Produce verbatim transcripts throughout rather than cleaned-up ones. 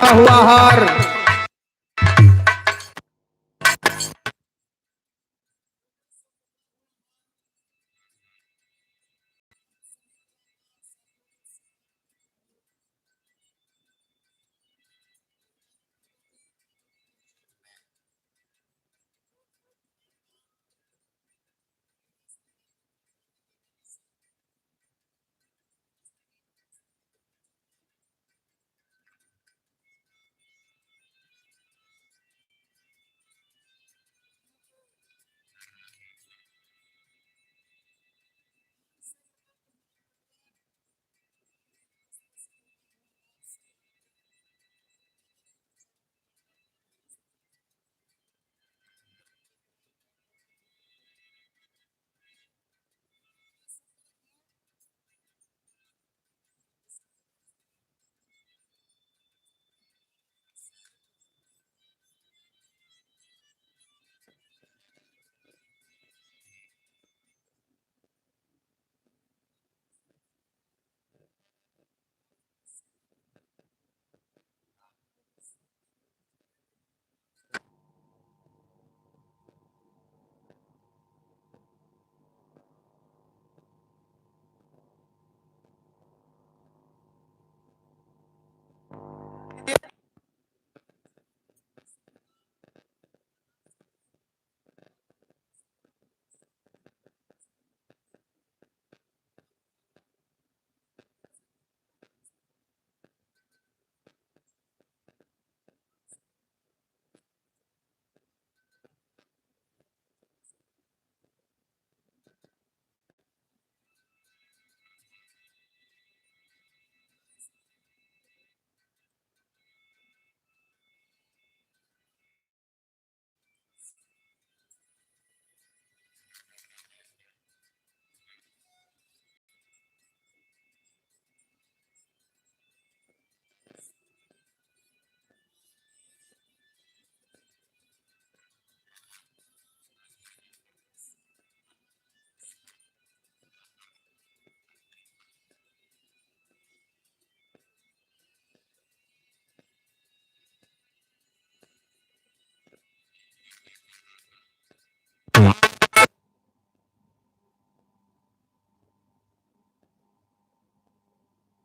हुआ हार।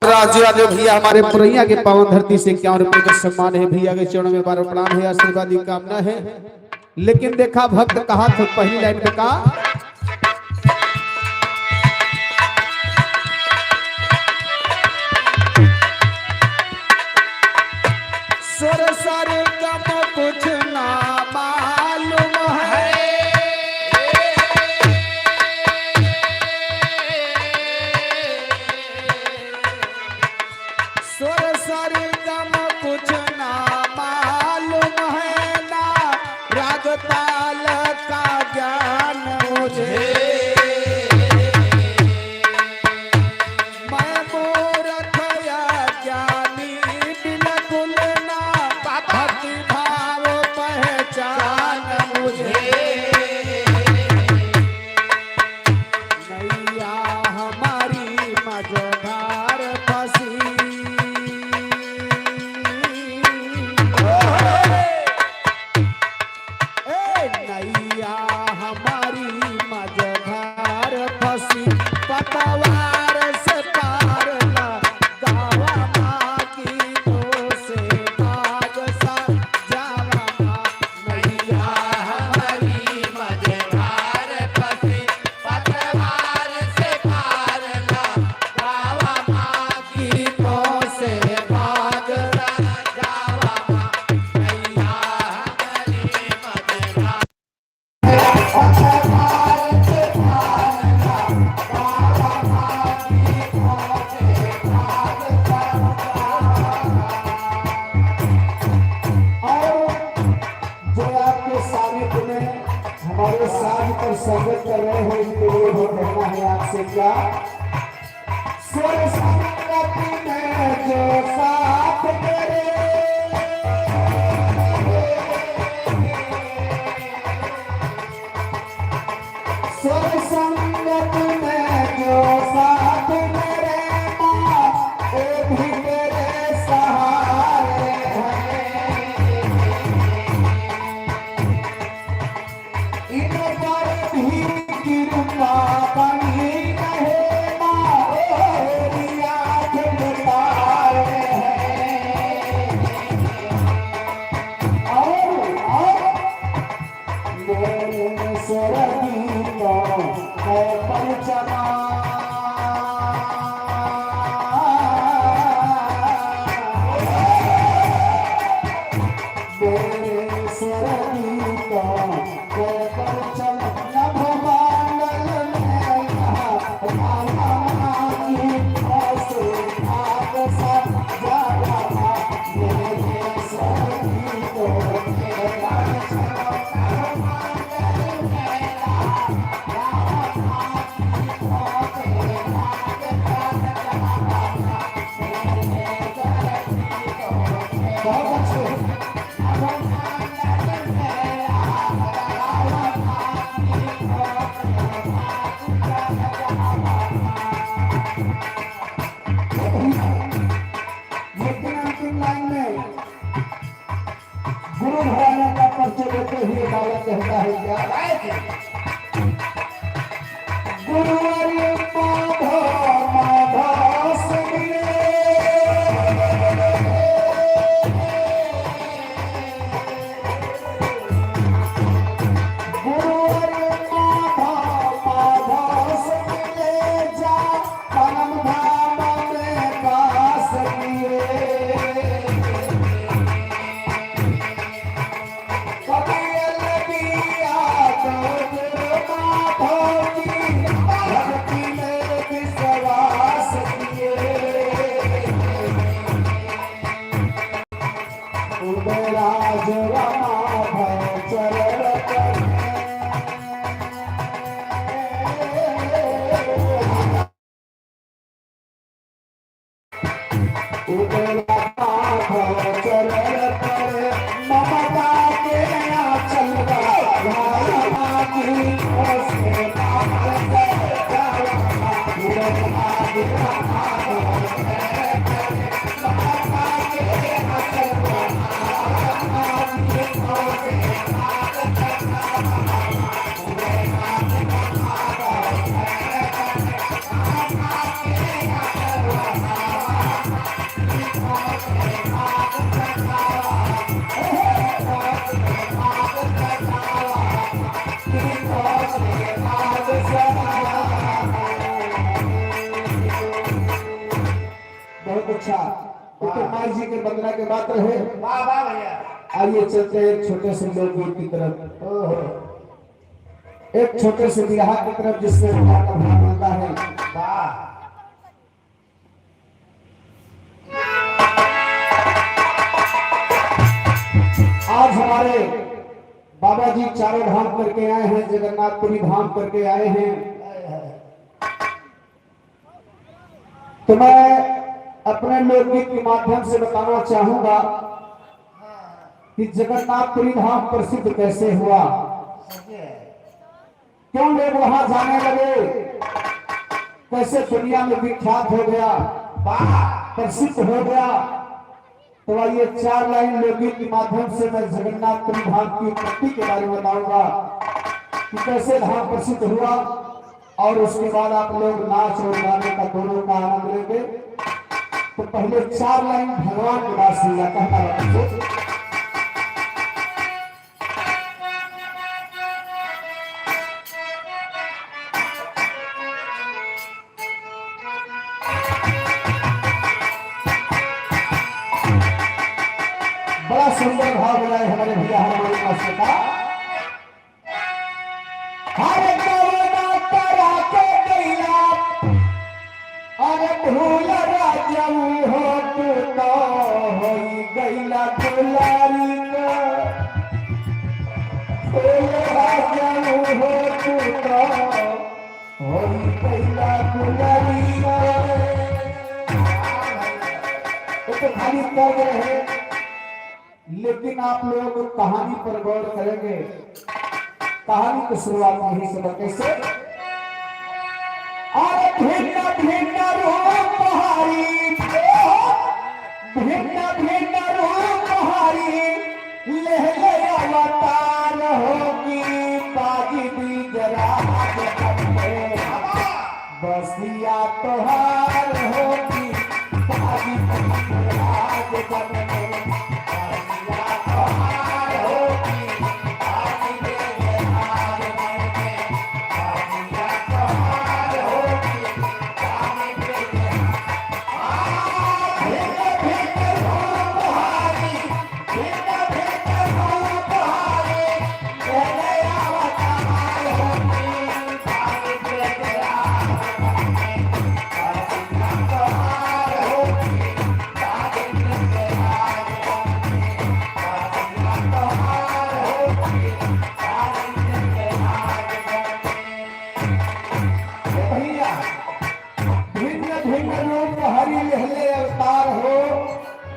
राजू यादव भैया हमारे पुरैया के पावन धरती से इक्यावन रुपये का सम्मान है। भैया के चरणों में बार प्रणाम है, आशीर्वाद की कामना है। लेकिन देखा भक्त कहा तो पहली लाइन में का, सुर सरगम कुछ ना मालूम है। सुर सरगम कुछ ना मालूम है, ना राग ताल का ज्ञान मुझे। मैं मूर्ख अज्ञानी बिल्कुल ना भक्ति भाव पहचान। संगत कर रहे हो, इनके लिए वो कहना है आपसे क्या? स्वर संगत में जो साथ तेरे, स्वर संगत में जो साथ मेरे माँ, वो भी तेरे सहारे हैं। इन पर भी कृपा बनी रहे माँ, तेरी आँख में तारे हैं। और, और मेरे स्वर गीतों का परचमा। मेरे स्वर गीतों का परचम नभ मंडल में यहाँ रामा की खुशी भाग सा जागा। मेरे स्वर गीतों का परचम नभ मंडल में यहाँ रामा बहुत अच्छे। लेकिन अंतिम लाइन में गुरु घराना का परिचय देते हुए बालक कहता है क्या? गुरुवर माधव माधव से मिले। गुरुवर माधव माधव से मिले जा, परम धाम में बास किए। कपिल दिया तो गुरु माधव की भक्ति में विश्वास किए। उदयराज रमाधर चरण कमल। उदयराज रमाधर चरण कमल। ममता के आंचल का भाई माँ की ओर से बहुत अच्छा। उत्तम माई जी के वंदना के पात्र है। वाह, वाह भैया। आइए चलते हैं एक छोटे से लोकगीत की तरफ। ओहो। एक छोटे से बिरहा की तरफ जिसमें बिरहा का भाव मिलता है। वाह। आज हमारे बाबा जी चारों धाम करके आए हैं, जगन्नाथपुरी धाम करके आए हैं। तो मैं अपने लोकगीत के माध्यम से बताना चाहूंगा कि जगन्नाथपुरी धाम प्रसिद्ध कैसे हुआ, क्यों लोग वहां जाने लगे, कैसे दुनिया में विख्यात हो गया, प्रसिद्ध हो गया। तो आइए, चार लाइन लोकगीत के माध्यम से मैं जगन्नाथपुरी धाम की उत्पत्ति के बारे में बताऊंगा कि कैसे धाम प्रसिद्ध हुआ, और उसके बाद आप लोग नाच और गाने का, दोनों का आनंद लेंगे। तो पहले चार लाइन भगवान के बात सुन ला, कहता रहा। बड़ा सुंदर भाव बनाए हमारे भैया हनुमान मास्टर का। हर गवना करा के गैला, अरे भूल राजऊ हो तू तो होई गैला दुलारी का। ए राजा हो तू तो होई पहिला गुलाबी। ये तो खाली पद रहे, लेकिन आप लोग कहानी पर गौर करेंगे। कहानी की शुरुआत यहीं से बा। कैसे? अरे भिन्न भिन्न रूप हरी, भिन्न भिन्न रूप हरी, लेहले अवतार हो कि बाजी ब्रिजराज बनले। बसिया तोहार हो कि बाजी ब्रिजराज बनले। बसिया तोहार हो कि बाजी ब्रिजराज बनले। बसिया तोहार हो कि बाजी ब्रिजराज भैया, भिन्न भिन्न रूप हरि लेहले अवतार हो,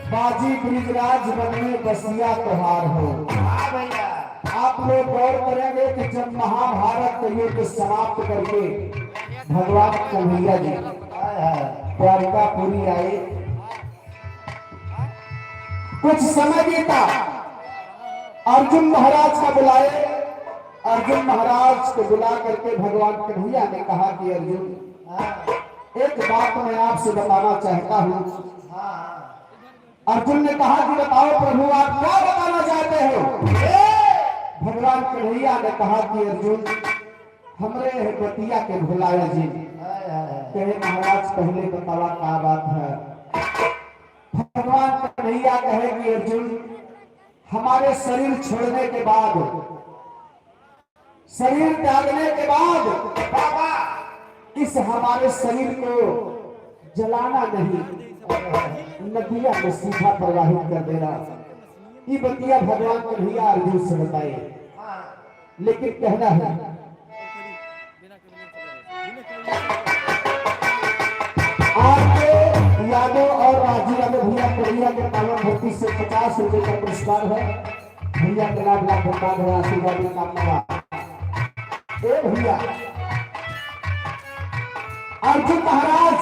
बाजी ब्रिजराज बन में बसिया तोहार हो। हाँ भैया। आप लोग गौर करेंगे कि जब महाभारत का युद्ध समाप्त करके भगवान कन्हैया जी हाय, हाय। द्वारिकापुरी आए, कुछ समय बीता, अर्जुन महाराज का बुलाए। अर्जुन महाराज को बुला करके भगवान कन्हैया ने कहा कि अर्जुन, हाँ। एक बात मैं आपसे बताना चाहता हूँ। हाँ। अर्जुन ने कहा कि बताओ प्रभु, आप क्या बताना चाहते हो? भगवान कन्हैया ने कहा कि अर्जुन, हमरे है बतिया के भुलाया जी। हाय, हाय, हाय। कहे महाराज, पहले बतावा का बात है? भगवान कन्हैया कहे कि अर्जुन, हमारे शरीर छोड़ने के बाद, शरीर त्यागने के बाद बाबा, इस हमारे शरीर को जलाना नहीं, नदिया में सीधा प्रवाहित कर देना। ये बतिया भगवान कन्हैया अर्जुन से बताए। लेकिन कहना है, आपके यादव और राजू यादव भैया कन्हैया के पावन भक्ति से पचास रुपए का पुरस्कार है। भैया के लाख लाख धन्यवाद है, आशीर्वाद की कामना बा। ए भैया, अर्जुन महाराज,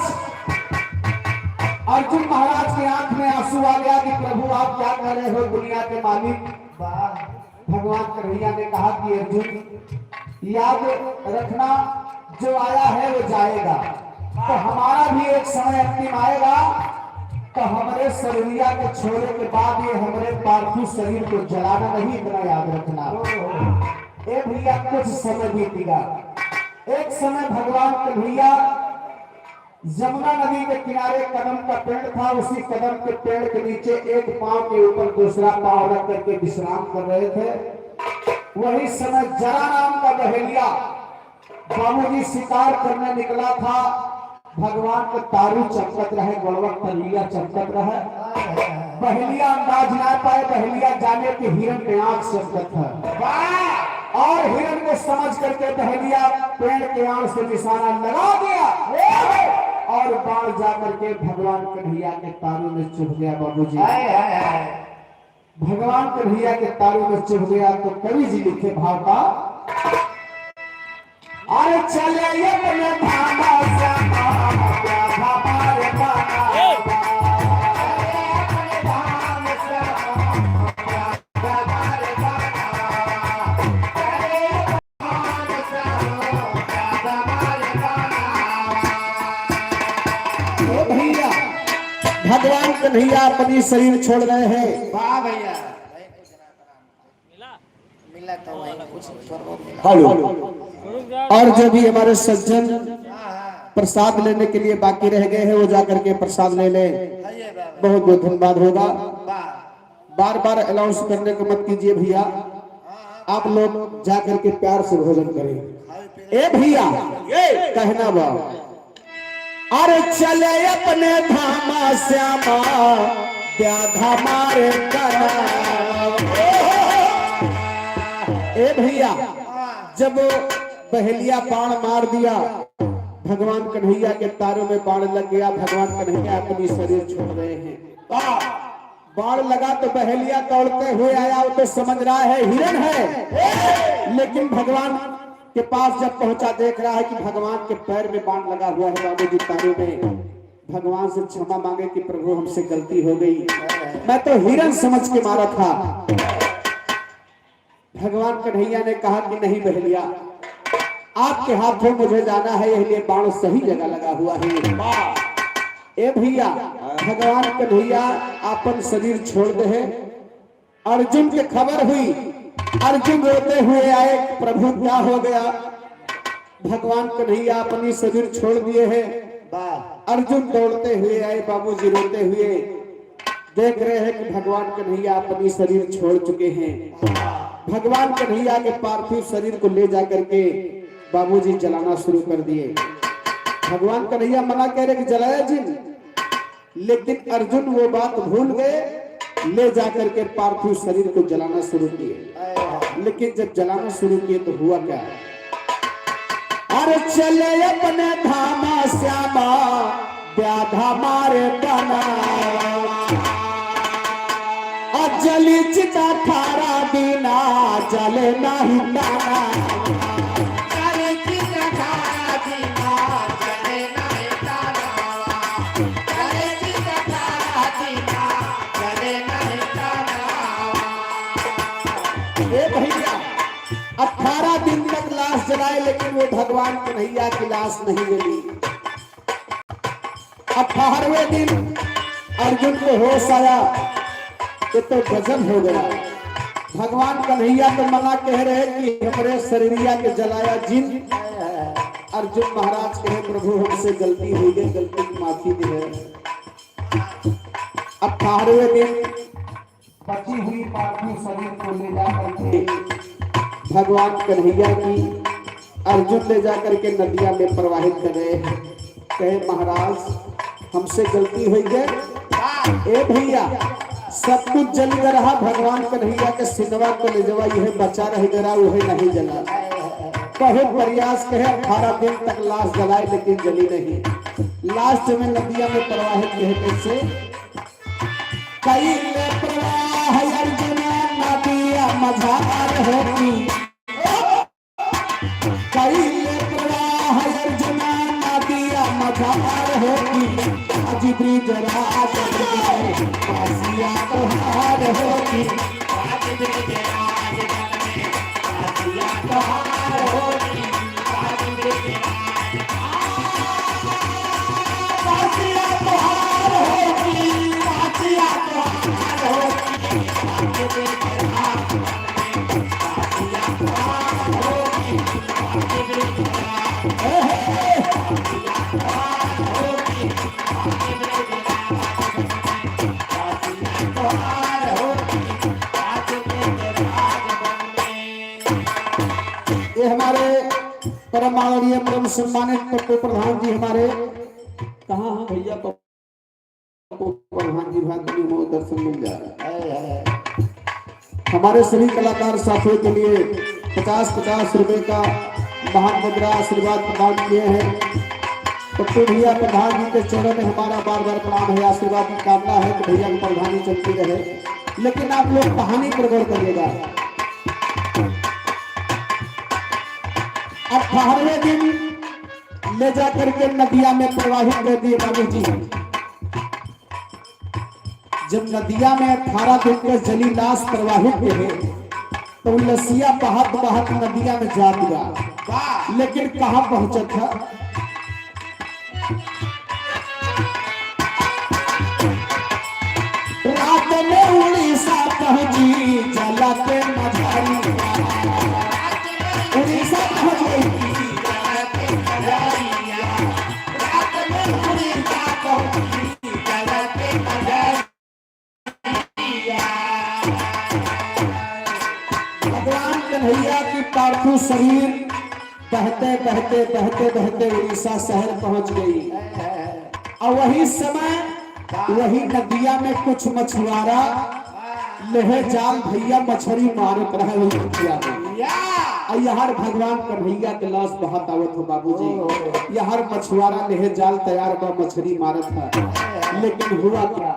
अर्जुन महाराज के आंख में आंसू आ गया कि प्रभु, आप क्या कह रहे हो दुनिया के मालिक? वाह। भगवान कन्हैया ने कहा कि अर्जुन, याद रखना, जो आया है वो जाएगा, तो हमारा भी एक समय अंतिम आएगा, तो हमारे शरीरिया के छोड़े के बाद ये हमारे पार्थिव शरीर को जलाना नहीं, इतना याद रखना। ए भैया, कुछ समय बीतेगा। एक समय भगवान कन्हैया यमुना नदी के किनारे कदम का पेड़ था, उसी कदम के पेड़ के नीचे एक पांव के ऊपर दूसरा पांव रख करके विश्राम कर रहे थे। वही समय जरा नाम का बहेलिया बाबूजी शिकार करने निकला था। भगवान के तारू चमकत रहे, गोड़वा तलिया चमकत रहे। बहेलिया अंदाज ना पाए, बहेलिया जाने कि हिरन के आंख चमकत है। वाह! और हिरन को समझ करके बहेलिया पेड़ के आड़ से निशाना लगा दिया और बाण जा करके भगवान कन्हैया के तारू में चुभ गया बाबूजी। हाय, हाय, हाय। भगवान कन्हैया के तारू में चुभ गया तो कवि जी लिखे भाव का, अरे चले अपने धामा श्यामा, हमारे धामा। ओ भैया, भगवान कन्हैया अपनी शरीर छोड़ रहे हैं। वाह भैया। मिला तो वही कुछ थोड़ा बहुत मिला। हेलो, और जो भी हमारे सज्जन प्रसाद लेने के लिए बाकी रह गए हैं, वो जा करके प्रसाद ले लें। बहुत बहुत धन्यवाद होगा। बार बार अनाउंस करने को मत कीजिए भैया, आप लोग जा करके प्यार से भोजन करें। ए भैया, कहना बा, अरे चले अपने धामा श्यामा, ब्याधा मारे कना। ए भैया, जब बहेलिया बाण मार दिया, भगवान कन्हैया के तारों में बाण लग गया, भगवान कन्हैया अपनी शरीर छोड़ रहे हैं। बाण लगा तो बहेलिया दौड़ते हुए आया, वो तो समझ रहा है हिरण है, लेकिन भगवान के पास जब पहुंचा, देख रहा है कि भगवान के पैर में बाण लगा हुआ है, बाबूजी तारों में। भगवान से क्षमा मांगे कि प्रभु, हमसे गलती हो गई, मैं तो हिरण समझ के मारा था। भगवान कन्हैया ने कहा कि नहीं बहेलिया, आपके हाथों मुझे जाना है, इसलिए बाण सही जगह लगा हुआ है। ए भैया, भगवान कन्हैया आपन शरीर छोड़ दे है। अर्जुन के खबर हुई, अर्जुन रोते हुए आए, प्रभु क्या हो गया? भगवान कन्हैया अपनी शरीर छोड़ दिए हैं। वाह। अर्जुन दौड़ते हुए आए, बाबूजी रोते हुए देख रहे हैं कि भगवान कन्हैया अपनी शरीर छोड़ चुके हैं। भगवान कन्हैया के पार्थिव शरीर को ले जा करके बाबूजी जलाना शुरू कर दिए। भगवान कन्हैया मना कह रहे कि जलाया जिन, लेकिन अर्जुन वो बात भूल गए, ले जा करके पार्थिव शरीर को जलाना शुरू किए। लेकिन जब जलाना शुरू किए तो हुआ क्या? अरे चले अपने धामा श्यामा, व्याधा मारे बनावा। आ जली चिता ठारा दीना, जले नाही ताना। जली चिता ठारा दीना, जले नाही ताना। जली चिता ठारा दीना, जले नाही ताना। ए भैया, अठारह दिन तक लाश जलाए, लेकिन वो भगवान कन्हैया की लाश नहीं जली। अठारहवें दिन अर्जुन को होश आया, ये तो गजब हो गया। भगवान कन्हैया तो मना कह रहे कि हमरे शरीरिया के जलाया जिन। अर्जुन महाराज कहे, प्रभु, हमसे गलती हो गई, गलती की माफी दे। अठारहवें दिन बची हुई पार्थिव शरीर को ले जा करके भगवान कन्हैया की अर्जुन ले जा करके नदिया में प्रवाहित कर रहे हैं। कहे, महाराज, हमसे गलती हो गई। ए भैया, सब कुछ जल गया रहा, भगवान कन्हैया के सिनवा को ले जवा, यह बचा रह गया, वह नहीं जला। बहुत प्रयास कहे, अठारह दिन तक लाश जलाए, लेकिन जली नहीं। लास्ट में नदिया में प्रवाहित कहे, कैसे? कैले प्रवाह अर्जुन नदिया मझार होती। कैले प्रवाह अर्जुन नदिया मझार होती। आज ब्रिज राज में बासिया तोहार होती। आज ब्रिज राज में बासिया तोहार होती। ये हमारे परम आदरणीय, परम सम्मानित पप्पू प्रधान जी हमारे, कहाँ हैं भैया पप्पू प्रधान जी? भाग में वो दर्शन मिल जा रहा है। हमारे सभी कलाकार साथियों के लिए पचास पचास रुपए का महान मुद्रा आशीर्वाद प्रदान किए हैं। पप्पू भैया प्रधान जी के चरणों में हमारा बार बार प्रणाम है, आशीर्वाद की कामना है कि भैया की प्रधानी चलती रहे। लेकिन आप लोग कहानी पर गौर करिएगा। अठारहवें दिन ले जा करके नदिया में प्रवाहित कर दिए बाबूजी। जब नदिया में अठारह दिन के जली लाश प्रवाहित रहे, तो लसिया बहत बहत नदिया में जात बा। लेकिन कहाँ पहुँचत है? रात में उड़ीसा पहुँची जल के मझारी। उड़ीसा पहुँच गई। भगवान कन्हैया की पार्थिव शरीर बहते, बहते, बहते, बहते उड़ीसा शहर पहुंच गई। और वही समय वही नदिया में कुछ मछुआरा लेहे जाल भैया मछरी मारत रहे वही नदिया में। आ यार भगवान कन्हैया के लाश बहात आवत हो बाबूजी। यार मछुआरा लेहे जाल तैयार बा, मछरी मारत है, लेकिन हुआ क्या?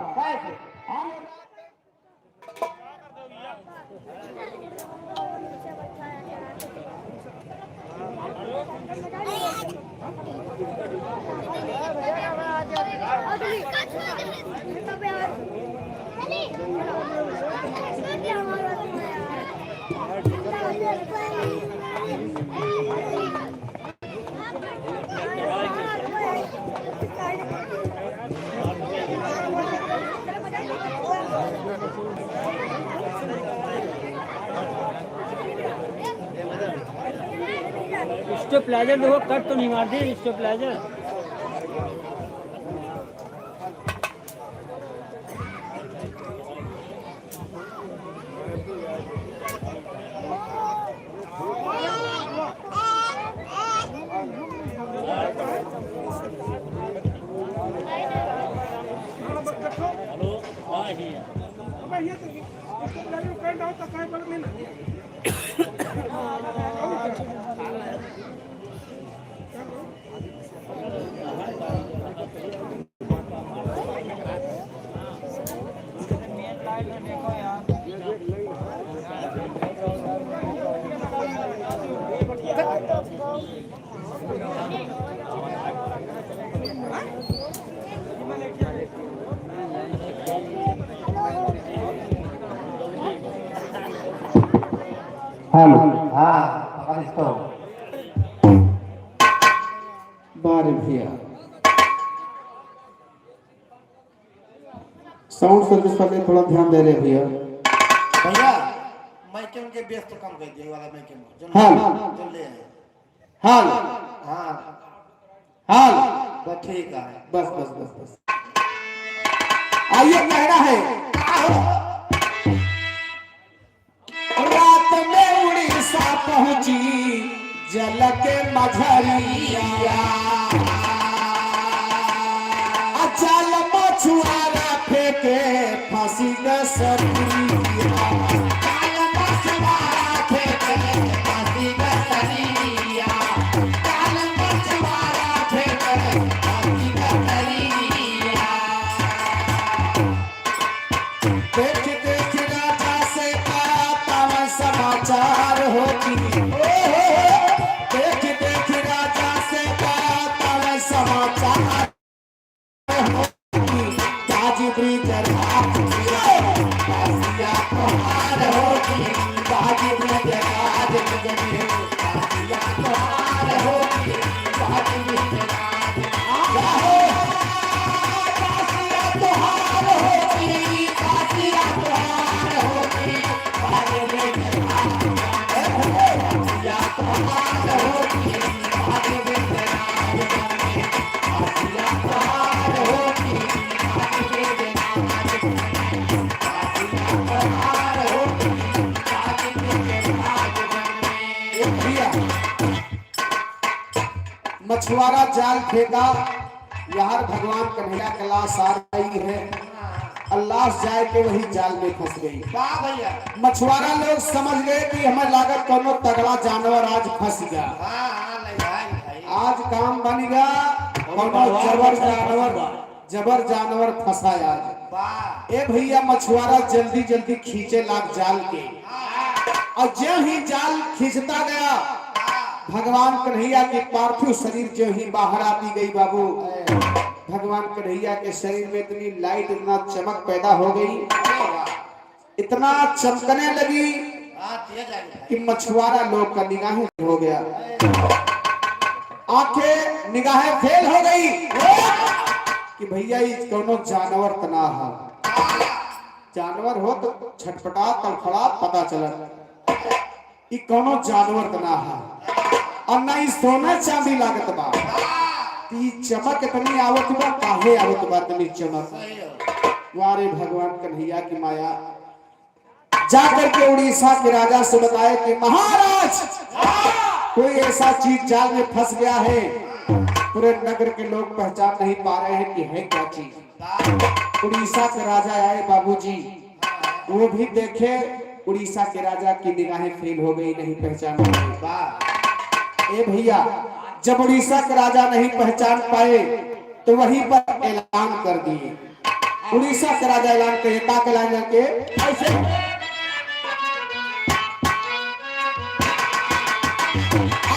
स्टेबलाइजर देखो, कट तो नहीं मार दी स्टेबलाइजर। हेलो। हाँ, पकड़ इसको। बारे भैया, साउंड सर्विस वाले थोड़ा ध्यान दे रहे भैया। भैया, माइक के उनके बेस तो कम कर दिया, ये वाला माइक के जो हाँ। जो ले आए। हाल। हाँ। हाल। बस ठीक है। बस, बस, बस, बस। आइए, कहना है। रात में उड़ीसा पहुंची जल के मझरिया। आ जाल मछुआरा फेंके फांसी का सरिया। जाल मछुआरा फेंके फांसी का सरिया। जाल मछुआरा फेंके फांसी का सरिया। देख देख राजा से करत हमें समाचार हो कि, ओ हो हो। देख देख राजा से करत हमें समाचार हो कि, ताज ब्रिज राज, बसिया तोहार हो कि, ताज ब्रिज राज, बसिया तोहार हो कि, ताज ब्रिज राज। भैया, मछुआरा जाल फेंका, यार भगवान कन्हैया के लाश आ रही है, और लाश जाए के वही जाल में फंस गई। वाह भैया। मछुआरा लोग समझ गए कि हमें लागत कौनो तगड़ा जानवर आज फंस गया। हाँ, हाँ, ले भाई, भाई। आज काम बन गया, कौनो जबर जानवर, जबर जानवर फंसा आज। वाह। ए भैया, मछुआरा जल्दी जल्दी खींचे लाग जाल के, और जो ही जाल खींचता गया, भगवान कन्हैया के पार्थिव शरीर जो ही बाहर आती गई बाबू, भगवान कन्हैया के शरीर में इतनी लाइट, इतना चमक पैदा हो गई, इतना चमकने लगी कि मछुआरा लोग का निगाहें हो गया, आंखें निगाहें फेल हो गई कि भैया, ये कौनो जानवर तना है। जानवर हो तो छटपटा, तड़फड़ा, पता चलत। ई कौनो जानवर त ना है, और ना ई सोना चांदी लागत बा। त ई चमक इतनी आवत बा, काहे आवत बा इतनी चमक? वारे भगवान कन्हैया की माया। जा करके उड़ीसा के राजा से बताए कि महाराज, कोई ऐसा चीज जाल में फंस गया है, पूरे नगर के लोग पहचान नहीं पा रहे हैं कि है क्या चीज। उड़ीसा के राजा आए बाबूजी, वो भी देखे, उड़ीसा के राजा की निगाहें फेल हो गई, नहीं पहचान पाए। वाह। ए भैया, जब उड़ीसा के राजा नहीं पहचान पाए तो वहीं पर ऐलान कर दिए। उड़ीसा के राजा ऐलान करे, का के ऐलान करके? ऐसे।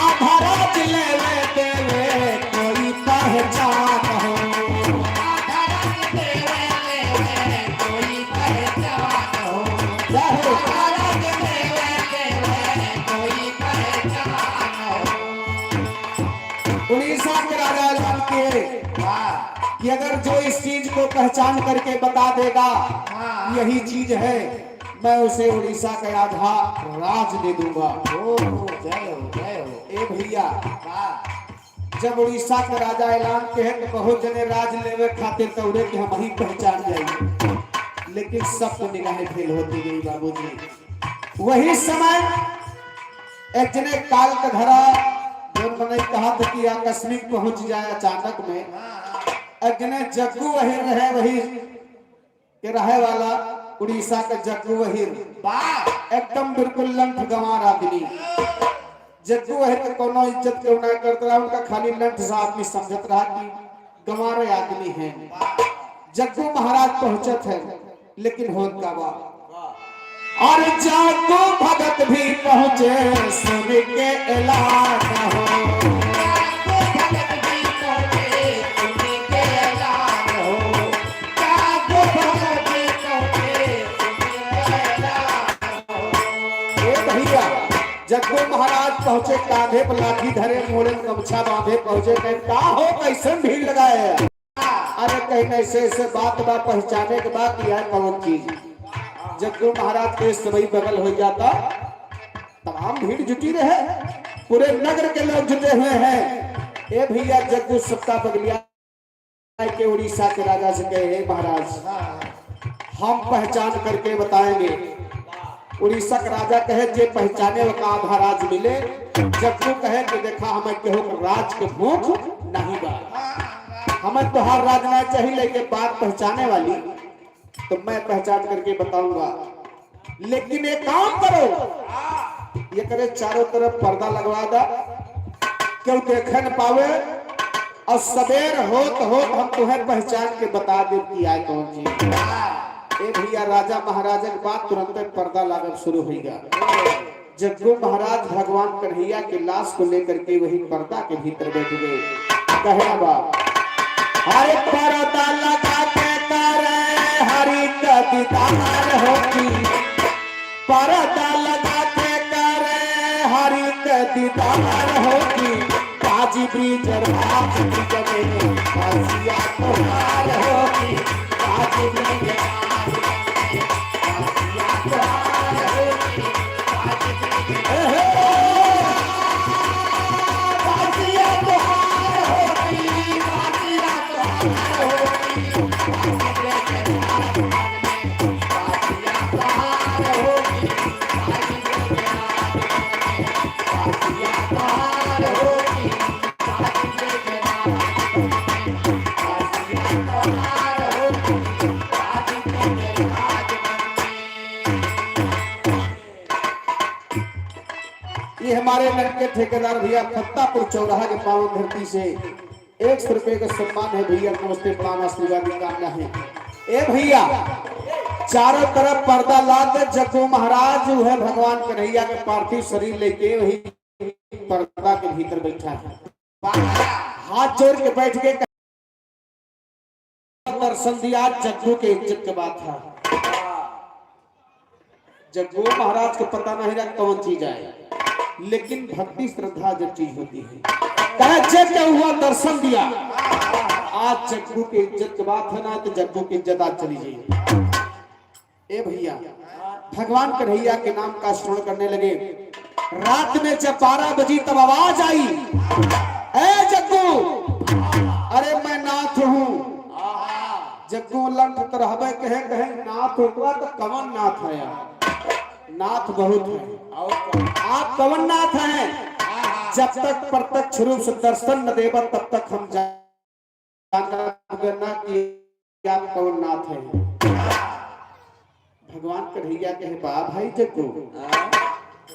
आधा राज लेवे देवे कोई पहचान हो। आधा राज लेवे देवे कोई पहचान हो। जय हो। आधा राज लेवे देवे कोई पहचान हो। उड़ीसा के राजा ऐलान किए, वाह। कि अगर जो इस चीज को पहचान करके बता देगा, हाँ। यही चीज है, मैं उसे उड़ीसा का आधा राज दे दूंगा। ओ, जय हो, जय हो। ए भैया, वाह। जब उड़ीसा के राजा ऐलान के है तो बहुत जने राज लेवे खातिर दौड़े कि हम ही पहचान जाई, लेकिन सबको निगाहें फेल होती गई बाबूजी। वही समय एक जने काल का धरा, जौन मनई कहा था कि आकस्मिक पहुंच जाए अचानक में, एक जने जग्गू अहिर रहे, वही के रहे वाला उड़ीसा का जग्गू अहिर। वाह। एकदम बिल्कुल लंठ गंवार आदमी। जग्गू अहिर के कोनो इज्जत केहू ना करत रहा, उनका खाली लंठ सा आदमी समझत रहा कि गंवारे आदमी हैं। जग्गू महाराज पहुंचत है, लेकिन होत का बा। और जग्गू भगत भी पहुंचे सुन के ऐलान हो। जग्गू भगत भी पहुंचे सुन के ऐलान हो। जग्गू भगत भी पहुंचे सुन के ऐलान हो। ए भैया, जग्गू महाराज पहुंचे, कांधे पर लाठी धरे, मोड़े में गमछा बांधे पहुंचे, कहे, "का हो, कैसन भीड़ लगाए है?" अरे कहीं ऐसे ऐसे बात बा, पहचाने के बाद यह कौन चीज। जग्गू महाराज के सबही बगल हो जाता, तमाम भीड़ जुटी रहे, पूरे नगर के लोग जुटे हुए हैं। ए भैया, जग्गू सत्ता बगलिया के उड़ीसा के राजा से कहे, "हे महाराज, हम पहचान करके बताएंगे।" उड़ीसा के राजा कहे, "जे पहचाने ओका आधा राज मिले।" जग्गू कहे कि "देखा, हमें केहू के राज के भूख नहीं बा, हमें तोहार राज ना चाहिए, लेकिन बात पहचाने वाली, तो मैं पहचान करके बताऊंगा, लेकिन एक काम करो, ये करे चारों तरफ पर्दा लगवा दा, केहू देखे न पावे, और सबेर होत होत हम तुम्हें पहचान के बता देब कि आए कौन चीज।" ए भैया, राजा महाराजा के बाद तुरंत पर्दा लागल शुरू होइगा। जग्गू महाराज भगवान कन्हैया के लाश को लेकर के वही पर्दा के भीतर बैठ गए। कहना बा, "हरे पर्दा लगा के करे हरि का दीदार होती, पर्दा लगा के करे हरि का दीदार होती, बाजी ब्रिज और बाज ब्रिज में हंसिया तोहार होती, बाजी ब्रिज और बाज ब्रिज में हंसिया तोहार होती।" ये हमारे ननके ठेकेदार भैया फत्तापुर चौराहा के पावन धरती से एक सौ रुपये का सम्मान है भैया। नमस्ते, प्रणाम, आशीर्वाद की कामना है। ए भैया, चारों तरफ पर्दा लाग के जग्गू महाराज जो है भगवान कन्हैया के पार्थिव शरीर लेके वही पर्दा के भीतर बैठा है। हाथ जोड़ के बैठ के दर्शन दिया, जग्गू के इज्जत के बात है। जग्गू महाराज को पता नहीं रहा कौन चीज आए, लेकिन भक्ति श्रद्धा जब चीज होती है, कहे, "जग के हुआ दर्शन दिया।" आज जग्गू के इज्जत के बात है ना, तो जग्गू की इज्जत आज चली जाए। ए भैया, भगवान कन्हैया के नाम का स्मरण करने लगे। रात में जब बारह बजी तब आवाज आई, "ए जग्गू, अरे मैं नाथ हूँ।" जग्गू लंठ त रहबे कहे, कहे, "नाथ होतवा तो कवन नाथ है यार? नाथ बहुत है।" आप कवन नाथ हैं? जब तक प्रत्यक्ष रूप से दर्शन न देबा तब तक हम जान जानब ना कि आप कौन नाथ हैं। भगवान कन्हैया कहे, "बा भाई जग्गू, हाँ।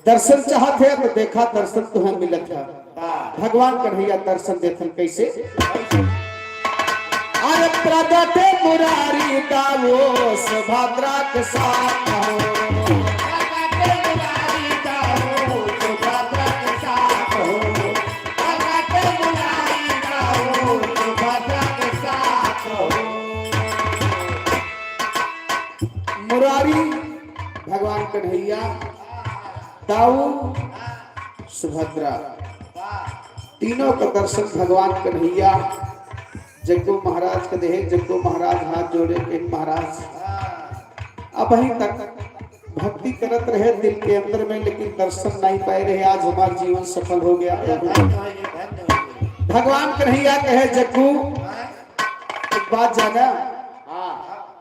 दर्शन चाहत है तो देखा, दर्शन तुम्हें मिलत है।" हाँ। भगवान कन्हैया दर्शन देथन कैसे? अरे प्रगट मुरारी दाऊ सुभद्रा के साथ हो। प्रगट मुरारी दाऊ सुभद्रा के साथ हो। प्रगट मुरारी दाऊ सुभद्रा के साथ हो। मुरारी भगवान कन्हैया, दाऊ सुभद्रा, तीनों का दर्शन भगवान कन्हैया। जग्गू महाराज के देहे, जग्गू महाराज हाथ जोड़े के, "महाराज, अबहीं तक भक्ति करत रहे दिल के अंदर में, लेकिन दर्शन नहीं पाए रहे। आज हमार जीवन सफल हो गया प्रभु।" भगवान कन्हैया कहे, "जग्गू, एक बात जाना,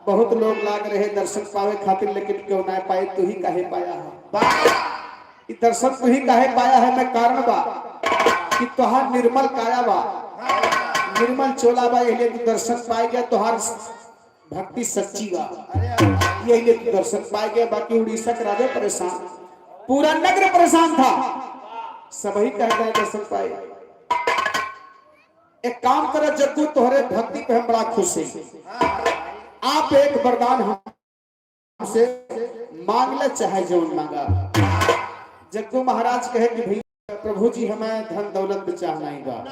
बहुत लोग लाग रहे दर्शन पावे खातिर, लेकिन क्यों ना पाए, तू ही काहे पाया है? ई दर्शन तू ही काहे पाया है?" मैं कारण बा कि तोहार निर्मल काया बा, निर्मल चोला बा, यही लिए तू दर्शन पाए गया, तोहार भक्ति सच्ची बा, यही लिए तू दर्शन पाए गया। बाकी उड़ीसा के राजा परेशान, पूरा नगर परेशान था, सबही कह गए दर्शन पाए। एक काम करो जग्गू, तोहरे भक्ति पे हम बड़ा खुश हैं। आप एक वरदान हमसे मांग ले, चाहे जौन मांगा। जग्गू महाराज कहे कि भैया प्रभु जी, हमें धन दौलत पे चाह नहीं बा,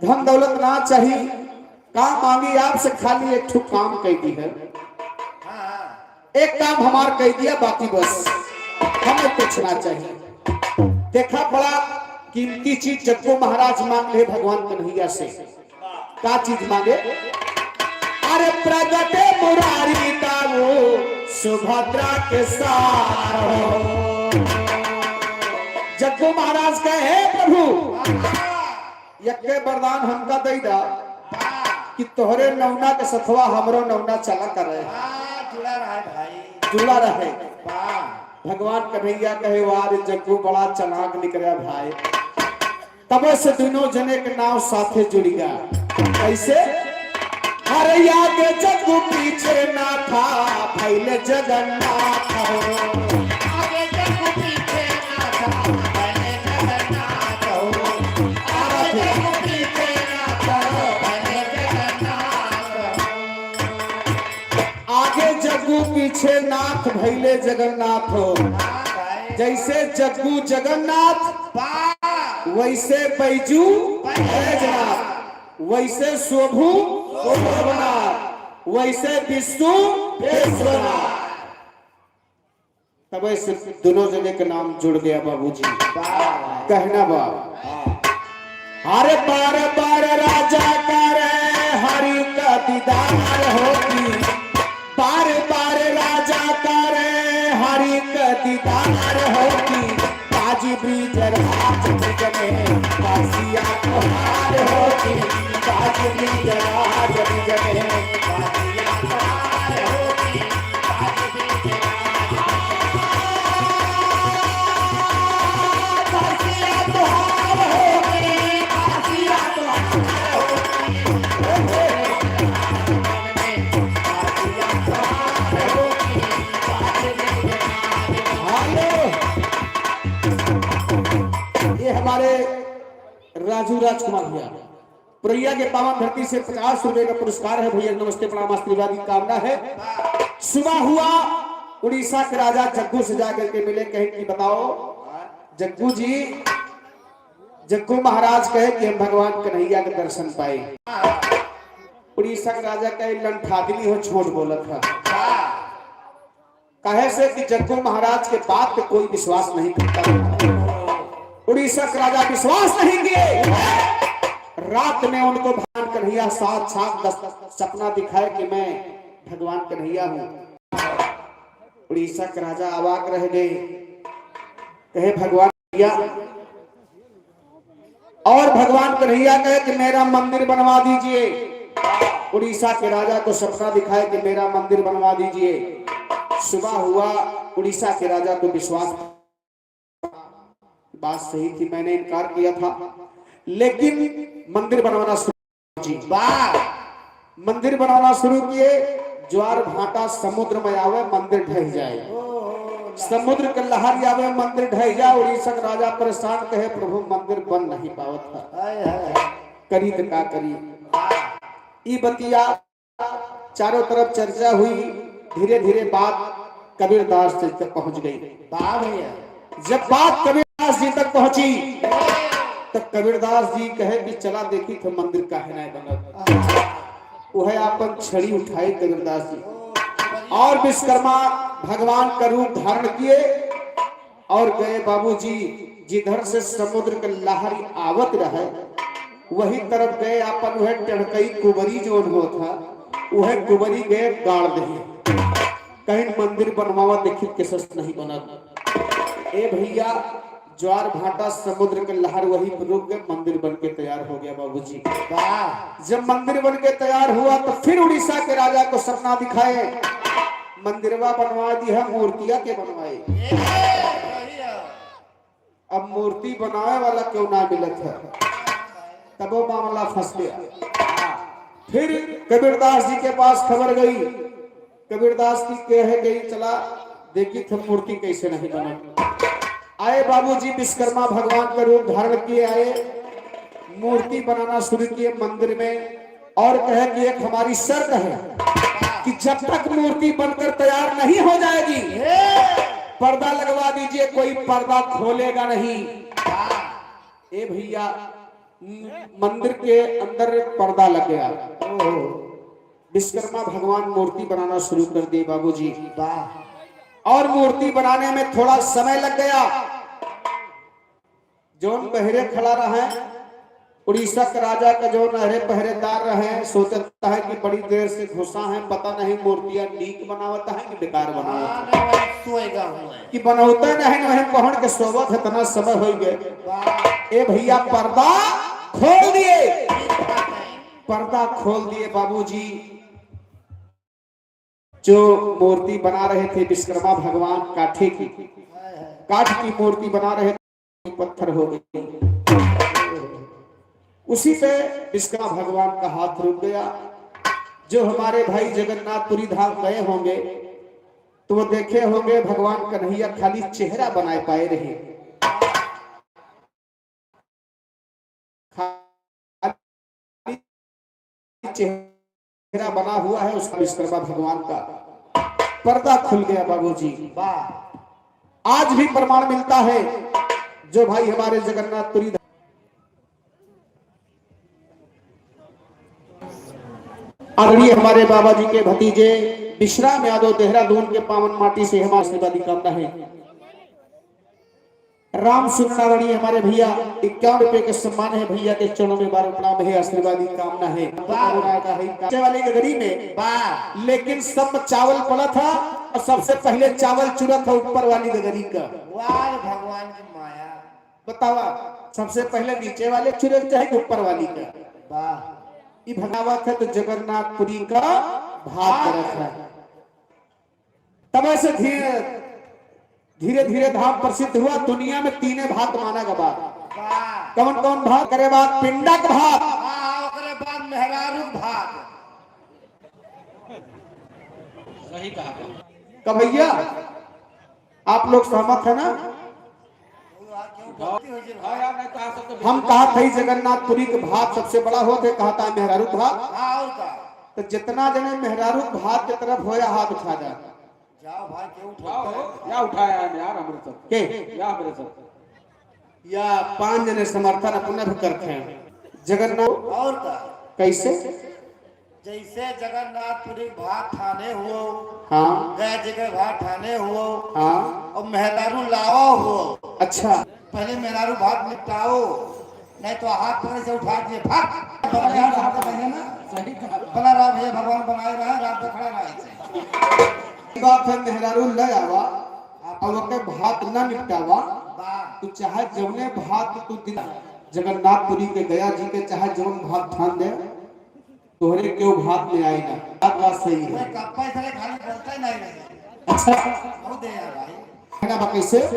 धन दौलत ना चाहिए। का मांगी आपसे, खाली एक ठो काम कह दी है। एक काम हमार कह दिया, बाकी बस हमें कुछ ना चाहिए। देखा, बड़ा कीमती चीज जग्गू महाराज मांग ले भगवान कन्हैया से। का चीज मांगे? अरे प्रगटे मुरारी दाऊ सुभद्रा के साथ हो। जग्गू महाराज कहे, "हे प्रभु, यक्के वरदान हमका दई दा कि तोहरे नौना के सथवा हमरो नौना चला करे।" हाँ, जुड़ा रहे भाई। जुड़ा रहे। वाह। भगवान कन्हैया कहे, "वाह रे जग्गू, बड़ा चालाक निकला भाई।" तब से दुनों जने के नाव साथे जुड़िगा। कैसे? अरे आगे जग्गू पीछे नाथा, भइले जगन्नाथ हो। आगे जग्गू पीछे नाथा, भइले जगन्नाथ हो। आगे जग्गू पीछे नाथा, भइले जगन्नाथ हो। आगे जग्गू पीछे नाथ भइले जगन्नाथ हो। जैसे जग्गू जगन्नाथ, वैसे बैजू बैजनाथ, वैसे शोभू शोभनाथ, वैसे विष्णु विश्वनाथ। तब से दुनों जने के नाम जुड़ गया बाबूजी। वाह। कहना बा। हाँ। हर बार बार राजा करे हरि का दीदार होती, बार बार राजा करे हरि का दीदार होती, बाजी ब्रिजराज ब्रिज में बासिया तोहार होती, बाजी ब्रिजराज ब्रिज में बासिया तोहार होती। ये हमारे राजू राजकुमार भैया, पुरैया के पावन धरती से पचास रुपए का पुरस्कार है भैया। नमस्ते, प्रणाम, आशीर्वाद की कामना है। सुबह हुआ, उड़ीसा के राजा जग्गू से जाकर के मिले, कहे कि बताओ जग्गू जी, जग्गू महाराज कहे कि हम भगवान कन्हैया के दर्शन पाए। उड़ीसा के राजा कहे, लंठादनी हो, झूठ बोलत है। काहे से कि जग्गू महाराज के बात पे कोई विश्वास नहीं करता। उड़ीसा के राजा विश्वास नहीं किए। रात में उनको भगवान कन्हैया साक्षात दस-, सपना दिखाए कि मैं भगवान कन्हैया हूँ। उड़ीसा के राजा अवाक रह गए, कहे, भगवान कन्हैया, और भगवान कन्हैया कहे कि मेरा मंदिर बनवा दीजिए। उड़ीसा के राजा को सपना दिखाए कि मेरा मंदिर बनवा दीजिए। सुबह हुआ, उड़ीसा के राजा को विश्वास, बात सही थी, मैंने इनकार किया था, लेकिन मंदिर बनवाना शुरू जी। वाह। मंदिर बनाना शुरू किए, ज्वार भाटा समुद्र में आवे, मंदिर ढह जाए। समुद्र के लहर आवे, मंदिर ढह जाए। उड़ीसा के राजा परेशान, कहे, "प्रभु, मंदिर बन नहीं पावत है।" हाय, हाय, हाय। करी त का करी? ई बतिया चारों तरफ चर्चा हुई। धीरे धीरे बात कबीरदास जी तक पहुंच गई। वाह भैया। जब बात कबीरदास जी तक पहुंची, तो कबीरदास जी कहे कि चला देखी तो मंदिर काहे नहीं बनत। वह अपन छड़ी उठाए कबीरदास जी और विश्वकर्मा भगवान का रूप धारण किए और गए। बाबूजी, जिधर से समुद्र के लहरी आवत रहे, वही तरफ गए। अपन वह टड़कई कुबरी जोन होत है, वह कुबरी गए गाड़ दे। कहीं मंदिर बनवावा, देखी कैसे नहीं बनत। ए भैया, ज्वार भाटा समुद्र के लहर वही रुक के मंदिर बन के तैयार हो गया बाबूजी। वाह। जब मंदिर बन के तैयार हुआ तो फिर उड़ीसा के राजा को सपना दिखाए, मंदिरवा बनवा दी है, मूर्तिया के बनवाए। अब मूर्ति बनावे वाला क्यों ना मिलत है, तबो मामला फंस गया। फिर कबीरदास जी के पास खबर गई, कबीरदास जी कहे गई, "चला देखी थे मूर्ति कैसे नहीं बनत।" आए बाबूजी, विश्वकर्मा भगवान का रूप धारण किए आए, मूर्ति बनाना शुरू किए मंदिर में। और कहे कि एक हमारी शर्त है कि जब तक मूर्ति बनकर तैयार नहीं हो जाएगी, पर्दा लगवा दीजिए, कोई पर्दा खोलेगा नहीं। ए भैया, म-, मंदिर के अंदर पर्दा लग गया। विश्वकर्मा भगवान मूर्ति बनाना शुरू कर दिए बाबूजी। वाह। और मूर्ति बनाने में थोड़ा समय लग गया। जौन बहरे खड़ा रहे, उड़ीसा के राजा का जौन अहरे पहरेदार रहे, सोचता है कि बड़ी देर से घुसा है, पता नहीं मूर्तियां नीक बनावत है कि बेकार बनावत है। हाँ, नहीं, वही सोएगा हुआ है। कि बनौते नहीं, नहीं पहुंच के सोवत है, इतना समय हो गए। वाह। ए भैया, पर्दा खोल दिए, ठीक बात है। पर्दा खोल दिए बाबूजी। जो मूर्ति बना रहे थे विश्वकर्मा भगवान काठे की, काठ की मूर्ति बना रहे थे, पत्थर हो गई। उसी पे विश्वकर्मा भगवान का हाथ रुक गया। जो हमारे भाई जगन्नाथपुरी धाम गए होंगे तो वो देखे होंगे भगवान कन्हैया खाली चेहरा बनाए पाए रहे। खाली चेहरा बना हुआ है उसका विश्वकर्मा भगवान का। पर्दा खुल गया बाबूजी। वाह। आज भी प्रमाण मिलता है, जो भाई हमारे जगन्नाथपुरी आदरणीय हमारे बाबा जी के भतीजे विश्राम यादव देहरादून के पावन माटी से हमारे आशीर्वाद की कामना है। राम सुंदर आदरणीय हमारे भैया, इक्यावन रुपए के सम्मान है भैया के चरणों में बार प्रणाम है, आशीर्वाद की कामना है। वाह। कोरोना का है, नीचे वाली गगरी में वाह। लेकिन सब चावल पड़ा था और सबसे पहले चावल चुरा था ऊपर वाली गगरी का। वाह भगवान की माया। बतावा, सबसे पहले नीचे वाले चुरे के चाहे कि ऊपर वाली का? वाह। ई भगावत है तो जगन्नाथपुरी का भात करत है। तब ऐसे धीरे, धीरे धीरे धाम प्रसिद्ध हुआ। दुनिया में तीने भात माना गवा। वाह। कौन कौन भात? ओकरे बाद पिंडक भात। हाँ, ओकरे बाद मेहरारू भात। सही कहा। का भैया, आप लोग सहमत है ना? हम कहा थे जगन्नाथपुरी के भात सबसे बड़ा होत है, कहा था मेहरारू भात। हाँ, और का? तो जितना जने मेहरारू भात के तरफ होया हाथ उठा जा। जाओ भाई, क्यों उठाओ? या उठाया है यार, हमरे सब। के? या हमरे सब। या पांच जने समर्थन अपने भी करते हैं। जगन्नाथ और का? कैसे? जैसे जगन्नाथपुरी भात ठाने हुओ, हाँ। गया जी के भात ठाने हुओ, हाँ। और मेहरारू लावा हुओ। अच्छा। पहले मेहरारू भात निपटाओ, नहीं तो हाथ पकड़ से उठा दिए, भाग। बड़ा यार, रात में है ना? सही कहा। बड़ा रहा भैया, भगवान बनाए रहा, रात में खड़ा रहा ऐसे। बात है, मेहरारू ले आवा, अब ओके भात ना निपटावा, वाह। तो चाहे जौने भात तू दिला, जगन्नाथपुरी के, गया जी के, चाहे जौन भात ठान दे, तोहरे केहू भात में आई ना। बात, बात सही है। मैं कब पैसा ले खाली बोलता ही नहीं रहे। अच्छा। बहुत दे यार भाई। है ना, बाकी से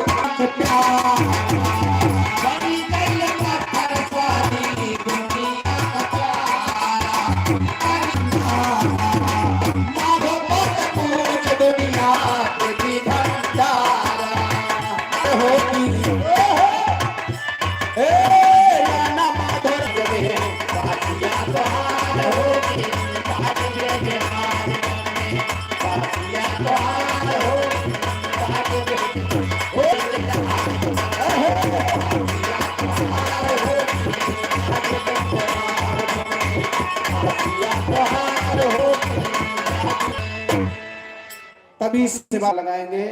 तभी सेवा लगाएंगे।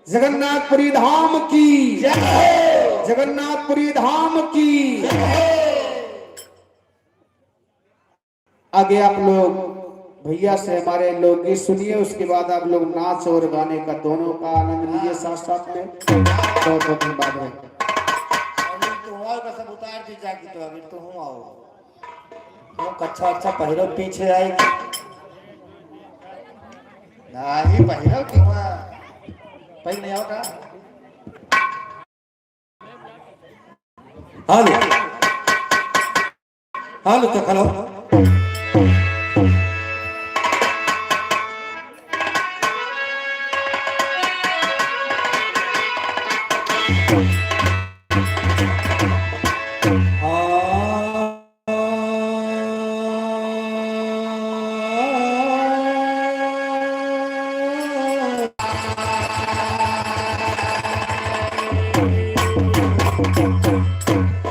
जगन्नाथपुरी धाम की जय हो। जगन्नाथपुरी धाम की जय हो। आगे आप लोग भैया से हमारे लोकगीत सुनिए, उसके बाद आप लोग नाच और गाने का दोनों का आनंद लीजिए साथ साथ में। बहुत बहुत धन्यवाद है। अभी तो हुआ का सब उतार दी जाके, तो अभी तो हूँ आओ। वो कच्छा अच्छा पहिरो पीछे आएगी। नाही पहिरो क्यों आ? पहिर नहीं आओ का? हेलो। हेलो, तो हेलो।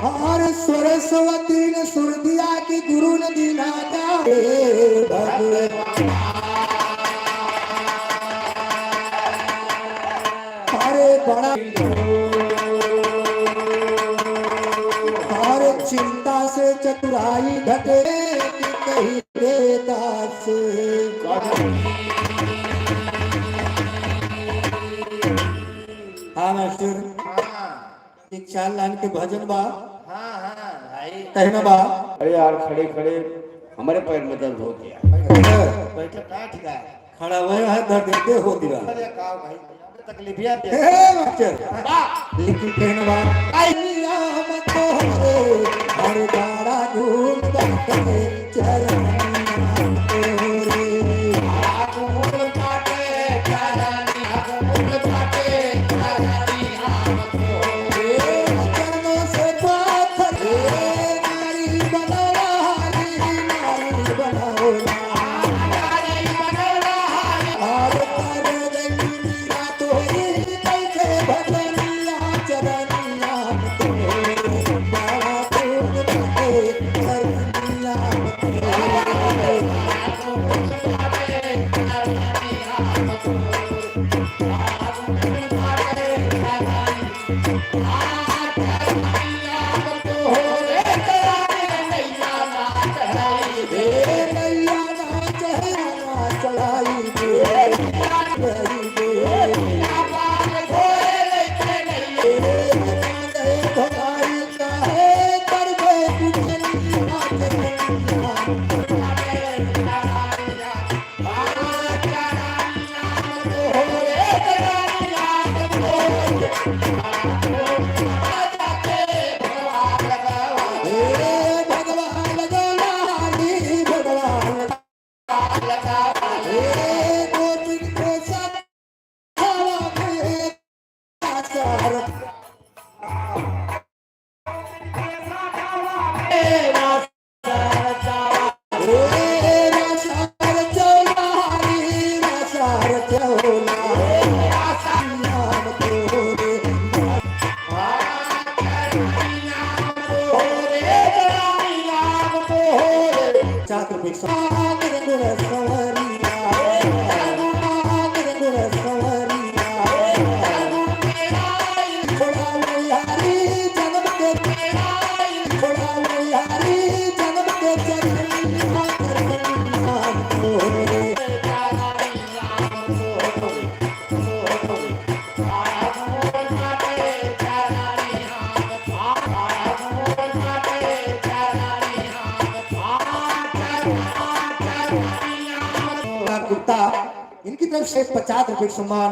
और सरस्वती ने सुर दिया कि गुरु ने दीना का, हे भगवान। अरे बड़ा, अरे चिंता से चतुराई घटे, कही देता से। हाँ मास्टर, हाँ। एक चार लाइन के भजन बा। हाँ, हाँ, भाई। कहना बा। अरे यार, खड़े खड़े हमारे पैर में दर्द हो गया। बैठो, का ठीक है? खड़ा हुए है, दर्द देते हो दिया। अरे का भाई, तकलीफिया दे। ए, मास्टर। बा। लेकिन कहना बा। आई राम तोहरे हर गाड़ा धूल बाटे चरनिया तोहरे। गुप्ता, इनकी तरफ से पचास रुपए का सम्मान।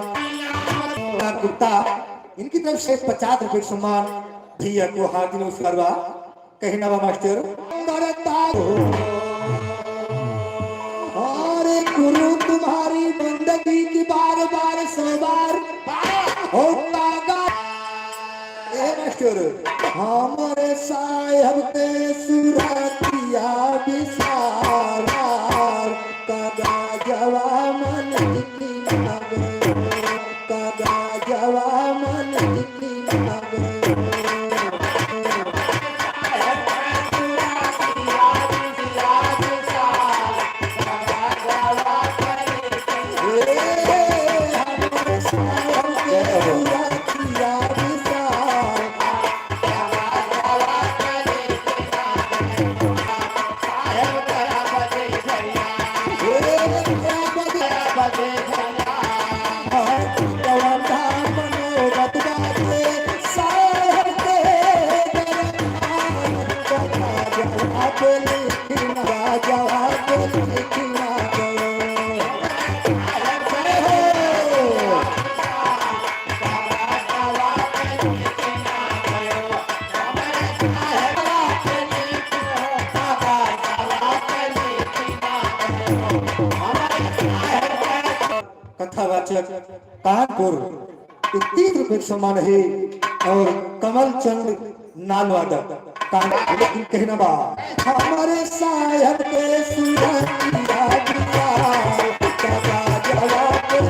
गुप्ता, इनकी तरफ से पचास रुपए का सम्मान। भैया को हार्दिक नमस्कार बा। कहना बा मास्टर। अरे गुरु तुम्हारी बंदगी की बार बार सौ बार हो तागा। हमरे साहेब के सुरतिया बिसार, कागजवा मन की ना गयो, कागजवा मन की ना गयो। कथावाचक कानपुर, ये तीन रुपये के सम्मान है। और कमल चंद नालवादक कानपुर, लेकिन कहना बा, हमरे साहेब के सुरतिया बिसार, कागजवा के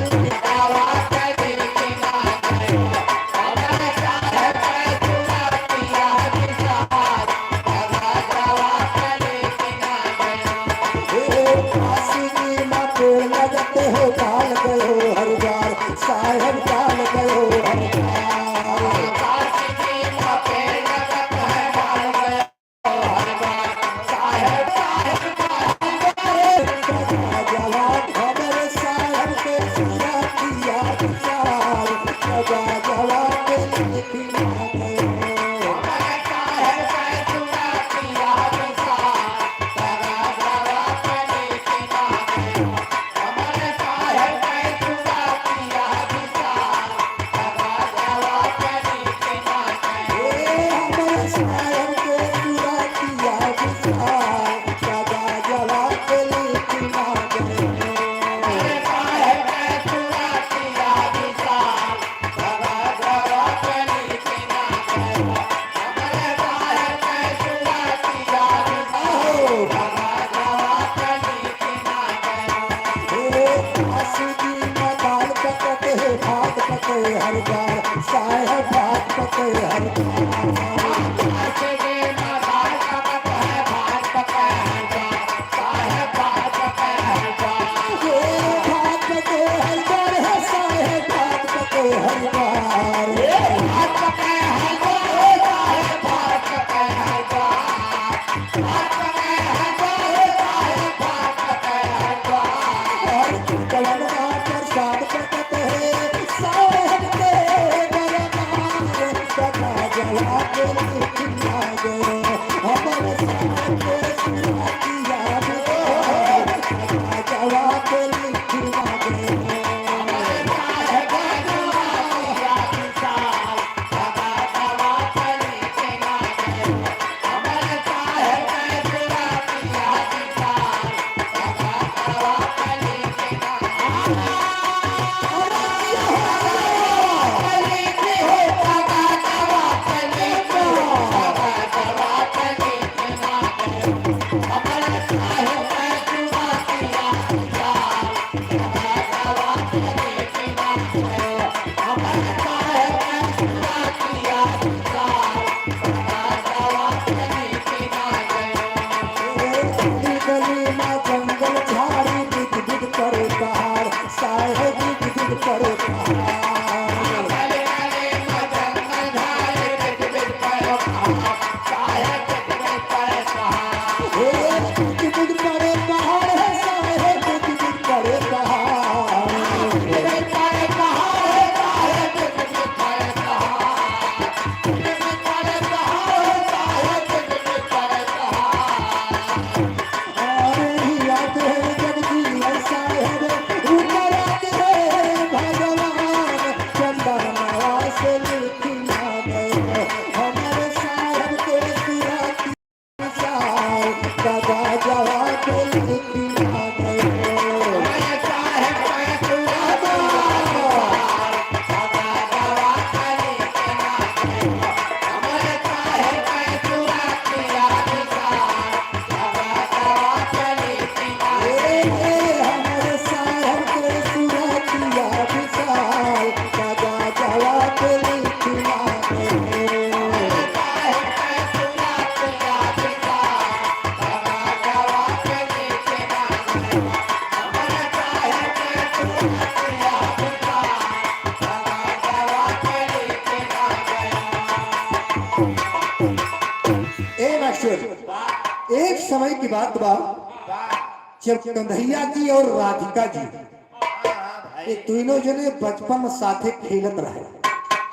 समय की बात बा, वाह। जब कन्हैया जी और राधिका जी, हाँ, हाँ, भाई। ये तीनों जने बचपन में साथे खेलत रहे।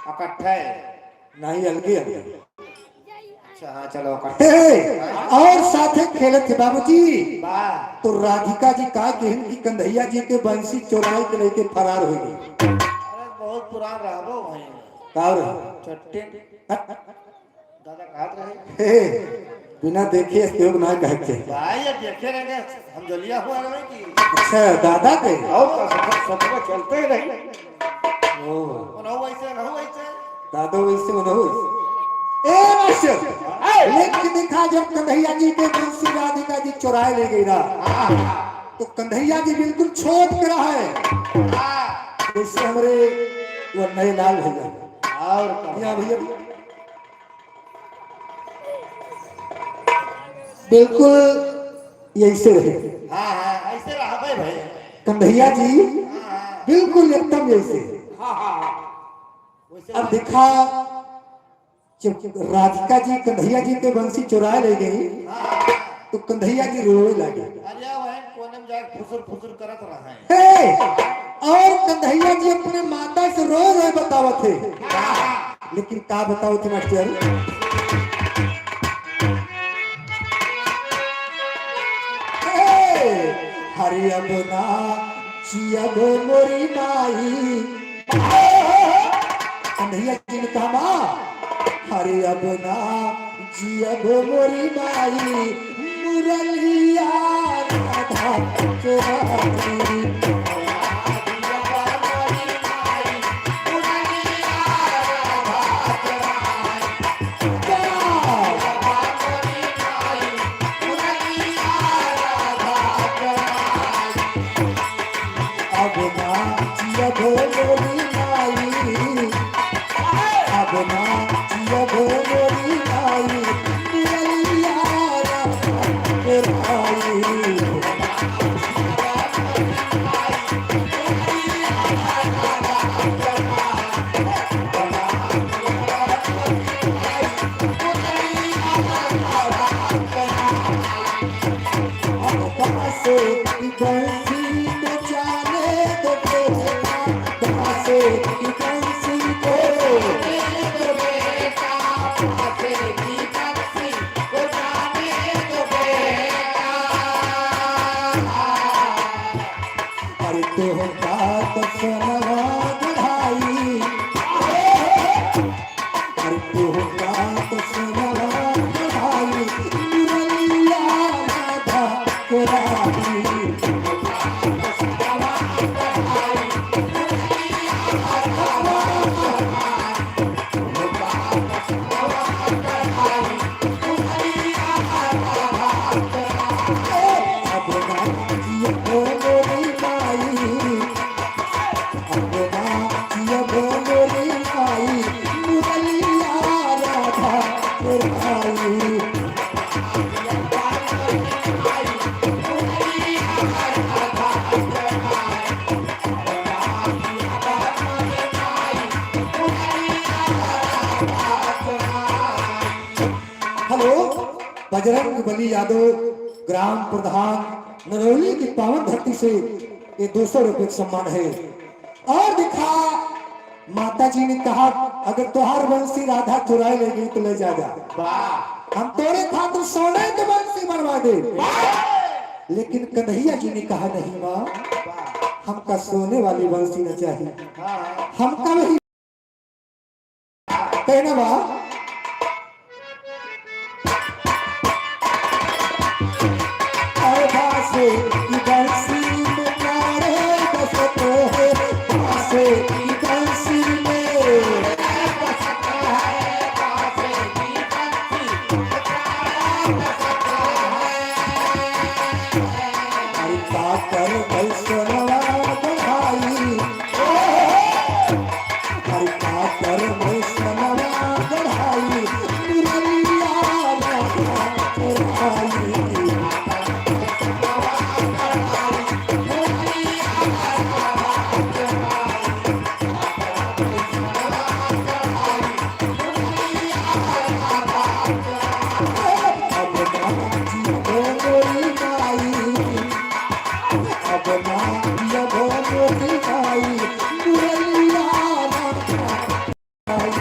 इकट्ठे। नहीं, अलगे अलगे। अच्छा, हाँ, चलो, इकट्ठे। हे, और साथे खेलत थे बाबूजी। वाह। तो राधिका जी का कहन कि कन्हैया जी के बंसी चुराए के लेके फरार हो गई। अरे, बहुत पुरान रहबो भाई। का रहे? चट्टे। हाँ? दादा कहत रहे। हे, बिना देखे सहयोग ना कहते। भाई, ये देखे रहेंगे, हम जलिया हुआ रहे कि। अच्छा, दादा के? और का, सब, सब में चलते ही रही। ओ। उन्हों वैसे, उन्हों वैसे। दादा वैसे, उन्हों वैसे। ए मास्टर, ए! लेकिन देखा, जब कन्हैया जी के बंसी राधिका जी चुराए ले गई ना, तो कन्हैया जी बिल्कुल छोट के रहे। जैसे हमरे वो नए लाल भैया। और का? या भैया, बिल्कुल यैसे रहे। हाँ, हाँ, ऐसे रहबे भाई। कन्हैया जी, हाँ, हाँ। बिल्कुल एकदम यैसे। हाँ, हाँ, हाँ। वैसे अब देखा, जब राधिका जी कन्हैया जी के बंसी चुराए ले गई, हाँ, हाँ। तो कन्हैया जी रोए लगे। अरे, वह कोने में जाके फुसुर फुसुर करत रहे। हे! और कन्हैया जी अपने माता से रो रो बतावत है। लेकिन का बतावत है मास्टर? हे! हरे अब ना जियब मोरी माई। कन्हैया जी ने कहा, माँ, हरे अब ना जियब मोरी माई, मुरलिया राधा चोरी। अब ना जियब मोरी माई, अब ना जियब मोरी माई, मुरलिया राधा चोरी। अरे तोहका तो सोनवा गढ़ाई, अरे तोहका तो सोनवा गढ़ाई, मुरलिया राधा चोरी। हेलो, बजरंग बली यादव, ग्राम प्रधान, नरौली की पावन धरती से ये दो सौ रुपये का सम्मान है। और देखा, माता जी ने कहा, "अगर तोहार बंसी राधा चुराए ले गई तो ले जा जा। वाह। हम तोरे खातिर सोने के बंसी बनवा दे।" वाह। लेकिन कन्हैया जी ने कहा, "नहीं माँ, वाह। हमका सोने वाली बंसी न चाहिए, हाँ। हमका वही।" कहना बा, और बांसे की बंसी में प्यारे बसत है, बांसे की बंसी में। अरे पातर वैष्णवा बढ़ाई, अरे पातर वैष्णवा बढ़ाई, मुरलिया राधा बढ़ाई।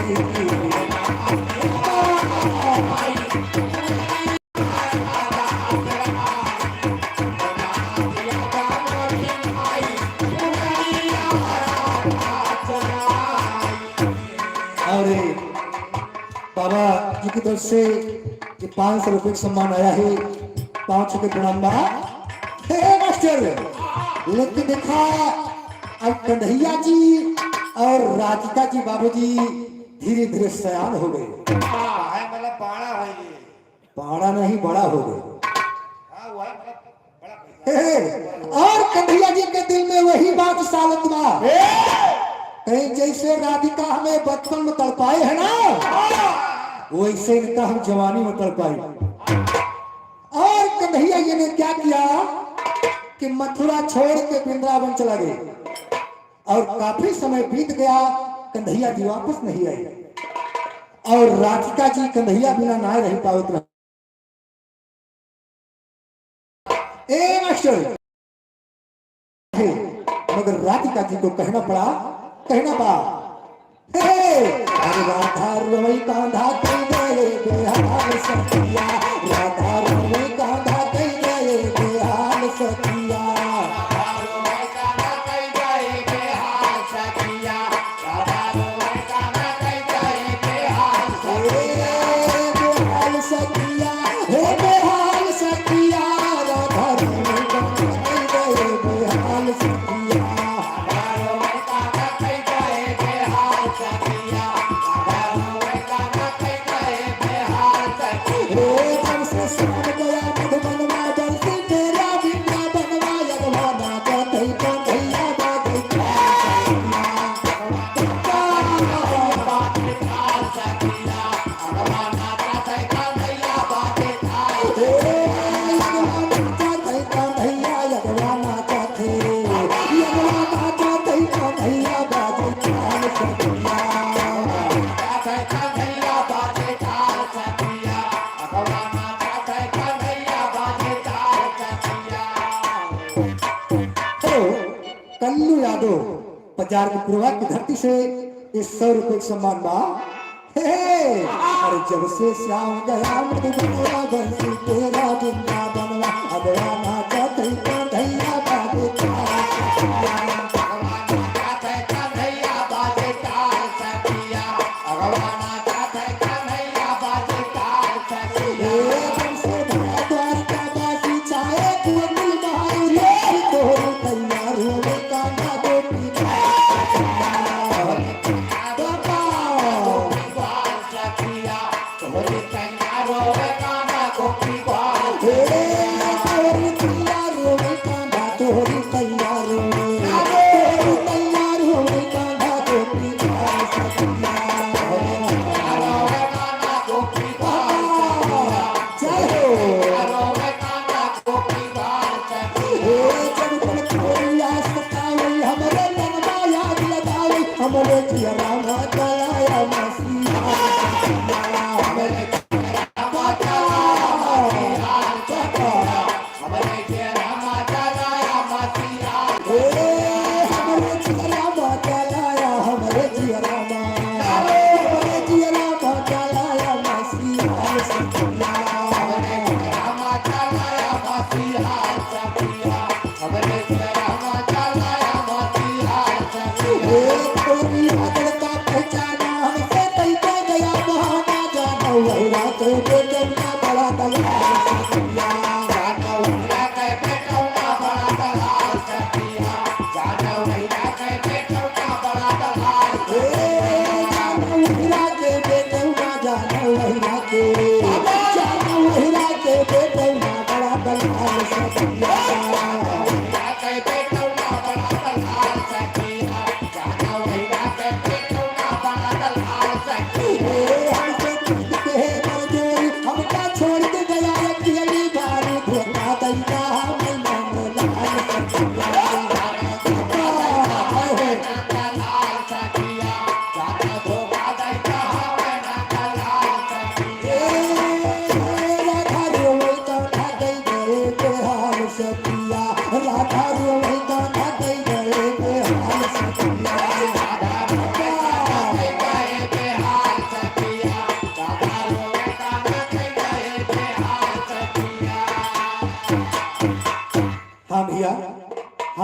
और बाबा जी की तरफ से ये पाँच सौ रुपये का सम्मान आया है, पाँच सौ के प्रणाम बा। हे मास्टर, लेकिन देखा, अब कन्हैया जी और राधिका जी बाबूजी धीरे धीरे सयान हो गए। हाँ, है मतलब पाड़ा है ये। पाड़ा नहीं, बड़ा हो गए। हाँ, वो है मतलब बड़ा। हे, और कन्हैया जी के दिल में वही बात सालत बा। कहीं जैसे राधिका हमें बचपन में तड़पाए है ना, वैसे इनका हम जवानी में तड़पाई। और कन्हैया जी ने क्या किया कि मथुरा छोड़ के वृंदावन चला गए और काफी समय बीत गया, कन्हैया जी वापस नहीं आए और राधिका जी कन्हैया बिना ना रह पावत रहे। ए मास्टर, मगर राधिका जी को कहना पड़ा, कहना पड़ा। हे, अरे राधा रोई कांधा कई गए बेहाल सखिया, राधा रोई कांधा कई गए बेहाल सखिया। हेलो, कल्लू यादव, बाजार के पुरवा की धरती से ये सौ रुपये का सम्मान बा। हे, अरे जब से श्याम गया मधुबनवा, बंसी तेरा वृंदावनवा, अब आना चाहते कन्हैया बाबू का।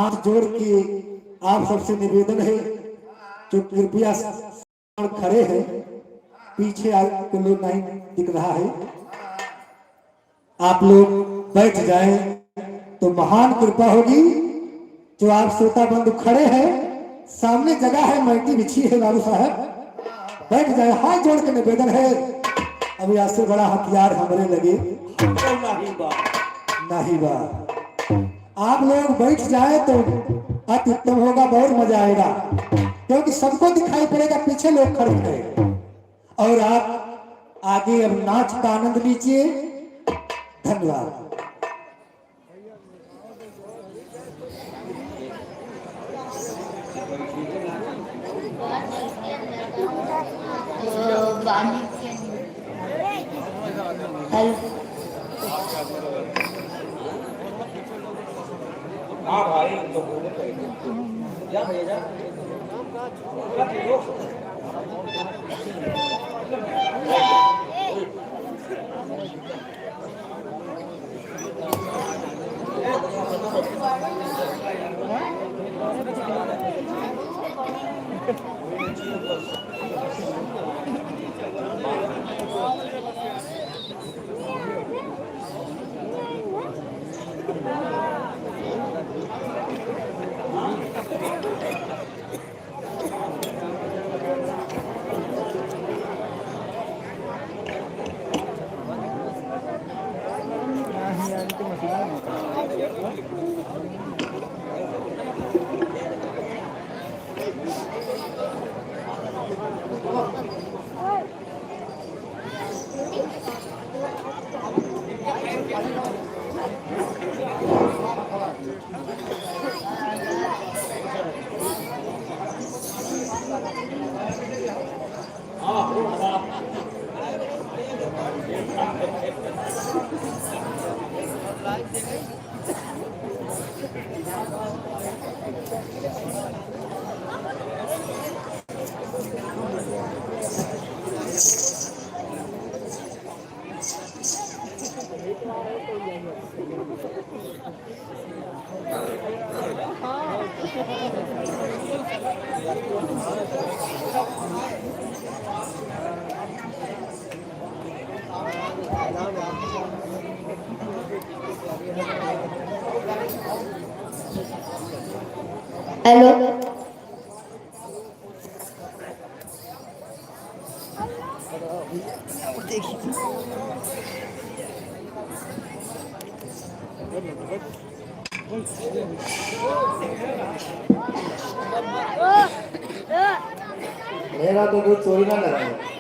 हाथ जोड़ के आप सबसे निवेदन है कि कृपया खड़े हैं, पीछे आपको लोग नहीं दिख रहा है। आप लोग बैठ जाएं तो महान कृपा होगी। जो आप श्रोता बंधु खड़े हैं, सामने जगह है, मैटी बिछी है बाबू साहब, बैठ जाए, हाथ जोड़ के निवेदन है। अब यहाँ से बड़ा हथियार हमरे लगे नहीं बा। नहीं बा। आप लोग बैठ जाए तो अति उत्तम होगा, बहुत मजा आएगा, क्योंकि सबको दिखाई पड़ेगा पीछे लोग खड़े हैं। और आप आगे अब नाच का आनंद लीजिए। धन्यवाद। हेलो। हेलो। मेरा तो कोई चोरी ना लगा है।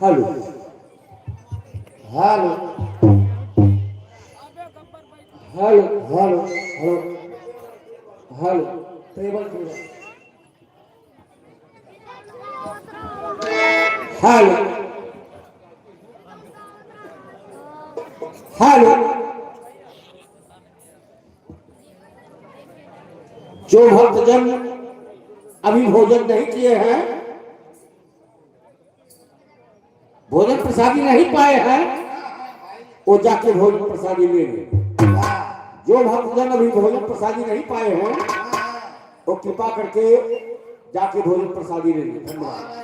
Hello, hello, hello, hello, hello, hello, table, table. Hello, hello. जो भक्तजन अभी भोजन नहीं किए हैं, भोजन प्रसादी नहीं पाए हैं, वो जाके भोजन प्रसादी ले लें। जो भक्तजन अभी भोजन प्रसादी नहीं पाए हैं, वो कृपा करके जाके भोजन प्रसादी ले लें। धन्यवाद।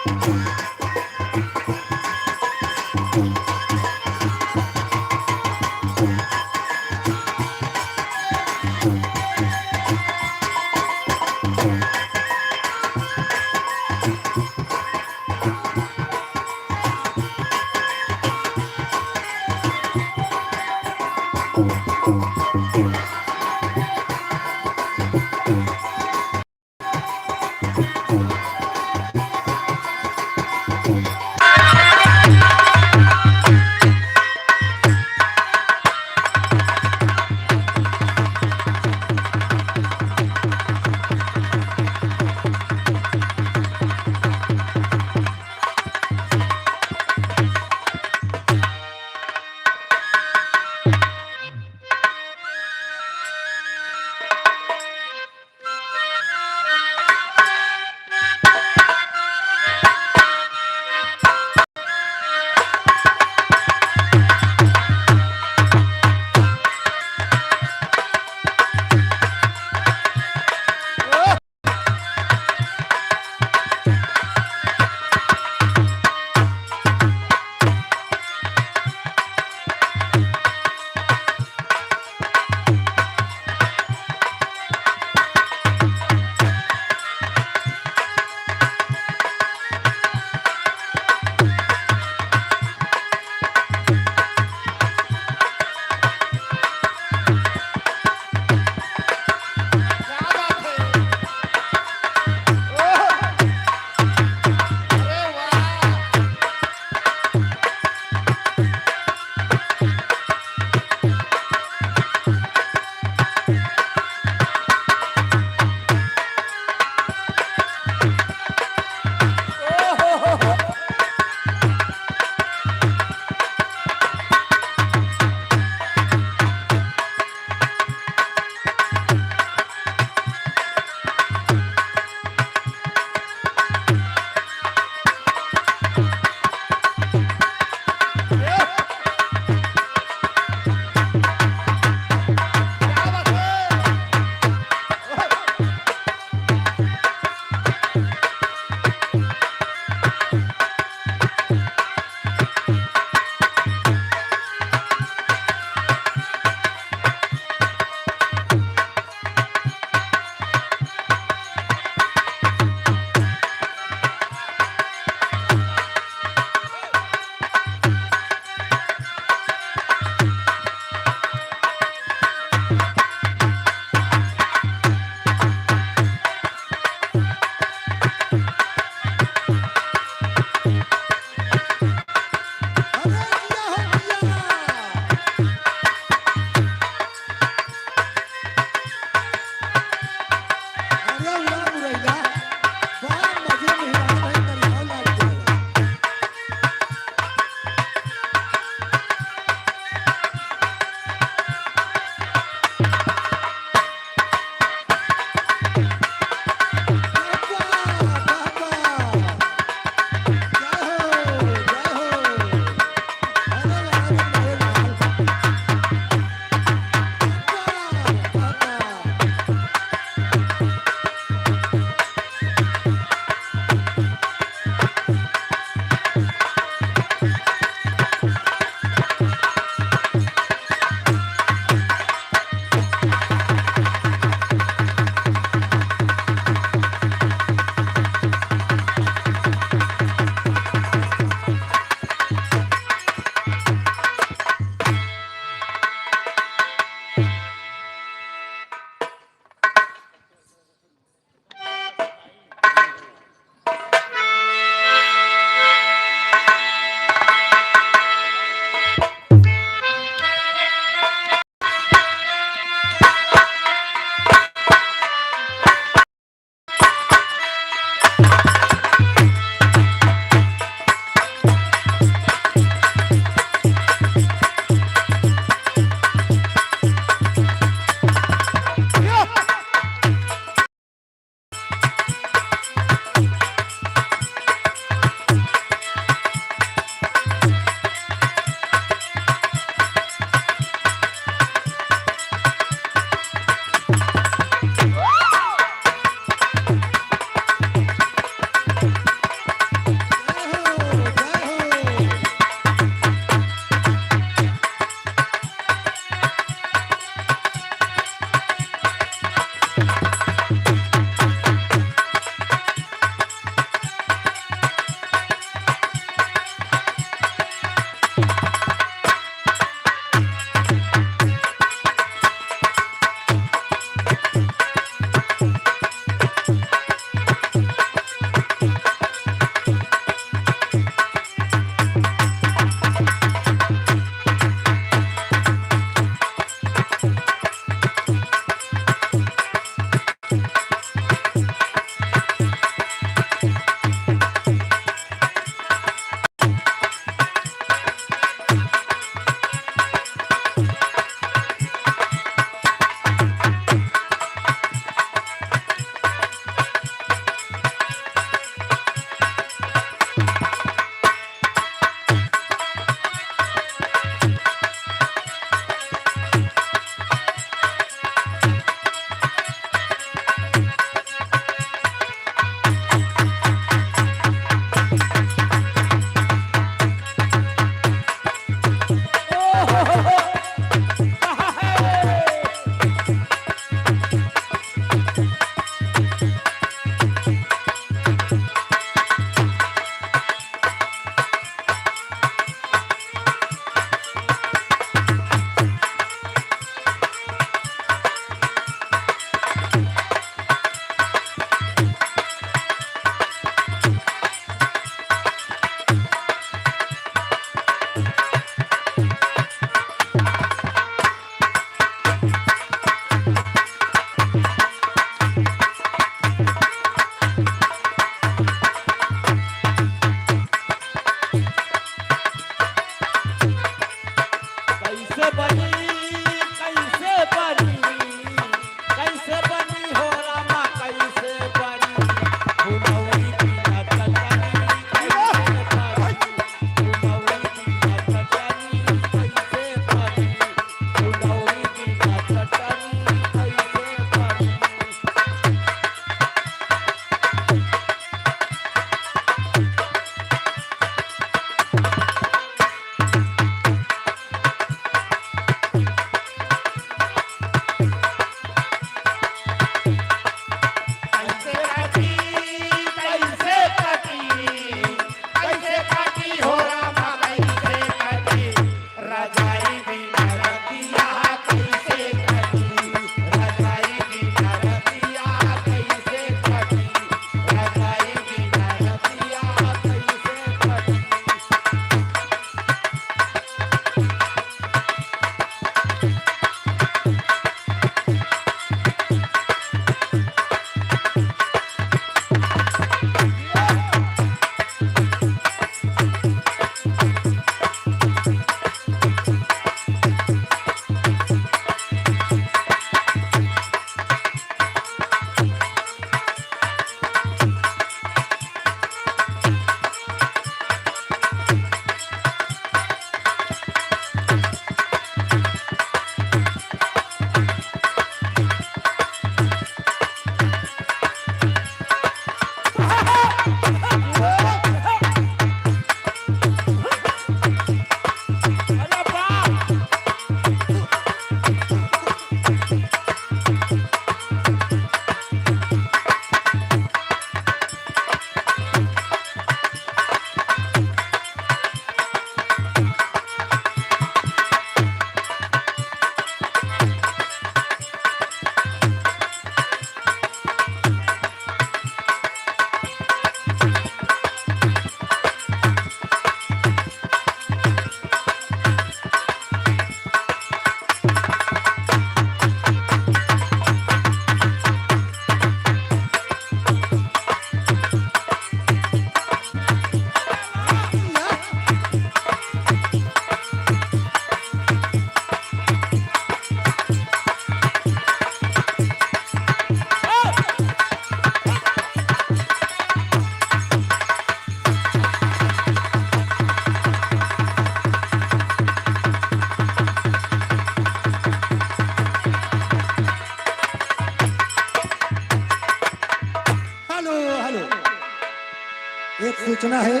सूचना है,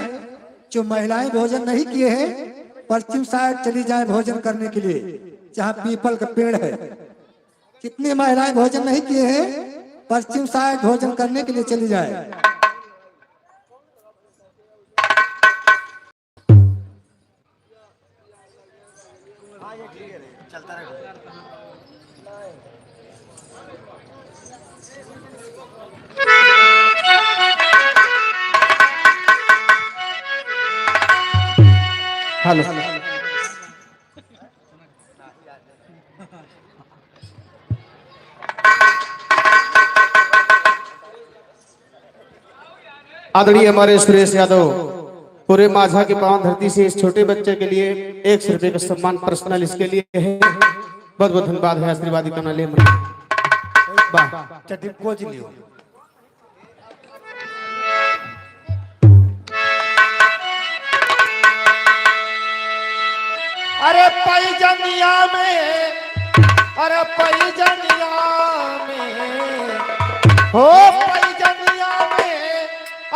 जो महिलाएं भोजन नहीं किए हैं, पश्चिम साइड चली जाए भोजन करने के लिए, जहाँ पीपल का पेड़ है। कितनी महिलाएं भोजन नहीं किए हैं, पश्चिम साइड भोजन करने के लिए चली जाए। हेलो। आदरणीय हमारे सुरेश यादव, पूरे माझा के पावन धरती से इस छोटे बच्चे के लिए एक सौ रुपये का सम्मान पर्सनल इसके लिए है। बहुत बहुत धन्यवाद है, आशीर्वाद ही करना ले। वाह। चड्डी कोच लियो। अरे पैजनिया में, अरे पैजनिया में, हो पैजनिया में,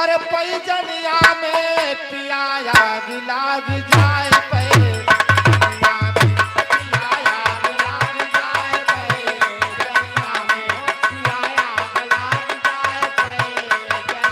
अरे पैजनिया में पिया आग लाग जाए, पैजनिया में पिया आग लाग जाए, पैजनिया में पिया आग लाग जाए, पैजनिया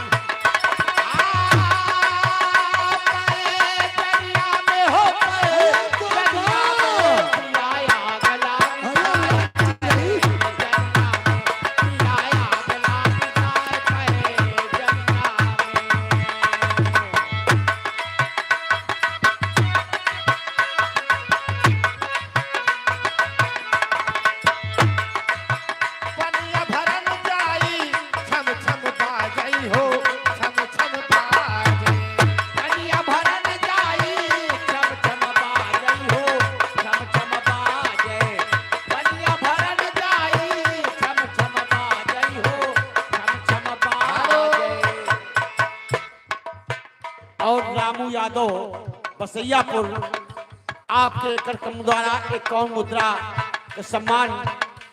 पनिया भरन जाई, छम छम बाजई हो, छम छम बाजे। पनिया भरन जाई, छम छम बाजई हो, छम छम बाजे। पनिया भरन जाई, छम छम बाजई हो, छम छम बाजे। और रामू यादव बसैयापुर, आपके कार्यक्रम द्वारा एक कौन मुद्रा का सम्मान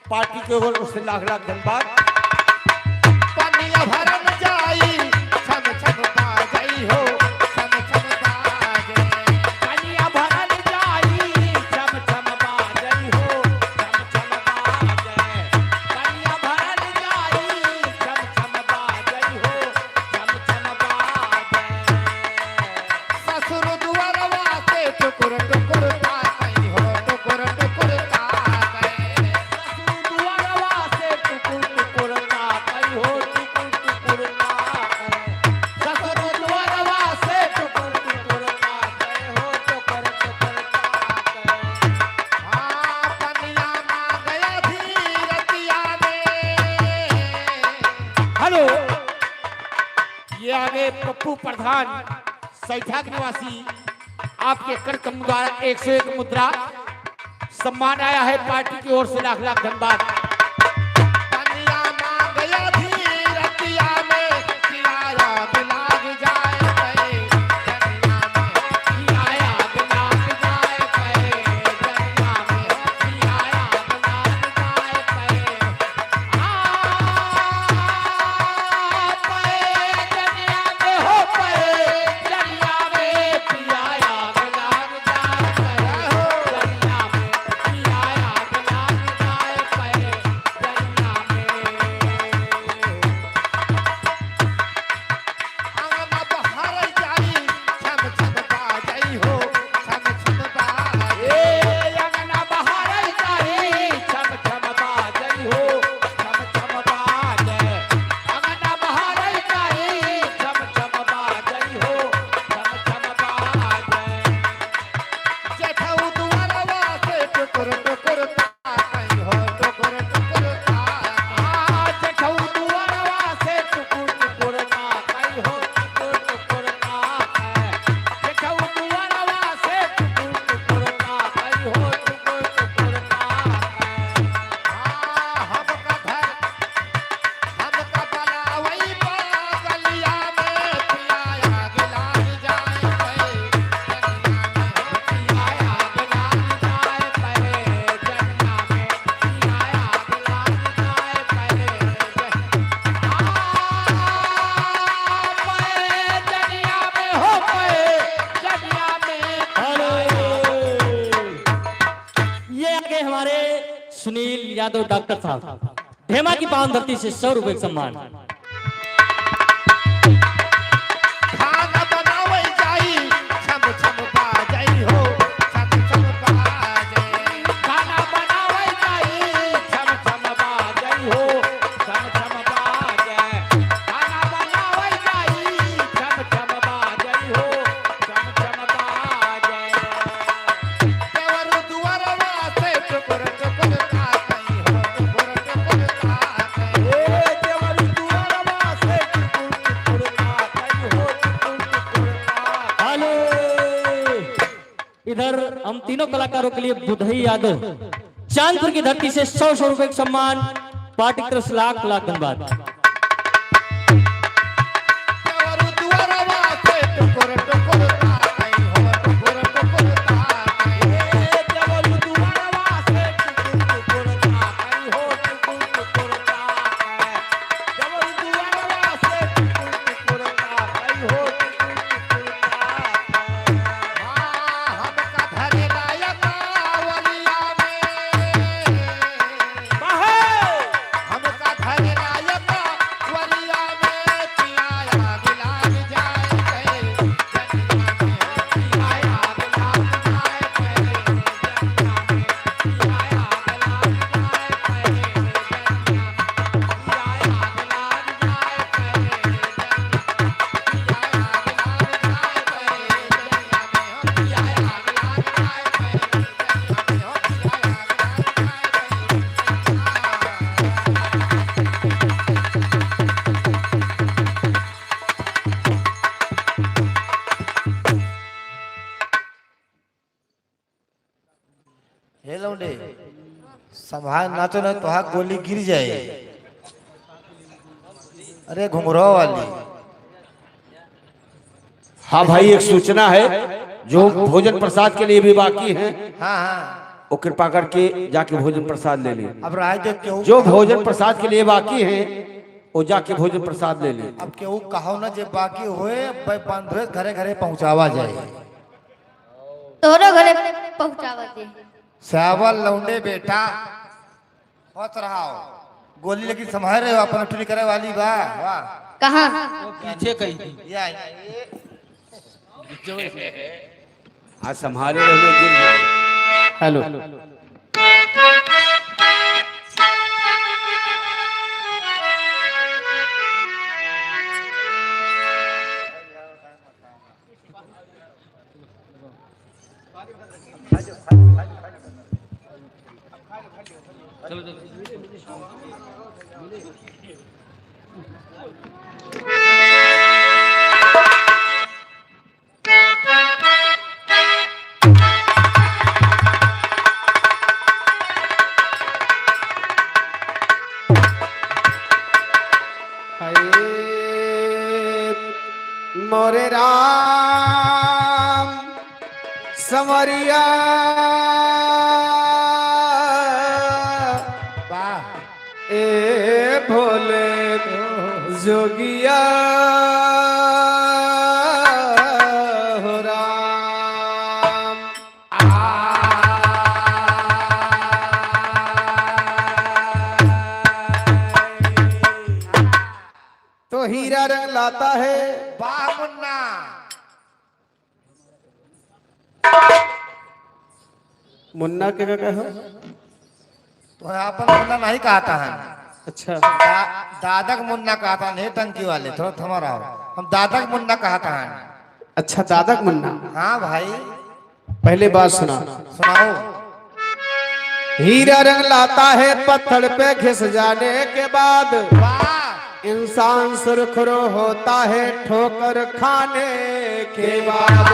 पार्टी के ओर से लाख लाख धन्यवाद। पनिया भरन जाई, छम छम बाजई हो, छम छम बाजे। पनिया भरन जाई, छम छम बाजई हो, छम छम बाजे। पनिया भरन जाई, छम छम बाजई हो, छम छम बाजे। ससुर दुआरवा से टुकुर टुकुर ताकई हो, टुकुर टुकुर ताकई। ससुर दुआरवा से टुकुर टुकुर ताकई हो, टुकुर टुकुर ताकई। ससुर दुआरवा से टुकुर टुकुर ताकई हो, टुकुर टुकुर ताकई। हाँ, पनिया मांगया धीरतिया में। हेलो, ये आगे पप्पू प्रधान, सैठा के निवासी, आपके कार्यक्रम द्वारा एक सौ एक मुद्रा सम्मान आया है, पार्टी की ओर से लाख लाख धन्यवाद। पनिया मांगया धीरतिया में, किराया भी लाग जाए पे, जनिया में किराया भी लाग जाए पे, जनिया में किराया भी लाग जाए पे। यादव डॉक्टर साहब, ढेमा की पावन धरती से सौ रुपए का सम्मान। खाना बनावै जाई, छम छम बाजै हो, छम छम बाजै। खाना बनावै जाई, छम छम बाजै हो, छम छम बाजै। खाना बनावै जाई, छम छम बाजै हो, छम छम बाजै। देवरु दुआरवा से टुकुर टुकुर ताकई हो, टुकुर टुकुर ताकई। ए देवरु दुआरवा से टुकुर टुकुर ताकई हो, टुकुर टुकुर ताकई। हेलो। इधर हम तीनों कलाकारों के लिए बुधई यादव, चांदपुर की धरती से सौ सौ रुपए का सम्मान, पार्टी की तरफ से लाख लाख धन्यवाद। हे लौंडे, संभाल नाचो, नहीं तोहार गोली गिर जाए। अरे घुंघरो वाली। हाँ भाई, एक सूचना है, जो भोजन प्रसाद के लिए भी बाकी हैं, हाँ, हाँ। वो कृपा करके जाके भोजन प्रसाद ले लें। अब राय दे केहू जो भोजन प्रसाद के लिए बाकी हैं, वो जाके भोजन प्रसाद ले लें। अब केहू कहो ना जे बाकी होए, अब बंद होए, घरे घरे पहुँचावा जाए। तोहरो घरे पहुँचावा दे। सावल लौंडे बेटा, होत रहा हो। गोली लेकिन संभाल रहे हो, अपन टुरी करे वाली बा। वाह। कहाँ? वो पीछे कहीं थी। या, या, ये। आज संभाले रहे, गिर गए। हेलो। हाय मोरे राम संवरिया, वाह। ए भोले जोगिया हो राम। तो हीरा रंग लाता है। वाह मुन्ना। मुन्ना के का कहो? तो आपन मुन्ना नहीं कहता है। अच्छा। दा-, दादक मुन्ना कहता है, नहीं टंकी वाले, थोड़ा थमा रहो। हम दादक मुन्ना कहता है। अच्छा, दादक मुन्ना। हाँ भाई। पहले बात सुना। सुनाओ। हीरा रंग लाता है पत्थर पे घिस जाने के बाद। वाह। इंसान सुरखरो होता है ठोकर खाने के बाद।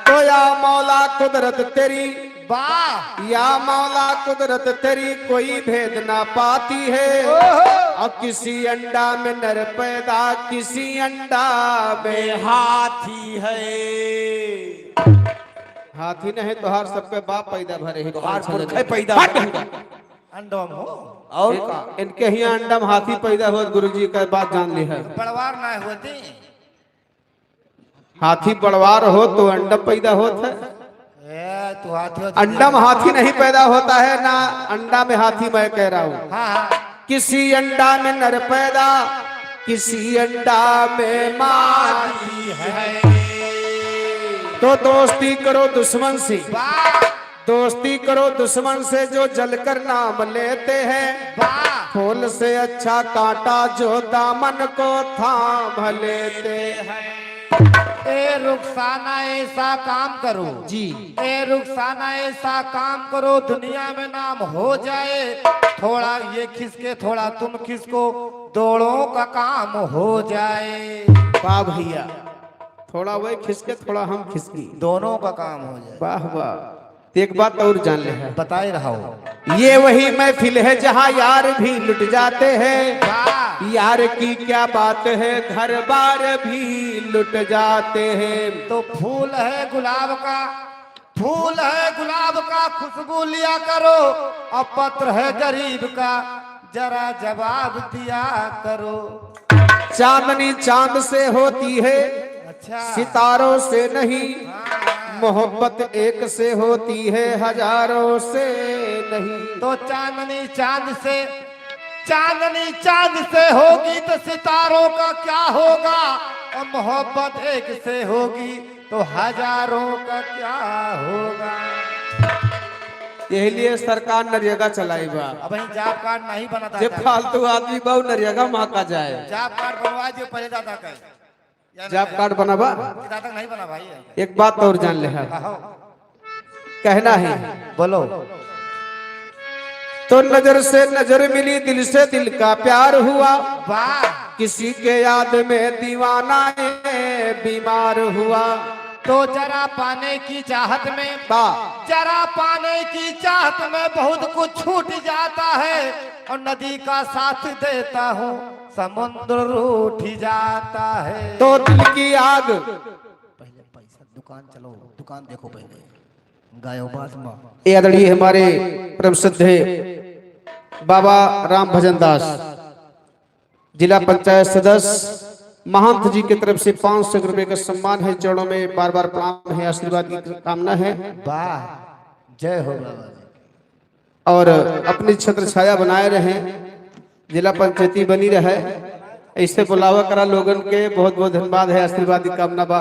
तो या मौला कुदरत तेरी, वाह। या मौला कुदरत तेरी कोई भेद ना पाती है। ओहो। और किसी अंडा में नर पैदा, किसी अंडा में हाथी है। हाथी नहीं, तोहार सबके बाप पैदा भरे हैं। तोहार पुरखे पैदा भरे हैं। अंडम हो। और इन-, का? इनके हियाँ अंडम हाथी पैदा होत, गुरुजी का बात जान ली है। बड़वार ना होती। हाथी बड़वार हो तो अंडम पैदा होत है। ए, तो हाथी होता अंडा में हाथी नहीं पैदा होता है, ना अंडा में हाथी, मैं कह रहा हूँ। हाँ, हाँ। किसी अंडा में नर पैदा, किसी अंडा में मादी है। तो दोस्ती करो दुश्मन से, वाह। दोस्ती करो दुश्मन से जो जलकर नाम लेते हैं। वाह। फूल से अच्छा कांटा जो दामन को थाम लेते हैं। ए रुखसाना, ऐसा काम करो। जी। ए रुखसाना, ऐसा काम करो, दुनिया में नाम हो जाए। थोड़ा ये खिसके, थोड़ा तुम खिसको, दोनों का काम हो जाए। वाह भैया, थोड़ा वह खिसके, थोड़ा हम खिसकी, दोनों का काम हो जाए। वाह, वाह। तो एक बात और जान ले है। बताए रहो। ये वही महफिल है जहाँ यार भी लुट जाते हैं। वाह। यार की क्या बात है, घर बार भी लुट जाते हैं। तो फूल है गुलाब का, फूल है गुलाब का, खुशबू लिया करो, और पत्र है गरीब का, जरा जवाब दिया करो। चांदनी चांद से होती है, अच्छा। सितारों से नहीं। हाँ। मोहब्बत एक से होती है, हजारों से नहीं। तो चांदनी चांद से, चांदनी चांद से होगी तो सितारों का क्या होगा, और मोहब्बत एक से होगी तो हजारों का क्या होगा। यही लिए सरकार नरेगा चलाई बा। अब ही जॉब कार्ड नहीं बनता जे था। फालतू आदमी बा, उ नरेगा मा का जाए। जॉब कार्ड बनवा दियो पहले दादा का। या जॉब नहीं कार्ड बनाबा? दादा नहीं बना भाई। एक बात और जान ले है। कहो। कहना है। बोलो। तो नजर से नजर मिली, दिल से दिल का प्यार हुआ। वाह। किसी के याद में दीवाना ये बीमार हुआ। तो जरा पाने की चाहत में, वाह। जरा पाने की चाहत में बहुत कुछ छूट जाता है, और नदी का साथ देता हूँ, समुद्र रूठ जाता है। तो दिल की आग। पहले पैसा, दुकान चलो, दुकान देखो पहले। गायो बात में। ये आदरणीय हमारे परम श्रद्धेय बाबा राम भजन दास, जिला पंचायत सदस्य, महंत जी की तरफ से पाँच सौ रुपए का सम्मान है। चरणों में बार बार प्रणाम है, आशीर्वाद की कामना है। वाह, जय हो बाबा जी। और अपनी छत्र छाया बनाए रहे, जिला पंचायती बनी रहे, ऐसे बुलावा करा लोगन के। बहुत बहुत धन्यवाद है, आशीर्वाद की कामना बा।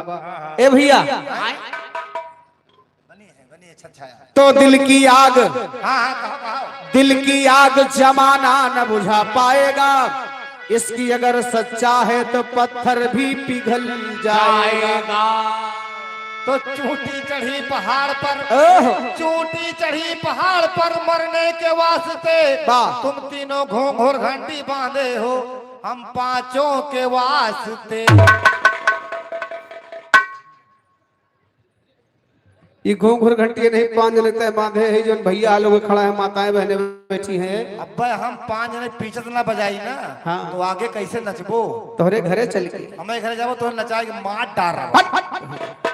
ए भैया, बनी है, बनी है, अच्छा, अच्छा है। तो दिल की आग, हाँ, हाँ, कहो, कहो। दिल की आग जमाना न बुझा पाएगा, इसकी अगर सच्चा है तो पत्थर भी पिघल जाएगा। जाएगा। तो चोटी चढ़ी पहाड़ पर, ओह। चोटी चढ़ी पहाड़ पर मरने के वास्ते वाह। तुम तीनों घोंघोर घंटी बांधे हो, हम पांचों के वास्ते। ये घोंघोर घंटी नहीं, पाँच जने तय बांधे है, जौन भैया लोग खड़ा है, माताएं बहनें बैठी हैं। अब्बे हम पाँच जने पीछे से ना बजाई ना, हाँ। तो आगे कैसे नचबो? तोहरे घरे चल के। हमें घरे जाबो, तोहरे नचाए के मार डार। हट, हट।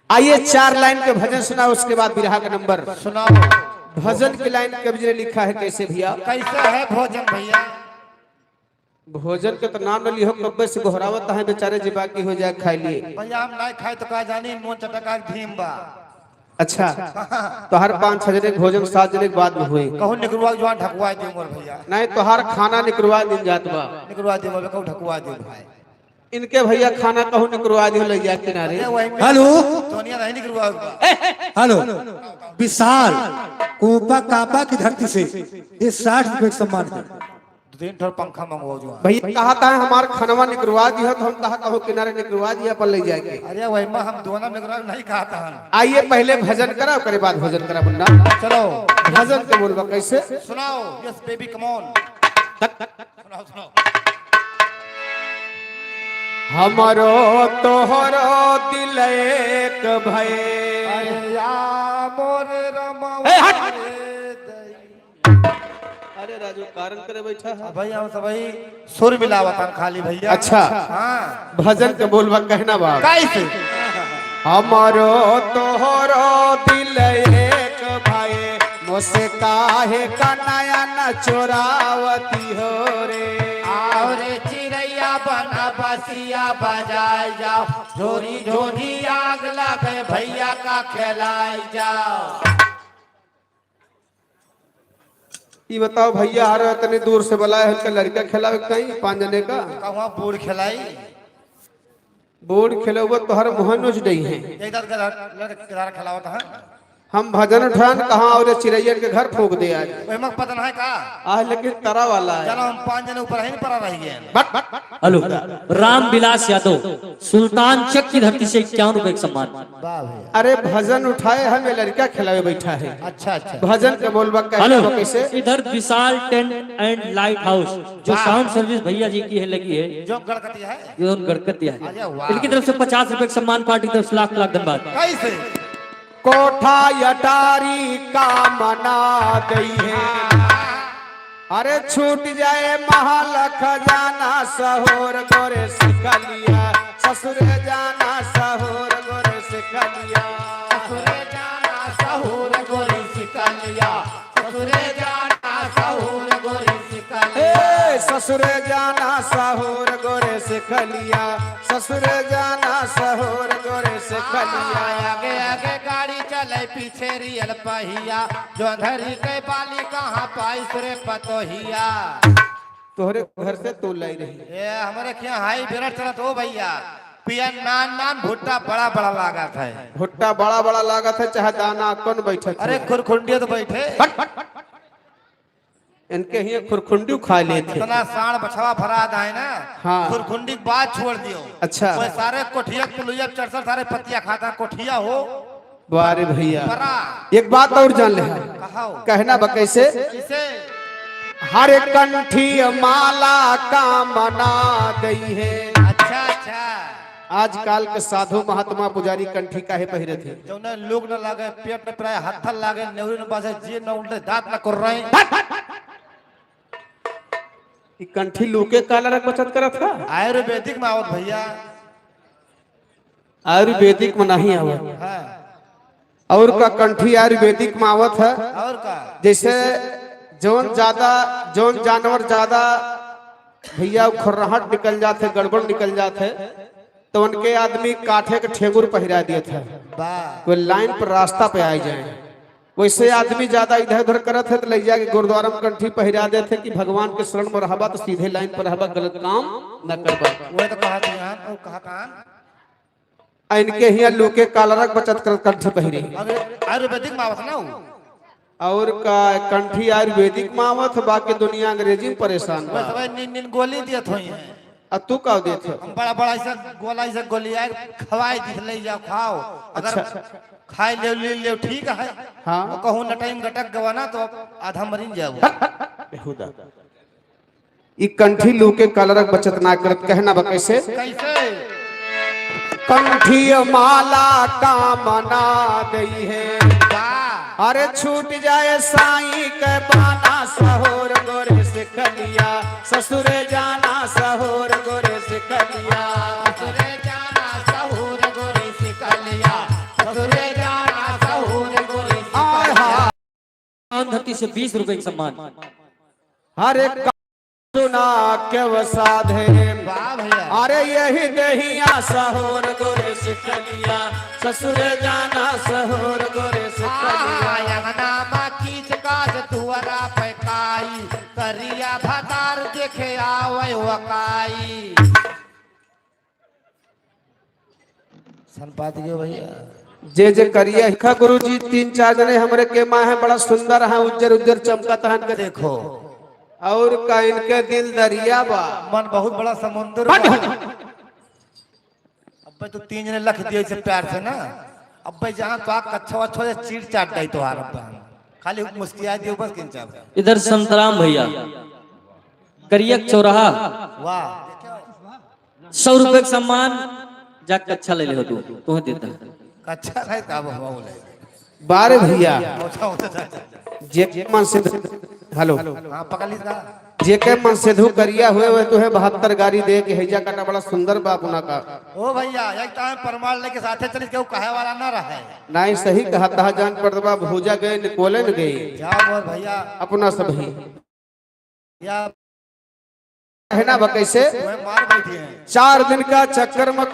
आइए, चार लाइन के भजन सुनाओ, उसके बाद बिरहा का नंबर। सुनाओ। भजन की लाइन कवि जी ने लिखा है, कैसे भैया? कैसे है भोजन भैया? भोजन के तो नाम न लिहो, कब्बे से गोहरावत हैं बेचारे, जे बाकी हो जाए खाए लिए। भैया, हम नहीं खाए तो का जानी, नून चटका के भीम बा। अच्छा, तो हर पाँच छह जने के भोजन सात जने के बाद में हुई। कहूँ निकरुआ के जुआन ढकुआ दे मोर भैया। नहीं, तो हर खाना निकरुआ दिन जात बा। निकरुआ दे मोर, कहूँ ढकुआ दे भाई। इनके भैया खाना कहूँ निकरुआ दे, ले जाए किनारे। अरे वही में हेलो। सोनिया नहीं निकरुआ बा। ए, हेलो। विशाल, कोपा कापा की धरती से ये साठ रुपए का सम्मान कर। दो तीन ठो पंखा मंगवाओ जो। भैया कहा था हमार खनवा निकरवा दियो, तो हम कहा कहो किनारे निकरवा दिया पर ले जाके। अरे वही में हम दोनों निकरवा नहीं कहा था। आइए पहले भजन करा, ओकरे बाद भोजन करा मुन्ना। चलो। भजन के बोलबा कैसे? सुनाओ, yes baby, come on। सुनाओ, सुनाओ। हमारो तोहरो दिल एक भए। अरे या मोर रमवा ए, हट! रे दई। अरे राजू, कारण करे बैठा है। अब भाई, हम सब भाई सुर मिलावत हन खाली भैया। अच्छा। हाँ। भजन के बोलबा कहना बा। कैसे? हमारो तोहरो दिल एक भए, मोसे काहे का नयन चोरावती हो रे। और चिड़ैया बन ना बसिया बजाए जाओ, झोरी झोरी आग लगे भैया का खेलाए जाओ। ई बताओ भैया, हर इतने दूर से बुलाए हैं, इनका लड़का खिलावे के कहीं पाँच जने का? कहवा बूढ़ खिलाई? बूढ़ खिलौबो तोहर मुँह नोच डई है। ये इधर के लड़-, लड़-, किधर खिलावत है? हम भजन उठान कहाँ और चिड़ैयन के घर फूंक दे आज। ओए मक पता नहीं का? आज लेकिन तरा वाला है। चलो हम पाँच जने ऊपर ही नहीं पड़ा रह गए हैं। But, but, but. Hello, Ramvilas Yadav, Sultan Chak की धरती से इक्यावन रुपए का सम्मान। वाह भैया। अरे भजन उठाए हमें लड़का खिलावे बैठा है। अच्छा, अच्छा। भजन के बोलबा कैसे हेलो, हो कैसे? इधर विशाल टेंट एंड लाइट हाउस, जो वाह। साउंड सर्विस भैया जी की है, लगी है। जो गणपति है। ये उन गणपति है। अरे वाह। इनकी तरफ से पचास रुपए का सम्मान, पार्टी की तरफ से लाख लाख धन्यवाद। कैसे? कोठा अटारी काम ना दइहे। अरे छूट जाए महल खजाना, सहूर गोरे सिकलिया, ससुरे जाना सहूर गोरे सिकलिया। ससुरे जाना सहूर गोरे सिकलिया, ससुरे जाना सहूर गोरे सिकलिया। ए, ससुरे जाना सहूर गोरे सिकलिया, ससुरे जाना सहूर गोरे सिकलिया। हाँ, आगे आगे गाड़ी चले, पीछे रियल पहिया, जो अंधरी के बाली कहाँ पाइस रे पतोहिया। तोहरे घर से तू लाई रही। ए, हमरे खिया हाई बिरट चलत हो भैया। पिया नान नान भुट्टा बड़ा बड़ा लागत है। भुट्टा बड़ा बड़ा लागत है, चाहे दाना कौन बैठत अरे है। खुरखुंडिया तो बैठे। हट, हट, हट, हट। इनके हिया खुरखुंडी खा लेत है। इतना साँड़ बछवा भरा आए ना, हाँ। खुरखुंडी के बात छोड़ दियो। अच्छा। कोई सारे कोठिया के पुलुइया पे चढ़ चढ़ सारे पत्तिया खाता कोठिया हो। वाह रे भैया। परा। एक बात और जान ले। कहो। कहना बा कैसे? किसे? हर कंठी माला काम ना दइहे। अच्छा, अच्छा। आजकल के साधु महात्मा पुजारी कंठी काहे पहिरत है? जौने लूक न लागे, पेट न पिराए, हत्थल लागे, नेवरी न बाजे, जीभ न उल्टे, दाँत न कुर्राए। ई कंठी लूके काला रख बचत करत है? आयुर्वेदिक में आवत भैया। आयुर्वेदिक में नहीं आवत। हाँ। और का कंठी आयुर्वेदिक में आवत है? और का? जैसे जौन ज्यादा, जौन जानवर ज्यादा भैया खुर्राहट निकल जात है, गड़बड़ निकल जात है, तो उनके आदमी काठे के ठेंगुर पहिरा दियत है। वाह। कोई लाइन पर रास्ता पे आ जाए। वैसे आदमी ज्यादा इधर उधर करत है तो ले जाके गुरुद्वारा में कंठी पहिरा देत है कि भगवान के शरण में रहबा तो सीधे लाइन पर रहबा, गलत काम न करबा। वो तो कहा था यार, वो कहा था। आ इनके हिया लूके काला रख बचत कर कंठी पहिरे। अगर आयुर्वेदिक में आवत ना हो। और का कंठी आयुर्वेदिक में आवत, बाकी दुनिया अंग्रेजी में परेशान बा। बस भाई नीन नीन गोली दियत होई है। आ तू का देत हो? हम बड़ा बड़ा ऐसा गोला, ऐसा गोली आए, खवाए दिस ले जाओ, खाओ। अगर अच्छा। खाए ले, ले, ले, ठीक है। हाँ। तो कहूँ नटाई में गटक गवा ना, तो आधा मरिन जाओ। हट, हट, हट, बेहुदा। ई कंठी लूके काला रख बचत ना करत, कहना बा कैसे? कैसे? कंठी माला काम ना दइहे। वाह। अरे छूट जाए साईं के बाना, सहूर गोरे सिकलिया, ससुरे जाना सहूर गोरे सिकलिया। ससुरे जाना सहूर गोरे सिकलिया, ससुरे जाना सहूर गोरे सिकलिया। आय हा। धरती से बीस रुपए का सम्मान। हर एक सुना के वसाधे। वाह भैया। अरे यही देहिया सहूर गोरे सिकलिया, ससुरे जाना सहूर गोरे सिकलिया। आ, अंगना मा कीच काच दुआरा पे काई, करिया भतार देखे आवे वकाई। सन पात गयो भैया। जे जे करिया हिखा गुरुजी, तीन चार जने हमरे के माँ हैं, बड़ा सुंदर हैं, उज्जर उज्जर चमकत हैं इनके। देखो। और का इनके दिल दरिया बा। मन बहुत बड़ा समुंदर बा। बंद हो। अब्बे तो तीन जने लख दिए इसे प्यार से ना। अब्बे जहाँ तो आग कच्छा वच्छा हो जाए, चीर चाट जाए तो हार अब्बे। खाली मुस्किया दियो बस किंचा। इधर संतराम भैया, करियक चौराहा। वाह। सौ रुपए का सम्मान, जा कच्छा ले ले हो तू, तुम्हें देता है। कच्छा नहीं था, अब हवा बोले। बारे भैया, अच्छा, अच्छा, अच्छा, अच्छा। जे के मन से, हेलो। हाँ, पकड़ ली था। जे के मन से धू करिया हुए, वह तो है बहत्तर गाड़ी दे के हैजा काटा बड़ा सुंदर बाप उना का। ओ भैया, एक टाइम परमार लेके साथे चली, केहू कहे वाला ना रहे। नहीं, सही कहा, तहा जान पड़त बा, भूजा गए, निकोले न गए। जाओ मोर भैया। अपना सब ही। या कहना बा कैसे? वह मार बैठी हैं। चार दिन का चक्कर में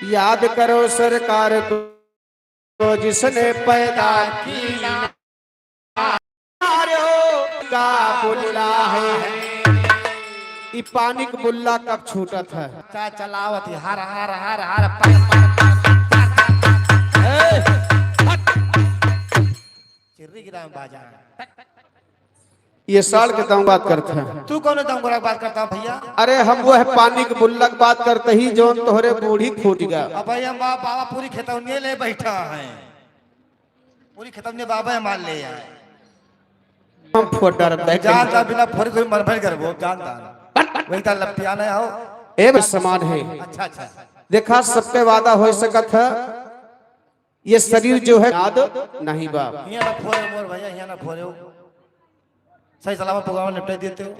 याद करो सरकार को, जिसने पैदा किया। अरे हो, का बुल्ला है। ई पानी के बुल्ला कब छूटत है? चा-, चलावत ही, हर, हर, हर, हर, पर, पर, पर, पर, पर, पर। ए, हट। चिर्री गिरा में बाजा। ये साल के दम बात करत हैं। तू कौन दम गोरा बात करता है भैया? अरे हम वो है पानी के बुल्ला के बात करते ही जौन तोहरे बूढ़ी फूट गया। अब भैया माँ बाबा पूरी खेतौनिये ले बैठा है, पूरी खेतौनिये बाबा है मान ले यार। हम फोड़ डारब देख। जानता बिना फोड़ी कोई मर भर करबो जानता। वही तो लपटिया नहीं हो। ए बस समान है। अच्छा अच्छा। देखा सबके वादा हो सकत है। ये शरीर जो है याद नहीं बा। हियाँ ना फोरे मोर भैया, हियाँ ना फोरे हो। सही सलामत प्रोग्राम निपटाई देते हो।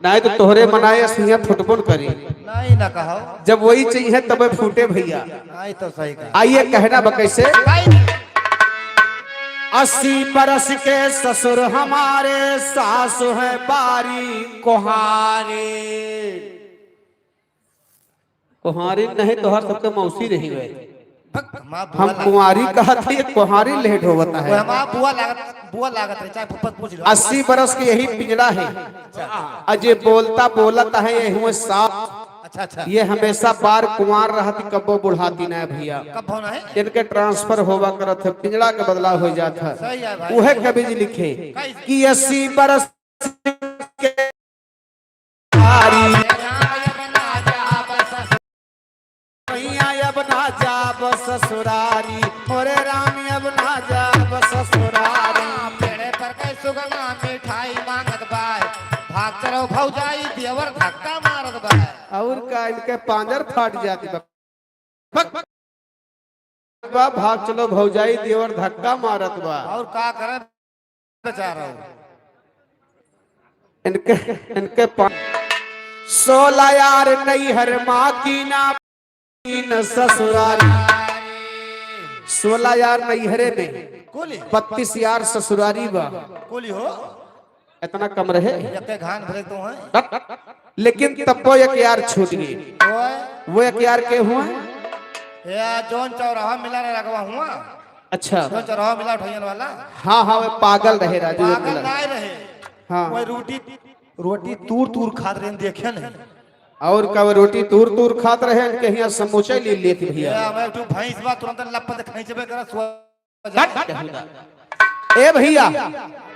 नहीं तो तोहरे मनाए अस हियाँ फुटबॉल करी। नहीं ना कहो। जब वही चाहिए तबे फूटे भैया। नहीं तो सही कहा। आइए कहना बा कैसे? भाई। अस्सी बरस के ससुर हमारे, सास है बारी कुहारी। कुहारी नहीं, तोहर सबके मौसी नहीं हुए। भक, हमार बुआ हम लाग-, कुंवारी कहत है, ये कुहारी लेट होवत है। वो हमार बुआ लागत, बुआ लागत रहे, चाहे फुफ्फा पूछ लो। अस्सी बरस के यही पिंजड़ा है। अच्छा। अजे बोलता बोलत है, ये हुए साफ। अच्छा, अच्छा। ये हमेशा बार कुंवार रहती, कब्बो बुढ़ाती ना है भैया। कब होना है? इनके ट्रांसफर होवा करत है, पिंजड़ा के बदलाव हो जात है। सही है भाई। उहे कवि जी लिखे कैसे? कि अस्सी बरस के भैया अब ना जाब ससुरारी, ओरे राम अब ना जाब ससुरारी। पेड़े पर के सुगना मिठाई मांगत बाय, भाग चलो भौजाई देवर धक्का मारत बाय। और का इनके पांजर फाट जाती बा। बा, भाग चलो भौजाई, देवर धक्का मारत बा। और का करे बेचारा हो? इनके, इनके पा-, सोला यार नैहर मा कीना, तीन ससुरारी। सोला यार नैहरे में, कुली। बत्तीस यार ससुरारी बा। कुली हो। इतना कम रहे? यक्के घान भरे तो हैं। लेकिन तब्बो एक यार छूट गई। ओए। वो एक यार के हुआ? या जौन चौराहा मिला रे रगवा हुआ। अच्छा। जौन चौराहा मिला उठैयन वाला। हाँ, हाँ, वो पागल रहे राजू, वो पागल मिला। नाय रहे। हाँ। वो रोटी, रोटी तूर तूर खात रहे, देखे नहीं। और का वो रोटी तूर तूर खात रहे, इनके यहाँ समोसे ले लेत भैया। या, मैं तू भैंस बा, तुरंत लप दे खींचबे करा, सो- हट, बेहुदा। ए भैया,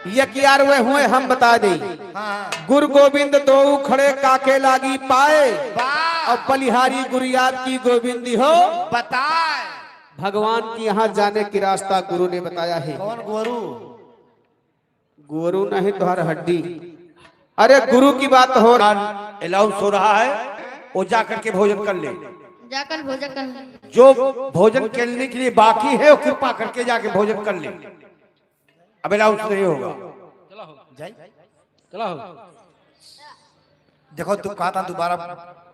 ये कियार वे हुए हम बता दे। हाँ। गुरु गोविंद दो खड़े काके लागी पाए। वाह। और बलिहारी गुरु याद की गोविंद हो। बताए। भगवान की यहाँ जाने की रास्ता गुरु ने बताया है। कौन गुरु? गुरु नहीं तोहर हड्डी। अरे गुरु की बात हो। अनाउंस हो रहा है, वो जा करके भोजन कर ले। जाकर भोजन कर ले। जो भोजन करने के लिए बाकी है, वो कृपा करके जाके भोजन कर ले। अब अनाउंस नहीं होगा। जाई? चला हो। देखो, तू कहा था दोबारा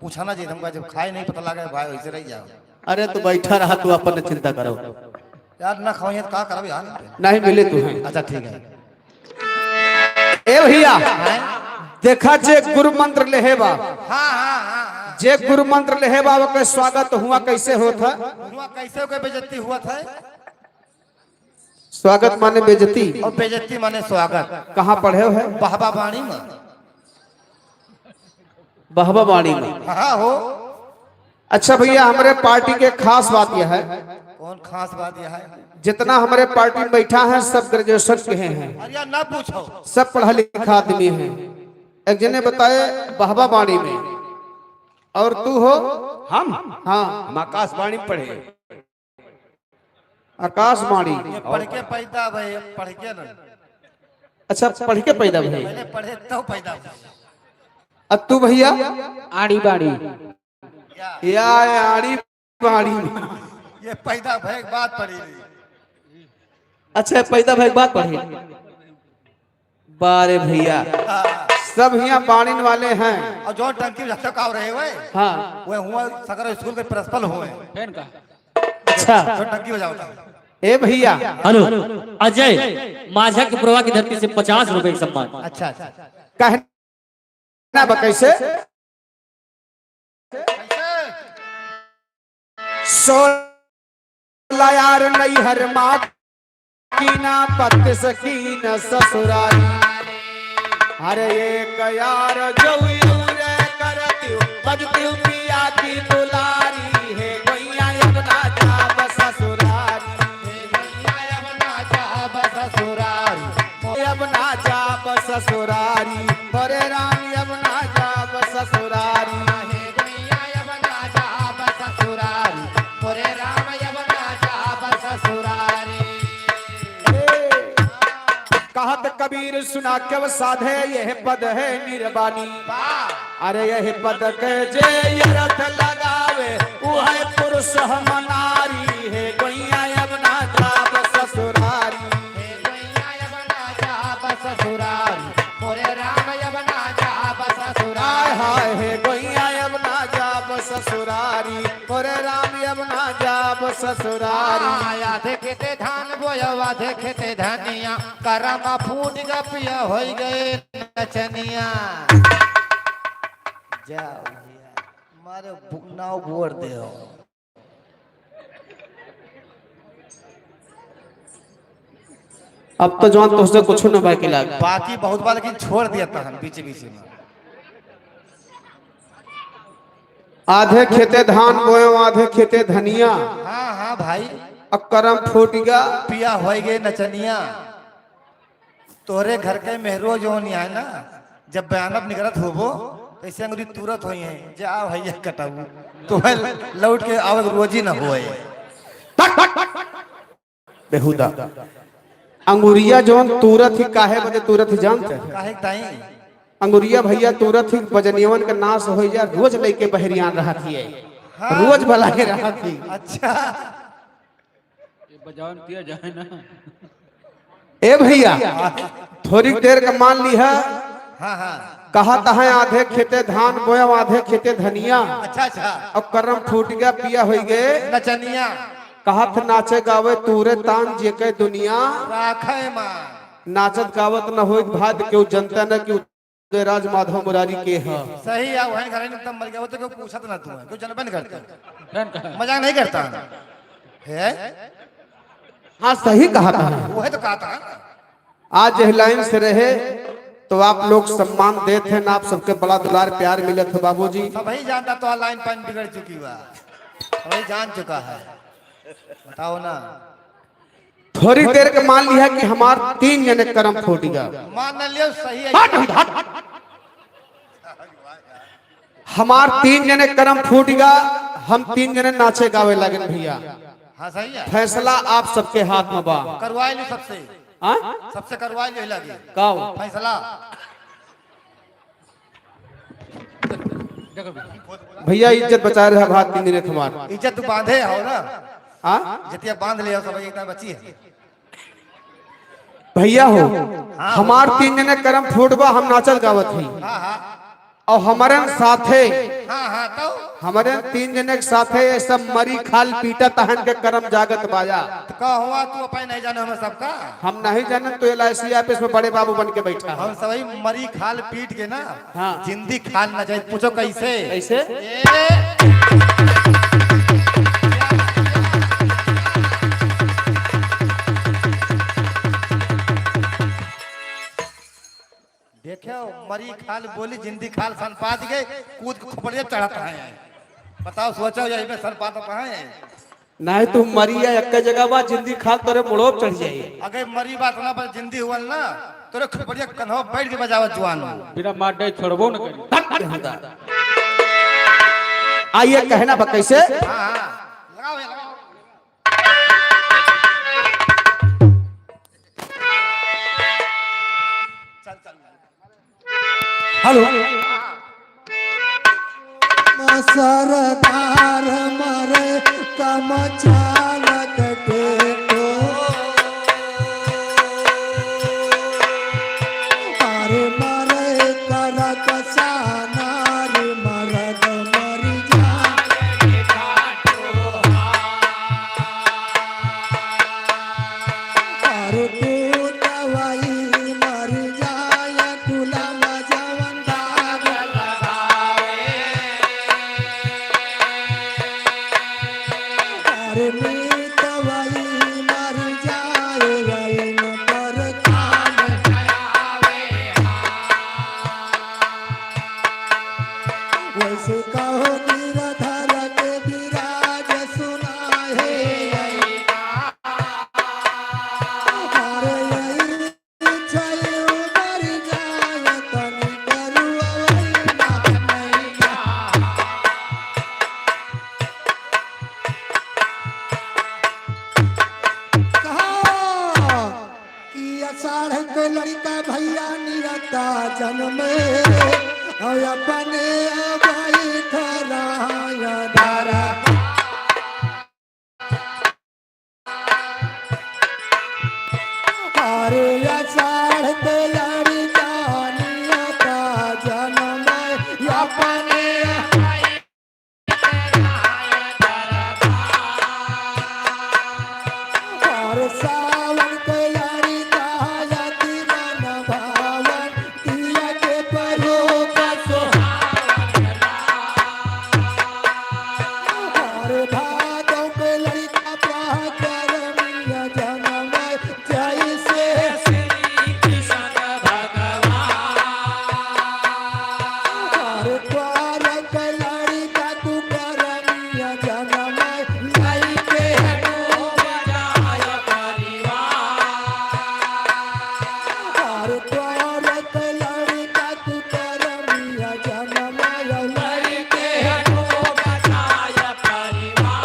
पूछा ना जी, हमका जब खाए नहीं पता लगा, भाई वैसे रह जाओ। अरे, तू बैठा रहा, तू अपन चिंता करो। यार, ना खाओ, ये तो का करब यार? नहीं मिले तू हैं। अच्छा, ठीक है। ए भैया, हैं? देखा जे गुरु मंत्र लेहे बा, हाँ, हाँ, हाँ, हाँ। जे गुरु मंत्र लेहे बा, ओके स्वागत हुआ कैसे होत है? हुआ कैसे, ओके बेइज्जती हुआ था? स्वागत माने बेइज्जती। और बेइज्जती माने स्वागत। कहाँ पढ़े हो है? बहबा बाणी में। बहबा बाणी में। हाँ हो। अच्छा भैया, हमरे पार्टी के खास बात यह है। कौन खास बात यह है? जितना हमरे पार्टी में बैठा है, सब ग्रेजुएशन के हैं। अरे यार, ना पूछो। सब पढ़ा लिखा आदमी हैं। एक जने बताए बहबा बाणी में, और तू हो? हम? हाँ। हम आकाशवाणी में पढ़े। आकाशवाणी। ये पढ़ के पैदा भए, पढ़ के ना। अच्छा, पढ़ के पैदा भए। पहले पढ़े तो पैदा भए। अब तू भैया? आड़ी बाड़ी। या, या, आड़ी बाड़ी। ये पैदा भए के बाद पढ़ी रही। अच्छा, पैदा भए के बाद पढ़ी। बारे भैया, हाँ। सब हियाँ बाणिन वाले हैं। और जो टंकी में झटका रहे हुए, हाँ। वे हुआ सकर स्कूल के प्रिंसिपल हुए। फैन का? अच्छा। जो टंकी बजावता है। ए भैया। हेलो, अजय, माझा के पुरवा की धरती से पचास रुपए का सम्मान। अच्छा, अच्छा। कह ना बा कैसे? सो यार नैहर मा कीना पत्त सकीन ससुरारी। अरे एक यार जौयू रे करतिउ, बजतिउ पिया की दुलारी। हे गोइया अब ना जाब ससुरारी। हे गोइया अब ना जाब ससुरारी। अब ना जाब ससुरारी। अरे राम अब ना जाब ससुरारी। हे गोइया अब ना जाब ससुरारी। अरे राम अब ना जाब ससुरारी। कहत कबीर सुना क्यों साधे, यह पद है निर्वाणी। अरे यह पद के जे ये अर्थ लगावे, वह पुरुष हम नारी। हे गोइया अब ना जाब ससुरारी। हे गोइया अब ना जाब ससुरारी। मोरे राम अब ना जाब ससुरारी। हाय हाय, हे गोइया अब ना जाब ससुरारी। मोरे राम अब ना जाब ससुरारी। हाँ, आधे खेते धान बोयब, आधे खेते धनिया, करम फूट ग पिया होई गए नचनिया। जा भैया, मारे बु-, नाव बोर दे हो। अब तो जवान तोहसे कुछ न बाकी लाग। बाकी बहुत बा, लेकिन छोड़ दिया तहन बीच बीच में। आधे खेते धान बोए, आधे खेते धनिया। हाँ, हाँ भाई। अब करम फूट गा। पिया होई गए नचनिया। तोहरे घर के मेहरो जौन है ना, जब बयानत निकलत होबो, तो ऐसे अंगुरी तुरत होई है, जे आ भैया कटाऊ, तो वह लौट के आवे के रोजी न होए। बेहुदा। अंगुरिया जौन तुरत ही, काहे बदे तुरत ही जानते हैं? काहे ताई? अंगुरिया भैया तुरत ही बजनियवन के नाश हो जा, रोज लेके बहरियान रहत ही है। हाँ। रोज बलाए रहत ही। अच्छा। ये बजावन किया जाए ना। ए भैया, थोड़ी देर का मान लिहा। हाँ, हाँ। कहत है आधे खेते धान बोया, आधे खेते धनिया। अच्छा, अच्छा। अब करम फूट गया, पिया होई गए नचनिया। कहत नाचे गावे तूरे तान जेके दुनिया। राखे मान। नाचत गावत न होई भाद, केहू जनता न कि उदय राज माधव मुरारी के ह। सही है, वही घर में तब मर गया, वो तो केहू पूछत ना तू है, केहू जनबे नहीं करता। मजाक नहीं करता है। हाँ, सही कहत है। वो है तो कहत है। आज यह लाइन से रहे तो आप लोग सम्मान देत हैं ना, आप सबके बड़ा दुलार प्यार मिलत है बाबूजी। सबही जानता तो लाइन पाइन बिगड़ चुकी हुआ, सबही जान चुका है। बताओ ना। थोड़ी देर के मान लिहा कि हमार तीन जने करम फूट गा। मान न लियो, सही है। हट, हट, हट। हमार तीन जने करम फूट गा, हम तीन जने नाचे गावे लागन भैया। हाँ, सही है। फैसला आप सबके हाथ में बा। करवाई ली सबसे। हाँ? सबसे करवाई ली लगी। का हो? फैसला। भैया इज्जत बचा रहा, भात तीन जने हमार। इज्जत तू बांधे हो ना? हाँ? इज्जतिया बांध ले हो, सब इतना बची है। भैया हो, हाँ। हमार तीन जने करम फूट बा, हम नाचत गावत हई। हाँ, हाँ। और हमरन साथे, हाँ, हाँ, तो? हमरन तीन जने के साथे ये सब मरी खाल पीटत हन के करम जागत बाया। तो का हुआ, तू अपन नहीं जाने हमें सबका? हम नहीं जानन, तो एल आई सी ऑफिस में बड़े बाबू बन के बैठा है। हम सभी मरी खाल पीट के ना, हाँ। जिंदी खाल ना जाए। पूछो कैसे? कैसे? ए! देखो, मरी खाल बोली, जिंदी खाल सन पात गए, कूद के खोपड़िया चढ़त है। बताओ, सोचो, यही में सन पात है। नहीं तू मरी है एक जगह बा, जिंदी खाल तोरे मुड़ो पे चढ़ जाई। अगर मरी बात ना, पर जिंदी हुआ ना, तोरे खोपड़िया कन्हो बैठ के बजावत जुआन हो। बिना मार दे छोड़बो न करी। धत के हुदा। आइए कहना बा कैसे? हाँ, हाँ। लगाओ, लगाओ। चल, चल। हेलो। सरदार मरे कम चालत टेटो। अरे मरे करत सानार मरद मरि जा। अरे तू दवाई मरि जाय, कुलम जवन दाग जनम अपने बैठ रहा धरा। अरे आषाढ़ के लड़िका नियता जनम अपने और सावन के लड़िका अति मन भावन, पिया के परोप सुहावन। और भादों के लड़िका पाकर मिया जनम जैसे श्री कृष्ण भगवान। अरे द्वारक लड़िका तू करमिया जनम लइके डूब जाय परिवार। अरे द्वारक लड़िका तू करमिया जनम लइके डूब जाय परिवार।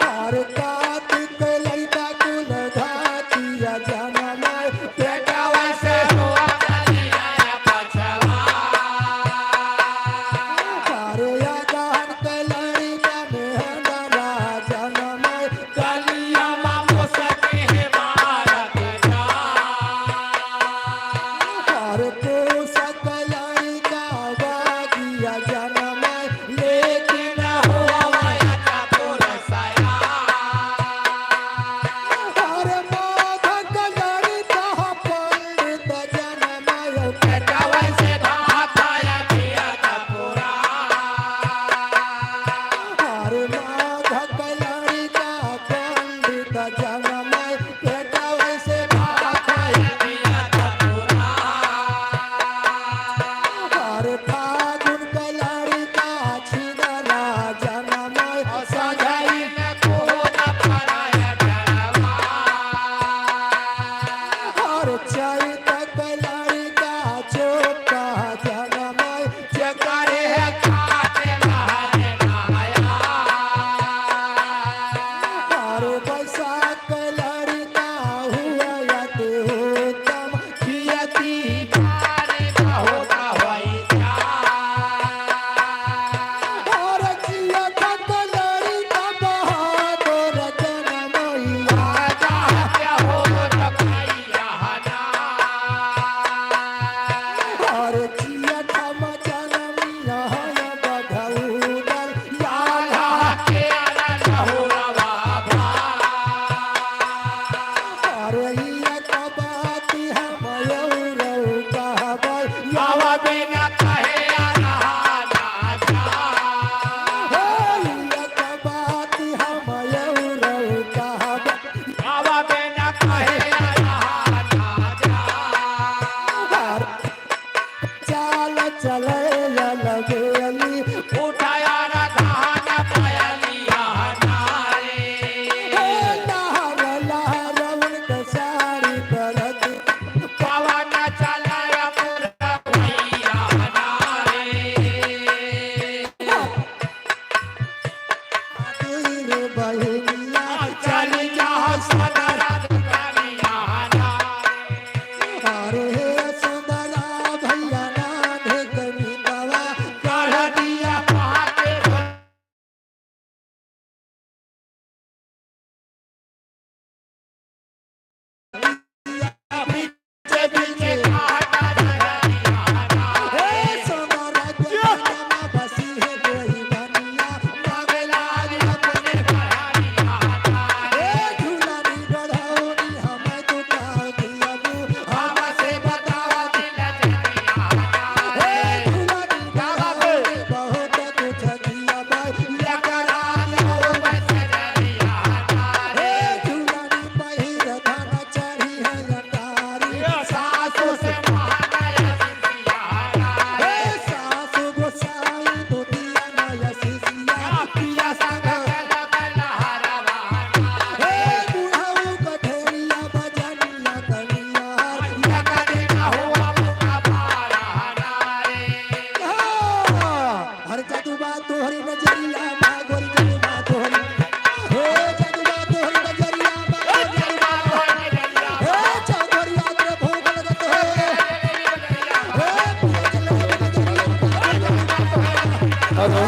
अरे कार्तिक लड़िका कुल घातिया जनम पेटवा से हुआ कलिया पछवा। अरे अगहन के लड़िका में हमारा जनम कलिया मामो सके है मारत जा। अरे पूस के लड़िका बागिया जनम लेकिन होवै चतुर सया। अरे माघ के लड़िका पंडित जनम पेटवा से धाता या पिया कपूरा। अरे माघ के लड़िका पंडित जनम पेटवा से धाता या पिया कपूरा। अरे फागुन के लड़िका छिनरा जनम सजाई न कोन पराय डरवा। अरे चैत के लड़िका चोका जनम जकरे खाते नहाए नहाया। अरे बैसाख के लड़िका हुआ अति उत्तम खियती बारी बहुत होई जा। और जिया खत लड़िका बहादुर जनम मैया। राजा के हो रखैया ना।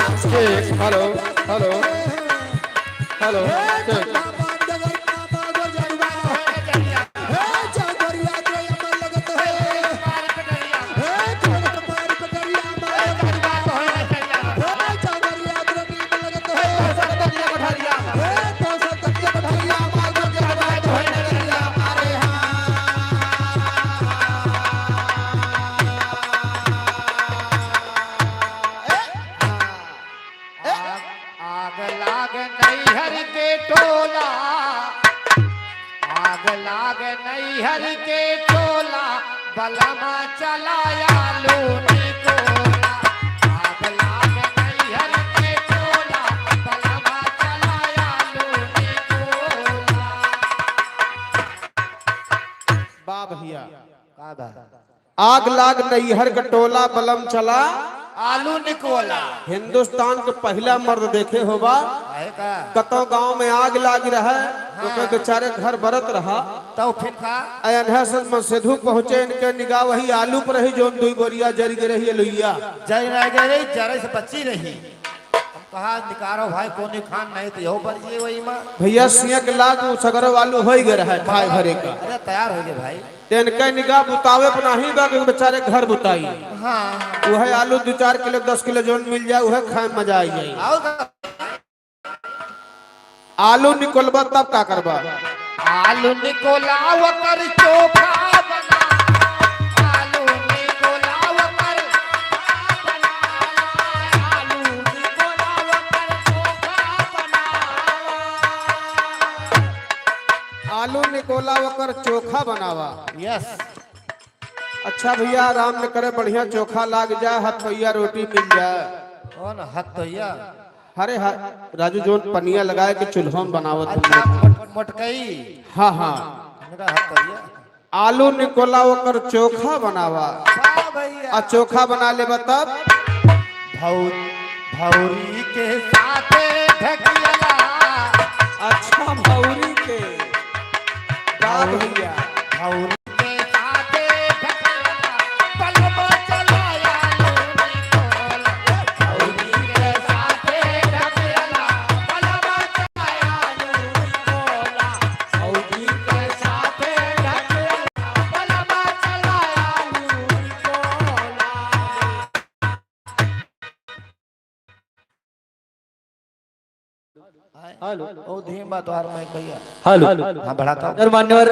Check, hello, hello, hello, check। आग, आग लाग नैहर के टोला, आग लाग नैहर के टोला, बलमा चला आलू निकोला। आग लाग नैहर के टोला, बलमा चला आलू निकोला। वाह भैया। का बा? आग लाग नैहर के टोला, बलम चला आलू निकोला। हिंदुस्तान के पहिला मर्द देखे होबा। काहे का? कतौ गांव में आग लाग रहा, हाँ। ओकर बेचारे घर बरत रहा। तौ फिर का? अयन्हा से मसेधु पहुँचे, इनके निगाह वही आलू पर रही, जौन दुई बोरिया जरि गए रही अलुइया। जरि ना गए रही, जरे से बची रही। हम कहा, "निकारो भाई, कोनी खान नहीं तो यहो पर ये वही माँ।" भैया, सियक लाग, उ सगरो आलू होइ गए रहा, खाए भरे का। अरे, तैयार होइ गए भाई। तेन के निगाह बुतावे पर नाही बा कि बेचारे घर बुताई। हाँ। उहे आलू दू चार किलो, दस किलो जौन मिल जाए, उहे खाए में मजा आई जाए। आलू निकोलबा तब का करबा? आलू निकोला ओकर चोखा बना, आलू निकोला ओकर, आलू निकोला ओकर चोखा बना। आलू निकोला ओकर चोखा बनावा। Yes। अच्छा भैया, आराम न करे, बढ़िया चोखा लाग जा, हथोइया रोटी मिल जा। कौन हथोइया? अरे हा, राजू, जौन पनिया लगाए के चूल्हा में बनावत अच्छा, हैं। मोट-, मोटकई। हाँ, हाँ। इनका हथोइया। आलू निकोला ओकर चोखा बनावा। वाह भैया। आ चोखा बना लेबा तब? भौ-, भौरी के साथे ढकियला। अच्छा, भौरी के। वाह भौरी, भैया। भौरी के साथे ढकियला। बलमा चला आलू निकोला। भौरी के साथे ढकियला। बलमा चला आलू निकोला। भौजी के साथे ढकेला, बलमा चला आलू निकोला। हेलो। ओ धीम बा तोहार माइक भैया। हेलो। हाँ, बढ़ाता हूँ। सर, मान्यवर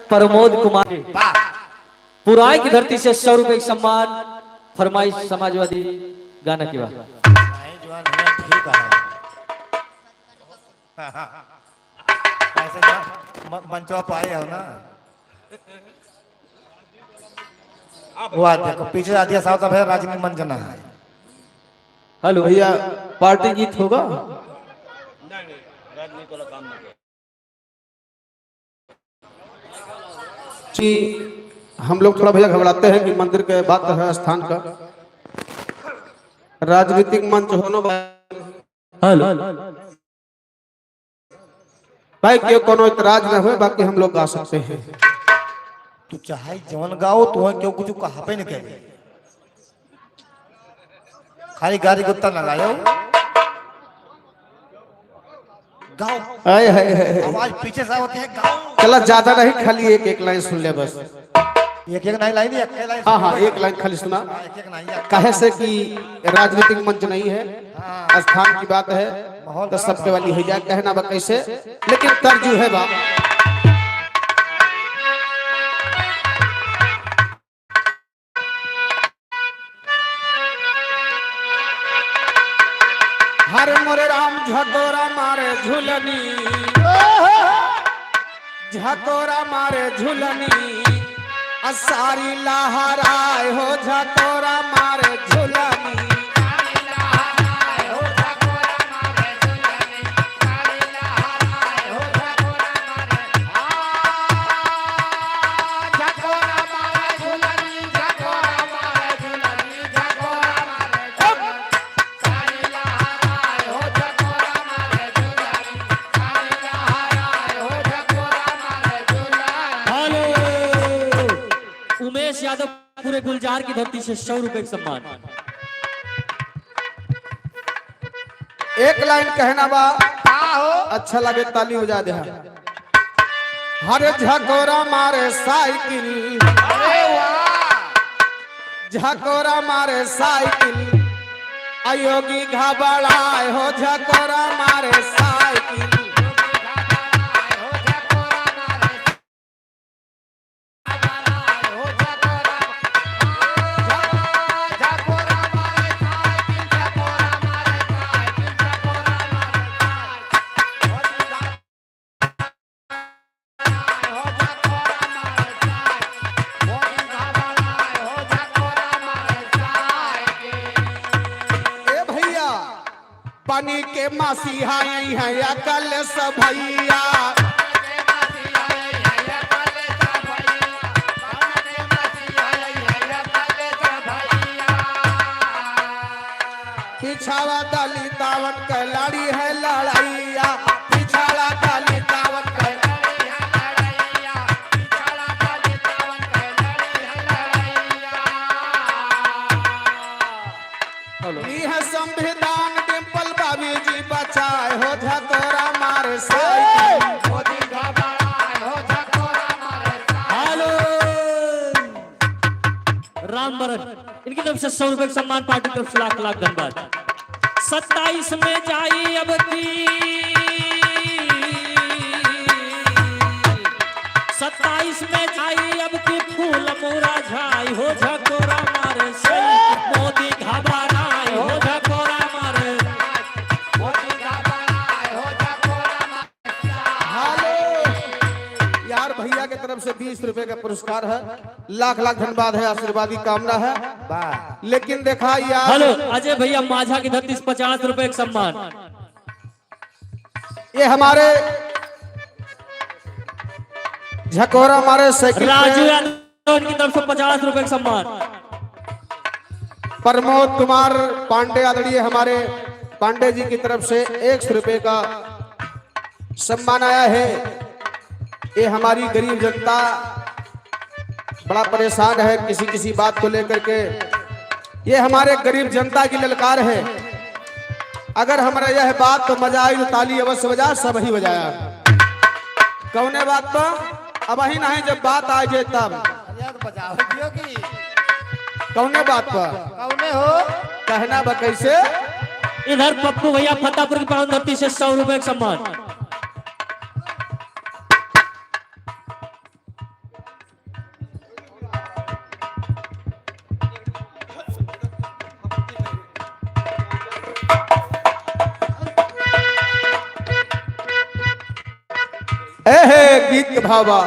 प्रमोद कुमार वाह। पुराई की धरती से सौ रुपए की सम्मान, फरमाइश समाजवादी गाना की बात। नहीं, जवान है, ठीक है। ऐसे ना, म-, मंचवा पे आए हो ना। वाह, देखो, पीछे से आदिया साहब का भैया राजनीति मंच ना है। हेलो। भैया, पार्टी गीत होगा? जी, हम लोग थोड़ा भैया घबराते हैं कि मंदिर के बात है स्थान का। राजनीतिक मंच होनो बा-, हेलो। भाई, केहू कोनो एतराज ना होए, बाकी हम लोग गा सकते हैं। तू चाहे जवन गाओ, तुम्हें केहू कुछ कहा पे नहीं कहे। खाली गारी गुत्ता लगायो। गाओ। हाय, हाय, हाय, हाय। आवाज पीछे से आवत है, गाओ। चला, ज्यादा नहीं, खाली एक, एक लाइन सुन ले बस। एक, एक नहीं, लाइन, एक लाइन हाँ, हाँ, सुन ले। एक लाइन खाली सुना। हाँ, एक, एक नहीं, एक काहे से कि राजनीतिक मंच नहीं है, हाँ। स्थान की बात है, माहौल तो खराब सबके है। वाली हो जाए, कहना बा कैसे, लेकिन तर्ज है बा। हरे मोरे राम झकोरा मारे झुलनी, झकोरा मारे झुलनी, आ सारी लहराए हो झकोरा मारे झुलनी। हेलो, उमेश यादव। पूरे गुलजार की धरती से सौ रुपए का सम्मान। एक लाइन कहना बा, का हो? अच्छा लगे ताली बजा दे। हर झकोरा मारे साइकिल, अरे वाह! झकोरा मारे साइकिल, अयोगी घबराए हो झकोरा मारे साइकिल। ए भैया, पानी के मासी हाई है अकल से भैया। पिछाड़ा दलितावन के लड़ी है लड़ैया, पिछाड़ा दलितावन के लड़ी है लड़ैया, पिछाड़ा दलितावन के लड़ी है लड़ैया। हेलो। ई है संविधान डिम्पल बाबी जी बचाए हो झकोरा मारे साइकिल। मोदी घबराए हो झकोरा मारे साइकिल। हेलो। रामवरण, इनकी तरफ से सौ रुपए का सम्मान, पार्टी की तरफ से लाख लाख धन्यवाद। सत्ताईस में जाई अब की, सत्ताईस में जाई अब की फूल मुरझाई हो झकोरा मारे से, मोदी घबराई हो झकोरा मारे। हेलो। यार, भैया के तरफ से बीस रुपए का पुरस्कार है, लाख लाख धन्यवाद है, आशीर्वाद की कामना है। वाह। लेकिन देखा यार, हेलो, अजय भैया माझा की धरती से पचास रुपए का सम्मान। ये हमारे झकोरा मारे साइकिल पे राजू यादव, इनकी तरफ से पचास रुपए का सम्मान। प्रमोद कुमार पांडे, आदरणीय हमारे पांडे जी की तरफ से एक सौ रुपए का सम्मान आया है। ये हमारी गरीब जनता बड़ा परेशान है किसी किसी बात को लेकर के। ये हमारे गरीब जनता की ललकार है। अगर हमरा यह बात तो मजा आई तो ताली अवश्य बजा, सब ही बजाया। कौने बात पर? अब ही नहीं, जब बात आ जाए तब। अरे यार, बजाओ दियो की। कौने बात पर? कौने हो? कहना बा कैसे? इधर पप्पू भैया फतेहपुर की पावन धरती से सौ रुपए का सम्मान। ए हे गीत के भावा।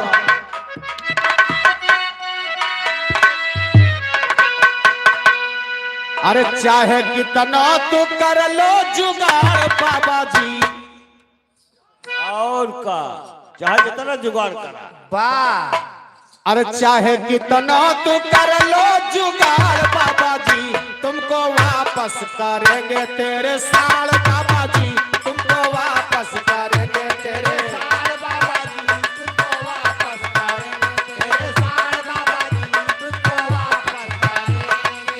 अरे चाहे कितना तू कर लो जुगाड़ बाबा जी। और का, चाहे जितना जुगाड़ करा। वाह। अरे चाहे कितना तू कर लो जुगाड़ बाबा जी, तुमको वापस करेंगे तेरे साल बाबा जी, तुमको वापस करेंगे तेरे साल बाबा जी, तुमको वापस करेंगे तेरे साल बाबा जी, तुमको वापस करेंगे।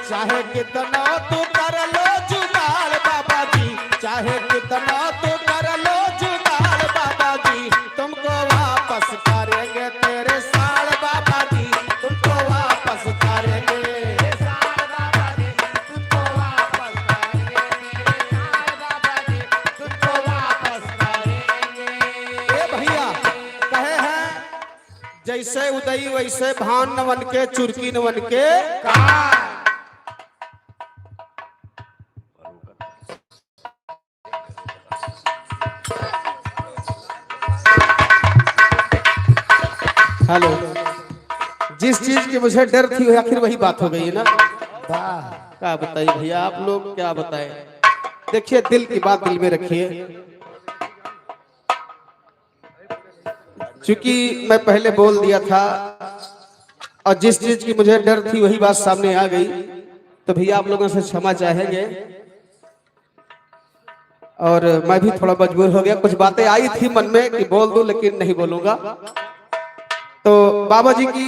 चाहे कितना तू कर लो जुगाड़ बाबा जी, चाहे कितना तू कर लो जुगाड़ बाबा जी, तुमको वापस करेंगे तेरे साल बाबा जी, तुमको वापस करेंगे। ए भैया, कहे हैं, जैसे उदई वैसे भान, नवन के चुरकी नवन के। हेलो, जिस चीज की मुझे डर थी, आखिर वही बात हो गई है ना। वाह। क्या बताइए भैया, आप लोग क्या बताएं। देखिए, दिल की बात दिल में रखिए। चूंकि मैं पहले बोल दिया था और जिस चीज की मुझे डर थी वही बात सामने आ गई, तो भैया आप लोगों से क्षमा चाहेंगे। और मैं भी थोड़ा मजबूर हो गया, कुछ बातें आई थी मन में कि बोल दूं लेकिन नहीं बोलूंगा। तो बाबा जी की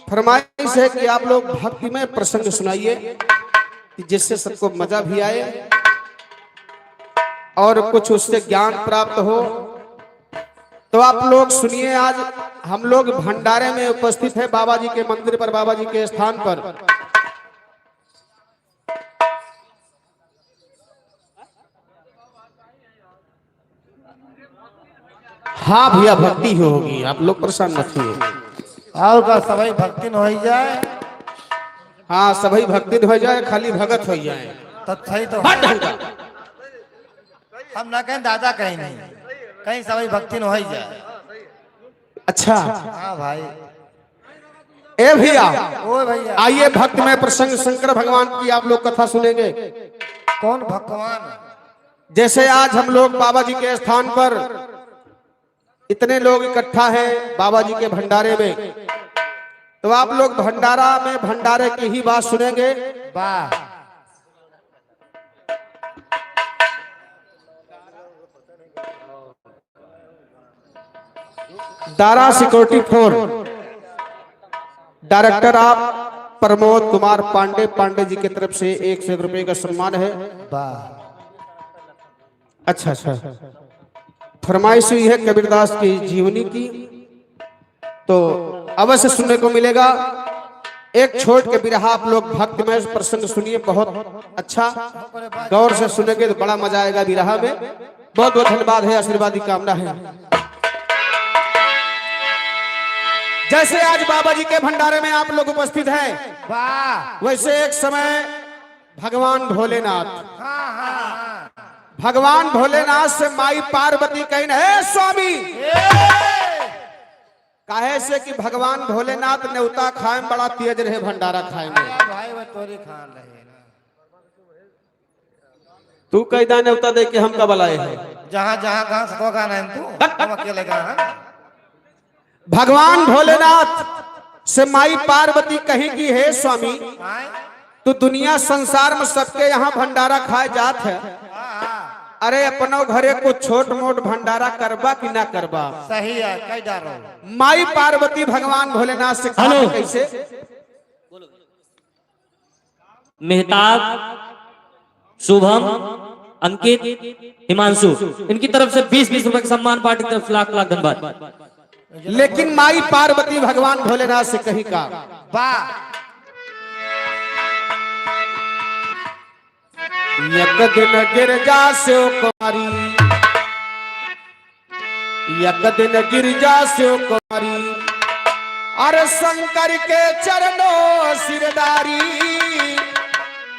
फरमाइश है कि आप लोग भक्तिमय प्रसंग सुनाइए कि जिससे सबको मजा भी आए और कुछ उससे ज्ञान प्राप्त हो। तो आप लोग सुनिए, आज हम लोग भंडारे में उपस्थित हैं बाबा जी के मंदिर पर, बाबा जी के स्थान पर। हाँ भैया, भक्ति ही होगी, आप लोग परेशान मत होइए। और का, सभई भक्तिन होइ जाए। हाँ, सभई भक्तिन होइ जाए, खाली भगत होइ जाए। तब सही तो हट है। हटा। हम ना कहें, दादा कहीं नहीं, कहीं सभई भक्तिन होइ जाए। अच्छा। हाँ भाई। ए भैया, ओ भैया। आइए, भक्तिमय प्रसंग शंकर भगवान की आप लोग कथा सुनेंगे। कौन भगवान? जैसे आज हम लोग बाबा जी के स्थान पर इतने लोग इकट्ठा हैं बाबा जी के भंडारे में, तो आप लोग भंडारा में भंडारे की ही बात सुनेंगे। वाह। दारा सिक्योरिटी फोर, डायरेक्टर आप प्रमोद कुमार पांडे, पांडे जी की तरफ से एक सौ एक रुपए का सम्मान है। वाह। अच्छा, अच्छा। फरमाइश हुई है कबीरदास की जीवनी की, तो अवश्य सुनने को मिलेगा। एक छोट के बिरहा आप लोग भक्तिमय प्रसंग सुनिए, बहुत अच्छा, गौर से सुनेंगे तो बड़ा मजा आएगा बिरहा में। बहुत बहुत धन्यवाद है, आशीर्वाद की कामना है। जैसे आज बाबा जी के भंडारे में आप लोग उपस्थित हैं, वाह। वैसे एक समय भगवान भोलेनाथ, हाँ, हाँ, हाँ। भगवान भोलेनाथ से माई पार्वती कहिन, "हे स्वामी, ए! काहे से कि भगवान भोलेनाथ नेवता खाए में बड़ा तेज रहे, भंडारा खाए में।" अरे भाई, वो तोरी खान रहे ना। तू कैदा नेवता दे के हमका बुलाए है? जहाँ, जहाँ, कहाँ से तो गाना है तू? हट, हट, हम अकेले गाना है। भगवान भोलेनाथ से माई पार्वती कही कि हे स्वामी, आय? तू दुनिया संसार में सबके यहाँ भंडारा खाए जात है, हाँ, हाँ। अरे अपनो घरे कुछ छोट मोट भंडारा करबा कि ना करबा? सही है, कई डारो। माई पार्वती भगवान भोलेनाथ से कहा हेलो। कैसे? मेहताब, शुभम, अंकित, हिमांशु, इनकी तरफ से बीस बीस रुपए का सम्मान, पार्टी की तरफ से लाख लाख धन्यवाद। लेकिन माई पार्वती भगवान भोलेनाथ से कही का? वाह। एक दिन गिरजा से कुमारी, एक दिन गिरजा से कुमारी, अरे शंकर के चरणों सिरदारी,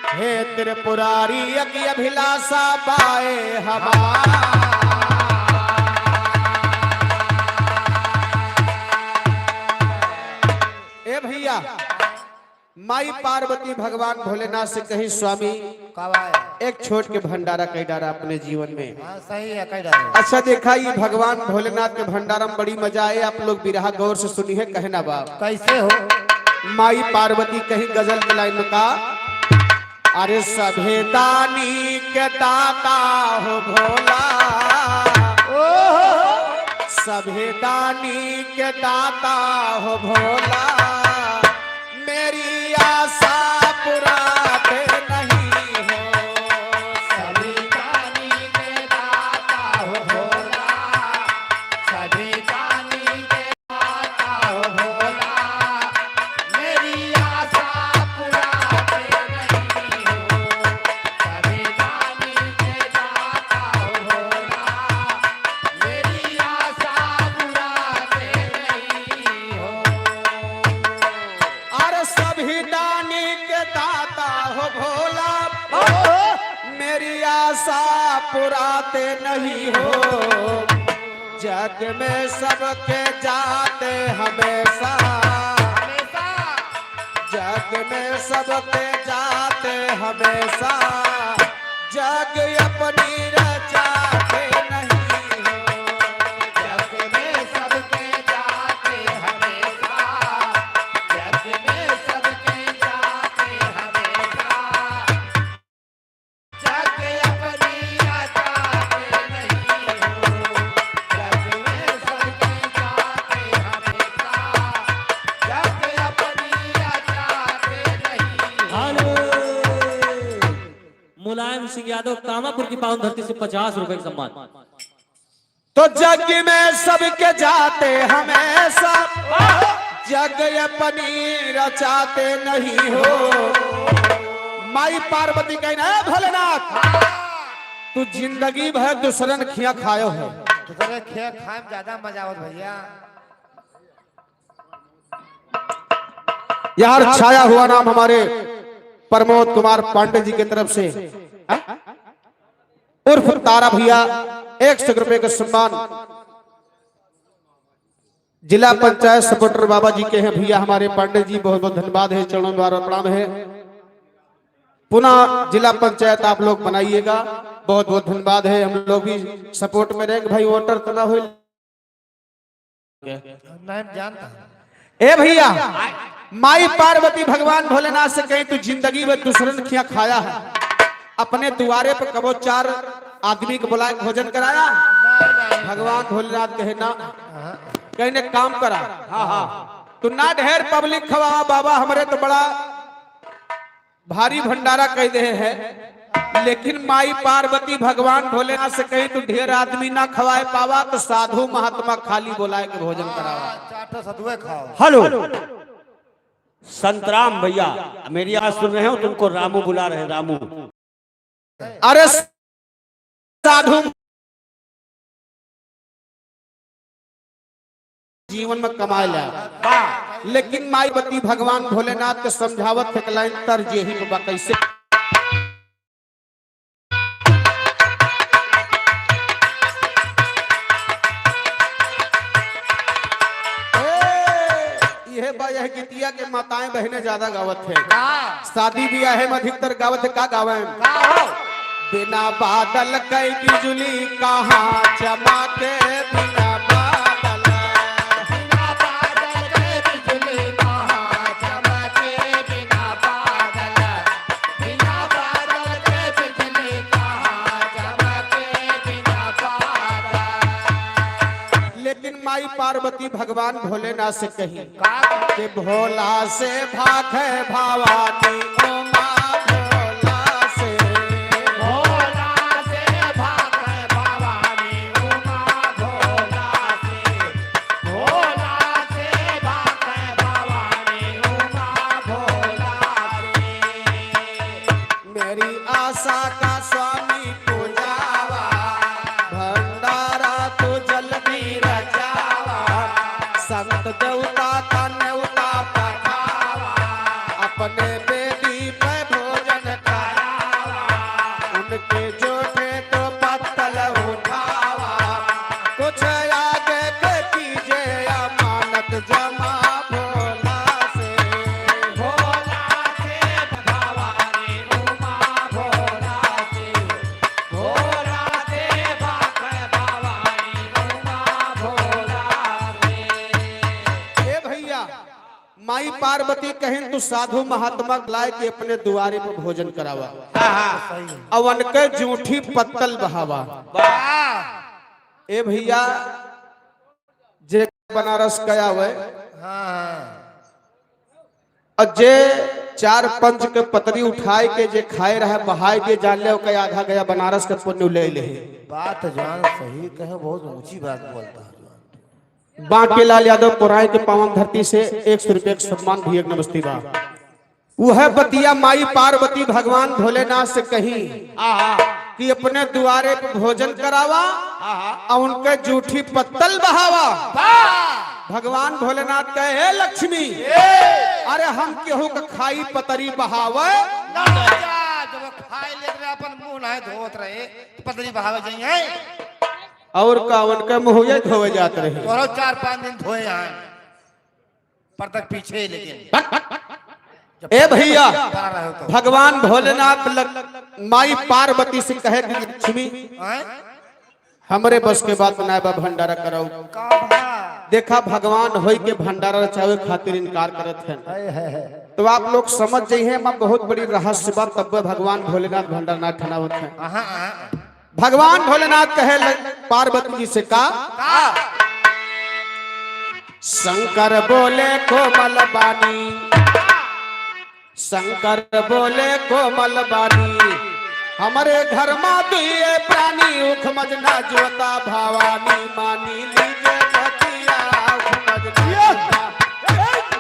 हे त्रिपुरारी एक अभिलाषा बाए हमार। ए भैया, माई पार्वती भगवान भोलेनाथ से कही, "स्वामी, का बाय? एक छोट के भंडारा कई डारा अपने जीवन में।" हाँ, सही है, कई डारा। अच्छा, देखा, ये भगवान भोलेनाथ के भंडारा में बड़ी मजा आए। आप लोग बिरहा गौर से सुनी है, कहना बा। कैसे हो? माई पार्वती कही गजल के लाइन में का, "अरे सभे दानी के दाता हो भोला, ओहो। सभे दानी के दाता हो भोला।" मेरी आशा पुराते नहीं हो। सभी दानी के दाता हो भोला, सभी दानी के दाता हो भोला, मेरी आशा पुराते नहीं हो। सभी दानी के दाता हो भोला, मेरी आशा पुराते नहीं हो। अरे सभी दानी के दाता हो भोला, मेरी आशा पुराते नहीं हो। जग में सबके जाते हमेशा, जग में सबके जाते हमेशा, जग अपनी रचाते नहीं हो। जग में सबके जाते हमेशा, जग में सबके जाते हमेशा, जग अपनी रचाते नहीं हो। जग में सबके जाते हमेशा, जग अपनी रचाते नहीं हो। हेलो। मुलायम सिंह यादव कामापुर की पावन धरती से पचास रुपए का सम्मान। तो जग में सबके जाते हमेशा, जग अपनी रचाते नहीं हो। माई पार्वती कहिन, "ए भोलेनाथ, तू जिंदगी भर दूसरन खिया खायो है।" दूसरे खिया खाए में ज्यादा मजा आवत भैया। यार, छाया हुआ नाम हमारे प्रमोद कुमार पांडे जी की तरफ से, हाँ? उर्फ तारा भैया, एक सौ रुपए का सम्मान। जिला पंचायत सपोर्टर बाबा जी के हैं भैया हमारे पांडे जी, बहुत बहुत धन्यवाद है, चरणों में बार बार प्रणाम है। पुनः जिला पंचायत आप लोग बनाइएगा, बहुत बहुत धन्यवाद है। हम लोग भी सपोर्ट में रहेंगे भाई, वोटर तो ना हो। नहीं जानता। ए भैया, माई पार्वती भगवान भोलेनाथ से कहीं, "तू जिंदगी में दूसरन खिया खाया है, अपने दुआरे पर कबो चार आदमी को बुलाए भोजन कराया?" भगवान भोलेनाथ कहे, "ना।" कहिन, "एक काम करा, हाँ, हाँ, तू ना ढेर पब्लिक खवावा बाबा, हमरे तो बड़ा भारी भंडारा कह दे है, लेकिन माई पार्वती भगवान भोलेनाथ से कहीं, 'तू ढेर आदमी ना खवाए पावा, तो साधु महात्मा खाली बोलाए के भोजन करावा।'" चार ठो सतुए खाओ। हेलो, संतराम भैया, मेरी आवाज सुन रहे हो? तुमको रामू बुला रहे, रामू। अरे साधु जीवन में कमाए ला, लेकिन माई पार्वती भगवान भोलेनाथ के समझावत एक लाइन तर्ज यही पे बा, कैसे? ए, इहे बा, यह गीतिया के माताएं बहनें ज्यादा गावत है। हाँ। शादी ब्याहे में अधिकतर गावत है, का गावे? का हो? बिना बादल कै बिजुली कहाँ चमके, बिना बादल। बिना बादल कै बिजुली कहाँ चमके, बिना बादल। बिना बादल कै बिजुली कहाँ चमके, बिना बादल। लेकिन माई पार्वती भगवान भोलेनाथ से कही, का? कि भोला से भाखे भवानी, उमा भोला से। भोला से भाखे भवानी, उमा भोला से। भोला से भाखे भवानी, उमा भोला से। मेरी आशा का स्वामी पूजावा, भंडारा तू जल्दी रचावा, संत देवता का न्योता पठावा, अपने बेदी पे भोजन करावा, उनके जोठे तो पत्तल उठावा, कुछ आगे के कीजे अमानत जमा भोला से। भोला से भवानी उमा भोला से, भोला से भाखे भवानी उमा भोला से। ए भैया, माई पार्वती कहिन, "तू साधु महात्मा लाए के अपने दुआरे पर भोजन करावा।" हाँ, हाँ। और उनके जूठी पत्तल बहावा। वाह। ए भैया, जे बनारस गया हुए, हाँ, हाँ। और जे चार पंच के पतरी उठाए के जे खाए रहे, बहाए के जान ले, ओके आधा गया बनारस के पुण्य ले ले। बात जान सही कहे, बहुत ऊंची बात बोलता है जान। बांके लाल यादव कोराय के पावन धरती से एक सौ रुपये के सम्मान भी एक नमस्ते बा। वह बतिया माई पार्वती भगवान भोलेनाथ से कही आहा। कि अपने दुआरे पे भोजन करावा आहा। और उनके जूठी पत्तल बहावा। वाह। भगवान भोलेनाथ कहे, "हे लक्ष्मी, ए। अरे हम केहू के खाई पतरी बहावे?" ना जा, जब खाए लेत रहे, अपन मुंह नाहीं धोत रहे, तो पतरी बहावे जाइए। और का, उनके मुंह ये धोवे जात रहे। तोरो चार पांच दिन धोए हैं। पर्दा के पीछे, लेकिन ए भैया, बना रहे हो तो। भगवान भोलेनाथ लग-, माई पार्वती से कहे कि लक्ष्मी, आय? हमरे बस के बात ना बा, भंडारा कराओ। का भा? देखा, भगवान होई के भंडारा रचावे खातिर इनकार करत हैं। हाय, हाय, हाय। तो आप लोग समझ जाइए, एमा बहुत बड़ी रहस्य बा, तब भगवान भोलेनाथ भंडारा ना ठनावत हैं। आहा, आहा। भगवान भोलेनाथ कहे ल-, पार्वती जी से का? का? शंकर बोले कोमल बानी, शंकर बोले कोमल बानी, हमरे घर मा दुइये प्राणी, उखमज ना जोता भवानी, मानी लीजे बतिया, उखमज ना जोता।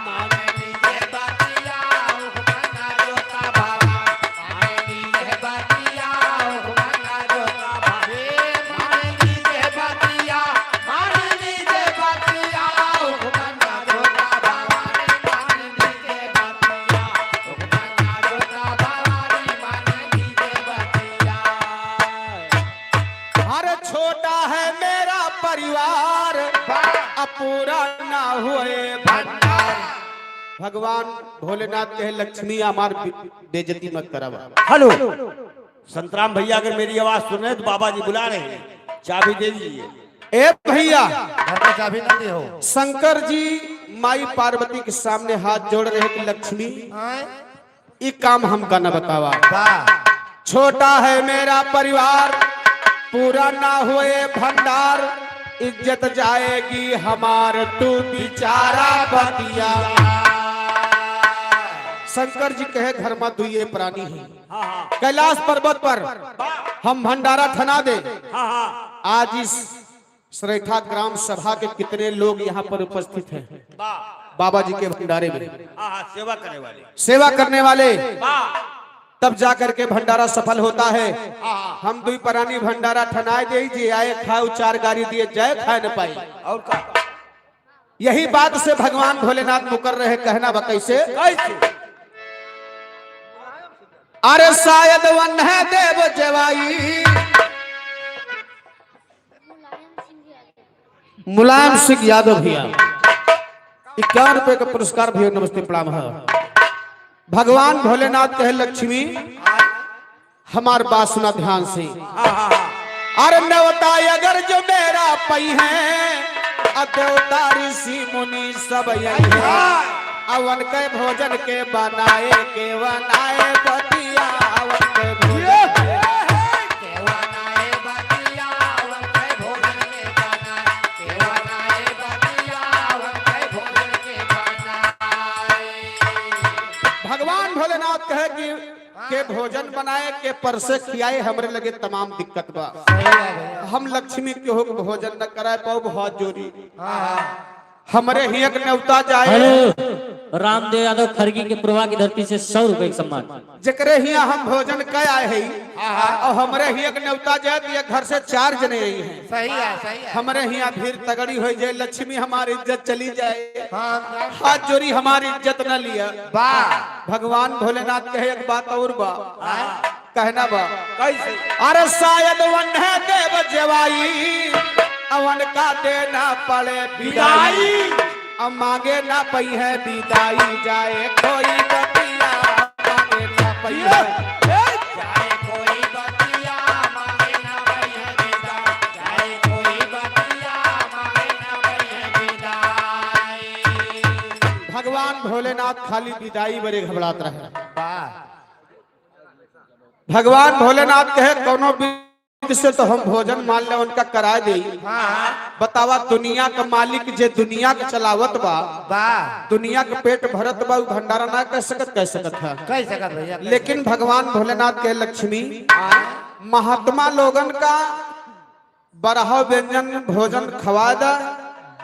मानी लीजे बतिया, उखमज ना जोता भवानी, मानी लीजे बतिया, उखमज ना जोता भवानी, मानी लीजे बतिया, मानी लीजे बतिया, उखमज ना जोता भवानी, मानी लीजे बतिया। अरे छोटा है मेरा परिवार, अब पूरा ना हुए भंडार। भगवान भोलेनाथ कहे, लक्ष्मी हमार बे-, बेइज्जती मत करावा। हेलो, संतराम भैया अगर मेरी आवाज सुन रहे हैं तो बाबा जी बुला रहे हैं, चाबी दे दीजिए। ए भैया, घर का चाबी ना दे हो। शंकर जी माई पार्वती के सामने हाथ जोड़ रहे कि लक्ष्मी, आए? ई काम हमका न बतावा। वाह। छोटा है मेरा परिवार, पूरा ना हुए भंडार, इज्जत जाएगी हमार, तू बिचारा बतिया। शंकर जी कहे, घर मा दुइये प्राणी है, हाँ, हाँ। कैलाश पर्वत पर वाह। हम भंडारा ठना दे। हाँ, हाँ। आज इस श्रेठा ग्राम सभा के कितने लोग यहाँ पर उपस्थित हैं वाह। बाबा जी के भंडारे में हाँ, हाँ, सेवा करने वाले। सेवा करने वाले, वाह। तब जा करके भंडारा सफल होता है। हाँ, हाँ। हम दुई प्राणी भंडारा ठनाए दे, जे आए खाए, चार गारी दिए जाए, खाए न पाए। और का? यही बात से भगवान भोलेनाथ मुकर रहे, कहना बा कैसे? कैसे? अरे शायद वन्ह देव जवाई, मुलायम सिंह यादव भैया, इक्यावन रुपए का पुरस्कार भैया, नमस्ते प्रणाम है। भगवान भोलेनाथ कहे, लक्ष्मी, हमार बात सुना ध्यान से। हाँ, हाँ, हाँ। अरे नेवता अगर जो मेरा पई है, आ देवता ऋषि मुनि सब यही है। हाँ। अवन के भोजन के बनाए, के बनाए बतिया, अवन के भोजन के बनाए बतिया, अवन के भोजन के बनाए, के बनाए बतिया, अवन के भोजन के बनाए। भगवान भोलेनाथ कहे कि के भोजन बनाए, के परसे खियाए, हमरे लगे तमाम दिक्कत बा। सही बात है। हम लक्ष्मी केहू के भोजन न कराए पाउब, हाथ जोड़ी। हाँ, हाँ। हमरे हियाँ के नेवता जाए। हेलो, रामदेव यादव खरगी के पुरवा की धरती से सौ रुपए का सम्मान। जेकरे हियाँ हम भोजन कइ आए हई, हाँ, हाँ। और हमरे हियाँ के नेवता जाए तो ये घर से चार जने आई हैं। सही है, सही है। हमरे हियाँ भीड़ तगड़ी होइ जाए, लक्ष्मी हमारी इज्जत चली जाए। हाँ, हाँ। हाथ जोड़ी हमारी इज्जत न लिया। वाह। भगवान भोलेनाथ कहे एक बात और बा। हाँ। कहना बा। कैसे? अरे शायद वन्ह देव जवाई, अवन का देना पड़े बिदाई। बिदाई। अब मांगे ना पई है बिदाई, जाए कोई बतिया, मांगे ना पई है। ए, ए। जाए कोई बतिया, मांगे ना पई है बिदाई, जाए कोई बतिया, मांगे ना पई है बिदाई। भगवान भोलेनाथ खाली बिदाई बरे घबरात रहे। वाह। भगवान भोलेनाथ कहे, कौनो विधि से तो हम भोजन मान ले, उनका कराए देई। हाँ। बतावा, दुनिया का मालिक जे दुनिया के चलावत बा, बा। दुनिया के पेट भरत बा, उ भंडारा ना कइ सकत, कइ सकत है। कइ सकत भैया, कइ लेकिन सकत। भगवान भोलेनाथ कहे, लक्ष्मी, हाँ। महात्मा लोगन का बरहा व्यंजन भोजन खवाए दा।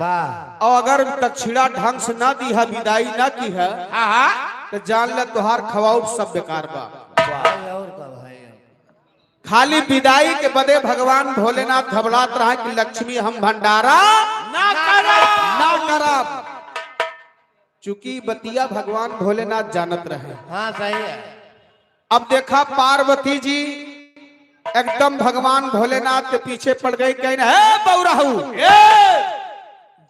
बा। और अगर दक्षिणा ढंग से ना दी है, बिदाई ना की है, हाँ, हाँ। तो जान ले तोहार खवाउब सब बेकार बा। वाह। और का भाई? खाली बिदाई के बदे भगवान भोलेनाथ घबरात रहा कि लक्ष्मी हम भंडारा ना करब। ना करब। चूंकि बतिया भगवान भोलेनाथ जानत रहे। हाँ, सही है। अब देखा पार्वती जी एकदम भगवान भोलेनाथ के पीछे पड़ गई, कहिन, "हे बौराहू, ए!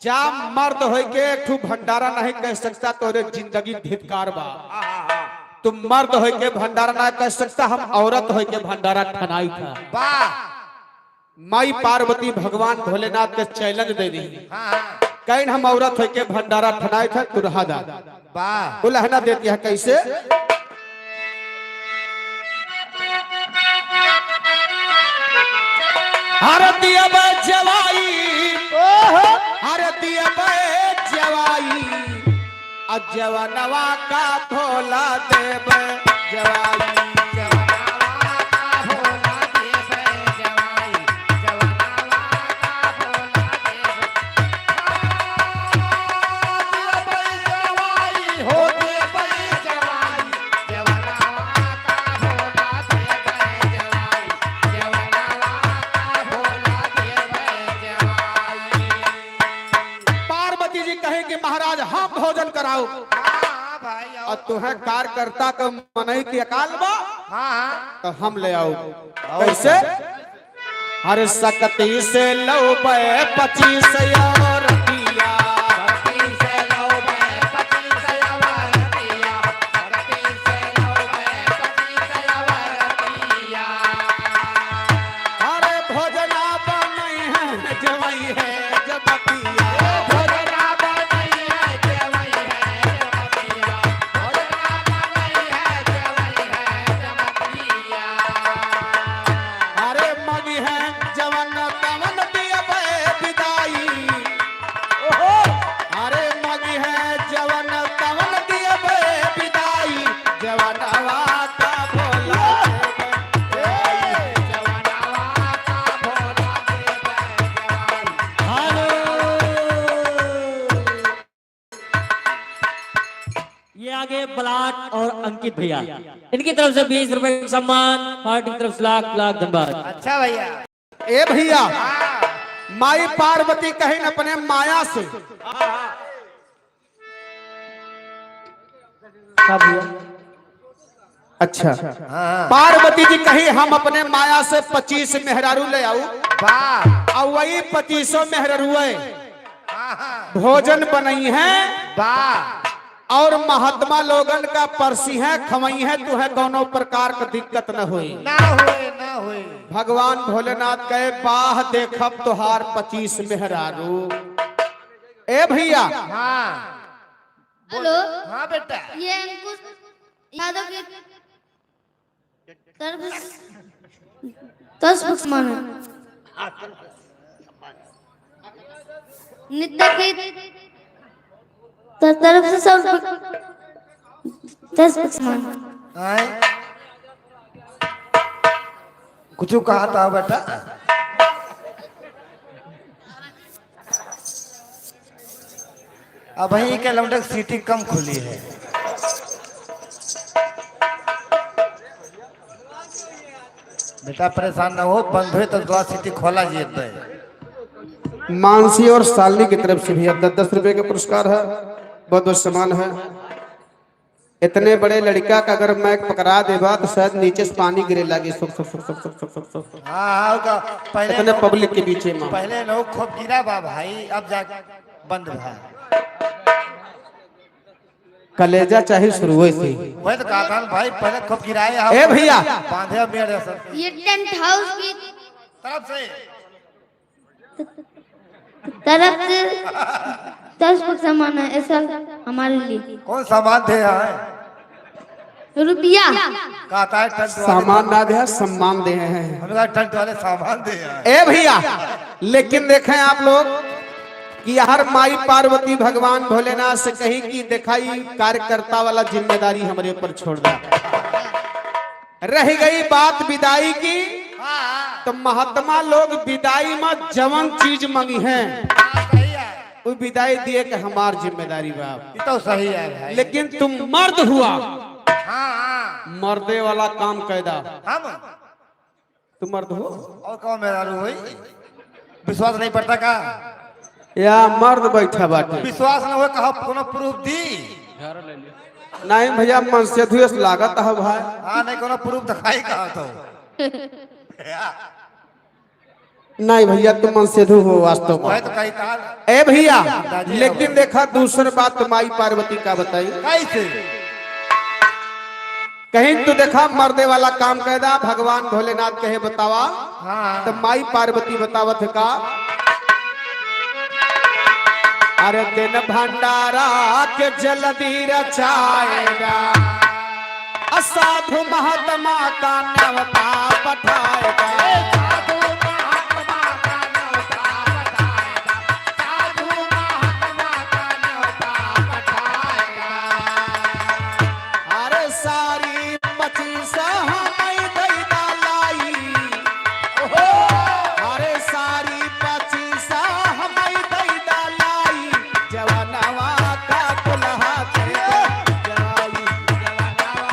जा मर्द होइके एक ठू भंडारा नहीं कइ सकता, तोरे जिंदगी धिक्कार बा। तू मर्द होइके भंडारा ना कइ सकता, हम औरत होइके भंडारा ठनाई था।" वाह। माई पार्वती भगवान भोलेनाथ के challenge दे दी। हाँ, हाँ। कहिन हम औरत होइके भंडारा ठनाई था, तू रहा दा। वाह। उलहना देती है कैसे? हर दिया बे जवाई, ओहो। हर दिया बे जवाई, आ जवनवा का भोला देबे जवाई। जवनवा का भाई, और तुहें कार्यकर्ता के मनई की अकाल बा, हाँ, हाँ। तो हम ले आओ। आओ। कैसे? हर सकती से लौबे पच्चीस और दिया। अरे भोजना बनई है, जवई है, जबतिया। भोजना बनई है, जवई है, जबतिया। भोजना बनई है, जवई है, जबतिया। अरे मगी है जवन तवन दियबे विदाई। ओहो। अरे मगी है जवन तवन दियबे विदाई। जवनवा का भोला देबे। जवनवा का भोला देबे। हेलो। ये आगे बलाट और अंकित भैया, इनकी तरफ से बीस रुपए का सम्मान, पार्टी की तरफ से लाख लाख धन्यवाद। अच्छा भैया। ए भैया, माई पार्वती कहिन अपने माया से। का भैया? अच्छा। हाँ, हाँ। पार्वती जी कही, "हम अपने माया से पच्चीस मेहरारू ले आऊ।" वाह। और वही पच्चीसों मेहरारू है, हाँ, हाँ। भोजन बनई है। वाह। और महात्मा लोगन का परसी है, खवई है, तुहे कौनो प्रकार का दिक्कत न होई। ना होए, ना होए। भगवान भोलेनाथ कहे, "बाह देखब तोहार पच्चीस मेहरारू।" ए भैया। हाँ। हेलो। हाँ बेटा। ये अंकुश यादव के तरफ से दस बुक सम्मान है। नृत्य की त-, तरफ से सब दस बुक सम्मान है। आए। कुछ कहा था बेटा? अबहीं के लौंडे के सीटी कम खुली है। बेटा परेशान ना हो, बंद हुए तो दुआ सीटी खोला जी दे। मानसी और शालिनी की तरफ से भी अब दस दस रुपए का पुरस्कार है, बहुत बहुत सम्मान है। इतने बड़े लड़का का अगर माइक पकड़ा देबा तो शायद नीचे से पानी गिरे लागे, सुक, सुक, सुक। हाँ, हाँ, ओका पहले इतने लोग, पब्लिक के बीचे में। पहले लोग खूब गिरा बा भाई, अब जा बंद भा। कलेजा चाहे शुरुए से। वही तो कहा था भाई, पहले खूब गिराए हम। ए भैया। बांधे अब मेरे सर। ये टेंट हाउस की तरफ से। तरफ से दस बुक सम्मान है, ऐसा हमारे लिए। कौन सम्मान दे रहा है? रुपया। कहता है टेंट वाले। सामान ना दे, सम्मान दे हैं। हम कहा टेंट वाले सामान दे हैं। ए भैया, लेकिन देखें आप लोग कि हर माई पार्वती भगवान भोलेनाथ से कही कि देखाई कार्यकर्ता वाला जिम्मेदारी हमरे ऊपर छोड़ दा। रह गई बात विदाई की, हाँ। तो महात्मा लोग विदाई में जवन चीज मंगी हैं, हाँ, सही है। वो विदाई दिए के हमार जिम्मेदारी बा। ये तो सही है भाई। लेकिन तुम मर्द हुआ, हाँ, हाँ। मर्दे वाला काम कैदा। हम? तुम मर्द हो? और कौन मेहरारू होई? विश्वास नहीं पड़ता का? या मर्द बैठा बाटे। विश्वास न हो, कहो कोनो प्रूफ दी। नहीं भैया, मनसेधुए से लागत है भाई। हाँ, नहीं कोनो प्रूफ दिखाई कहा तो। नहीं भैया, तुम मनसेधु हो वास्तव में। वही तो कही था। ए भैया, अंदाजे लेकिन हो। देखा दूसर बात माई पार्वती का बताई। कैसे? कहीं तू देखा मर्दे वाला काम कैदा, भगवान भोलेनाथ कहे बतावा। हाँ। तो माई पार्वती बतावत है का? अरे दिन भंडारा के जल्दी रचाएगा, असाधु महात्मा का न्योता पठाएगा। अरे सारी पच्चीस हमई दई दा लाई। ओहो। अरे सारी पच्चीस हमई दई दा लाई। जवनवा का दुल्हा दे दे जवाई। जवनवा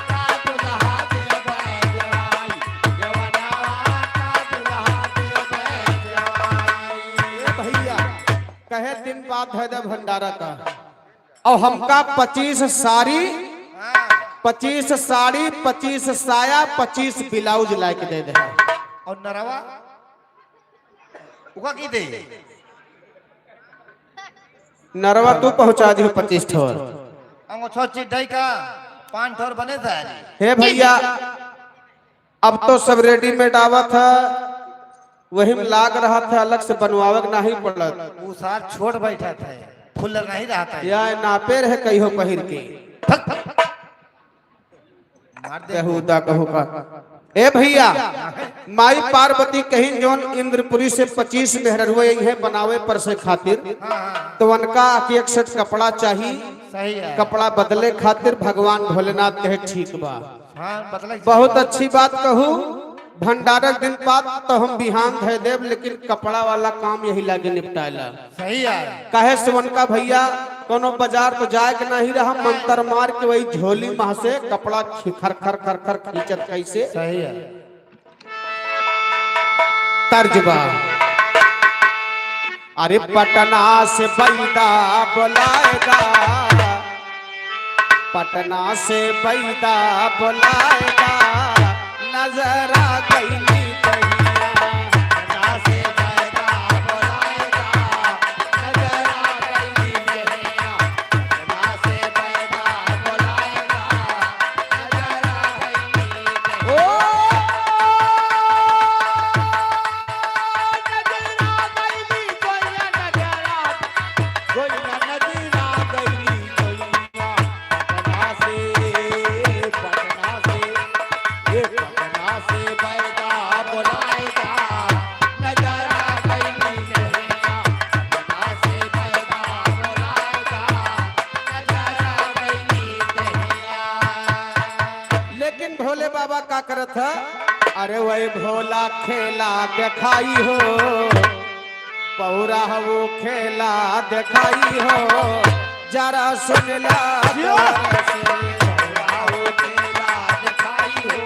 का दुल्हा दे दे जवाई। जवनवा का दुल्हा दे दे जवाई। ए भैया, कहे दिन बाद है दे भंडारा का। और हमका पच्चीस साड़ी, हाँ। पच्चीस साड़ी, पच्चीस साया, पच्चीस ब्लाउज लाइके दे दे। और नरवा? उका की दे? नरवा तू पहुंचा दियो पच्चीस ठोर। अंगो छो चिड्डई का पाँच ठोर बने सारी। हे भैया, अब तो सब रेडीमेड आवत है, वही में लाग रहत है, अलग से बनवावे के नहीं पड़त। उ सार छोट बैठत है, फुल नहीं रहत है। या नापे रहे कहियो पहिर के। भक। मार दे। कहू दा कहू का। ए भैया, माई पार्वती कहीं जौन इंद्रपुरी से पच्चीस मेहररुए आई है बनावे परसे खातिर, हाँ, हाँ। तो उनका एक सेट कपड़ा चाहिए, सही है। कपड़ा बदले खातिर भगवान भोलेनाथ कहे ठीक बा। हाँ, बदले। बहुत अच्छी बात कहू, भंडारक दिन पात तो हम बिहान धै देब, लेकिन कपड़ा वाला काम यही लागे निपटाएला। सही है। काहे से उनका भैया कोनो बाजार तो जाए के नहीं रहा, मंतर मार के वही झोली मह से कपड़ा खी-, खर खर खर खर खींचत कैसे। सही है। तर्ज बा। अरे पटना से बैदा बुलाएगा, पटना से बैदा बुलाएगा, नजर आ गई दहिया। पटना से बैदा बुलाएगा, नजर आ गई दहिया। पटना से बैदा बुलाएगा, नजर आ गई दहिया। ओ, नजर आ गई दहिया, नजर आ गई, नजर आ गई दहिया। पटना से, पटना से, ए पटना से बैदा बुलाएगा, नजर आ गई दहिया। पटना से बैदा बुलाएगा, नजर आ गई दहिया। लेकिन भोले बाबा का करत है? अरे वही भोला खेला दिखाई हो, पौरा वो खेला दिखाई हो, जरा सुन ला गौर से। पौरा वो खेला दिखाई हो,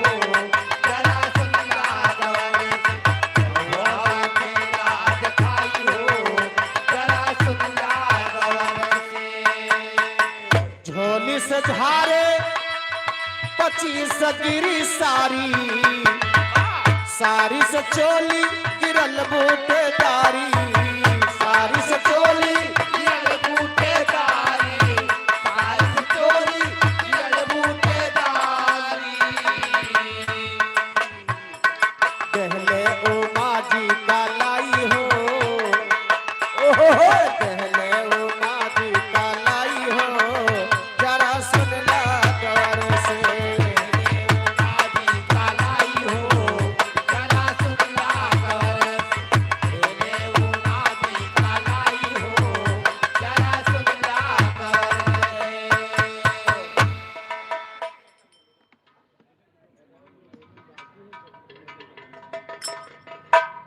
जरा सुन ला गौर से। पौरा वो खेला दिखाई हो, जरा सुन ला गौर से। झोली से झारे पच्चीस गिरी सारी, सारी से चोली गिरल बूटेदारी, सारी से चोली गिरल बूटेदारी, सारी से चोली गिरल बूटेदारी। देहले उमा जी का लाई हो, ओहो हो, देहले उमा जी का लाई हो, जरा सुन ला गौर से। देहले उमा जी का लाई हो, जरा सुन ला गौर से। देहले उमा जी का लाई हो, जरा सुन ला गौर से।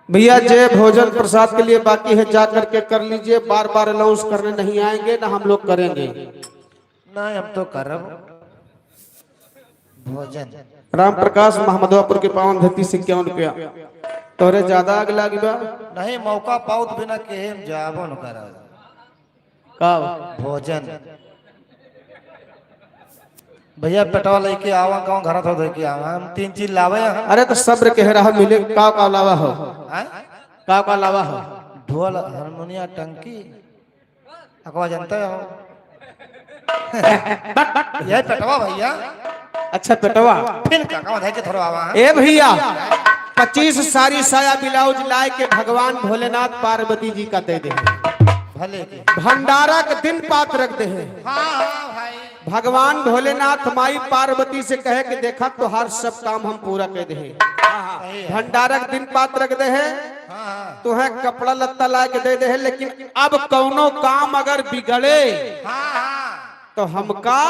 भैया, जे भोजन प्रसाद के लिए बाकी है, जा करके कर लीजिए, बार बार अनाउंस करने नहीं आएंगे, ना हम लोग करेंगे। नहीं, हम तो करब भोजन। राम प्रकाश महमदवापुर के पावन धरती से इक्यावन रुपया। तोरे ज्यादा आग लागी बा? नहीं, मौका पाउत बिना केहे हम जाबो न करब। का? भोजन। भैया, पेटवा लेके आवा, गाँव घर तो देके आवा, हम तीन चीज लावे हैं। अरे, तो सब्र के रहा मिले, का का लावा हो? हैं? का का लावा हो? ढोल, हारमोनिया, टंकी, अकवा जानते हो? यही पेटवा भैया। अच्छा, पेटवा। फिर का, का धै के थोड़ा आवा है। ए भैया, पच्चीस साड़ी साया ब्लाउज लाए के भगवान भोलेनाथ पार्वती जी का दे दे। भले के। भंडारा के दिन पात रख दे है। हाँ, हाँ, भाई। भगवान भोलेनाथ माई पार्वती से कहे कि देखा, तोहार सब काम हम पूरा कर दे हैं। सही है। भंडारा के दिन पात रख दे हैं, हाँ, हाँ। तोहे कपड़ा लत्ता ला के दे दे हैं, लेकिन अब कौनो काम अगर बिगड़े, हाँ, हाँ। तो हमका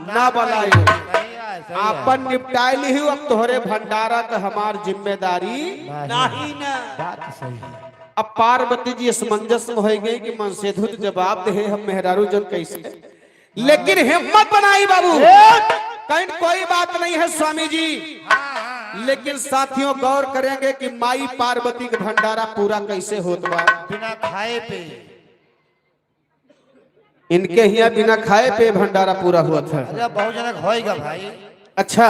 ना बुलायो। सही है, सही है। आपन निपटाए लिहू, अब तोहरे भंडारा का हमार जिम्मेदारी नहीं। नहीं ना। बात सही है। अब पार्वती जी असमंजस में हो गई कि मनसेधु तो जवाब दे, हम मेहरारू जन कैसे? लेकिन हिम्मत बनाई बाबू, ए! कहीं कोई बात नहीं है स्वामी जी। लेकिन साथियों, गौर करेंगे कि माई पार्वती का भंडारा पूरा कैसे होत बा। बिना खाए पे। इनके हियाँ बिना खाए पे भंडारा पूरा हुआ था। अरे, बहुत जनक होएगा भाई। अच्छा,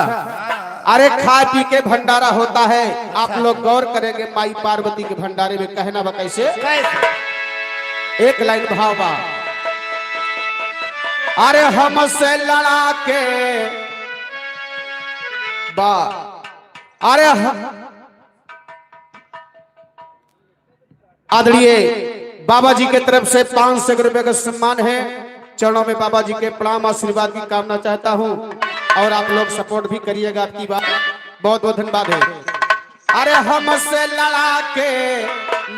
अरे, खाए पी के भंडारा होता है। आप लोग गौर करेंगे, माई पार्वती के भंडारे में कहना बा कैसे? कैसे? एक लाइन भाव बा। अरे, हमसे लड़ा के बा, अरे, ह-, आदरणीय बाबा जी के तरफ से पाँच सौ रुपए का सम्मान है। चरणों में बाबा जी के प्रणाम, आशीर्वाद की कामना चाहता हूँ और आप लोग सपोर्ट भी करिएगा आपकी बात। बहुत बहुत धन्यवाद है। अरे, हमसे लड़ा के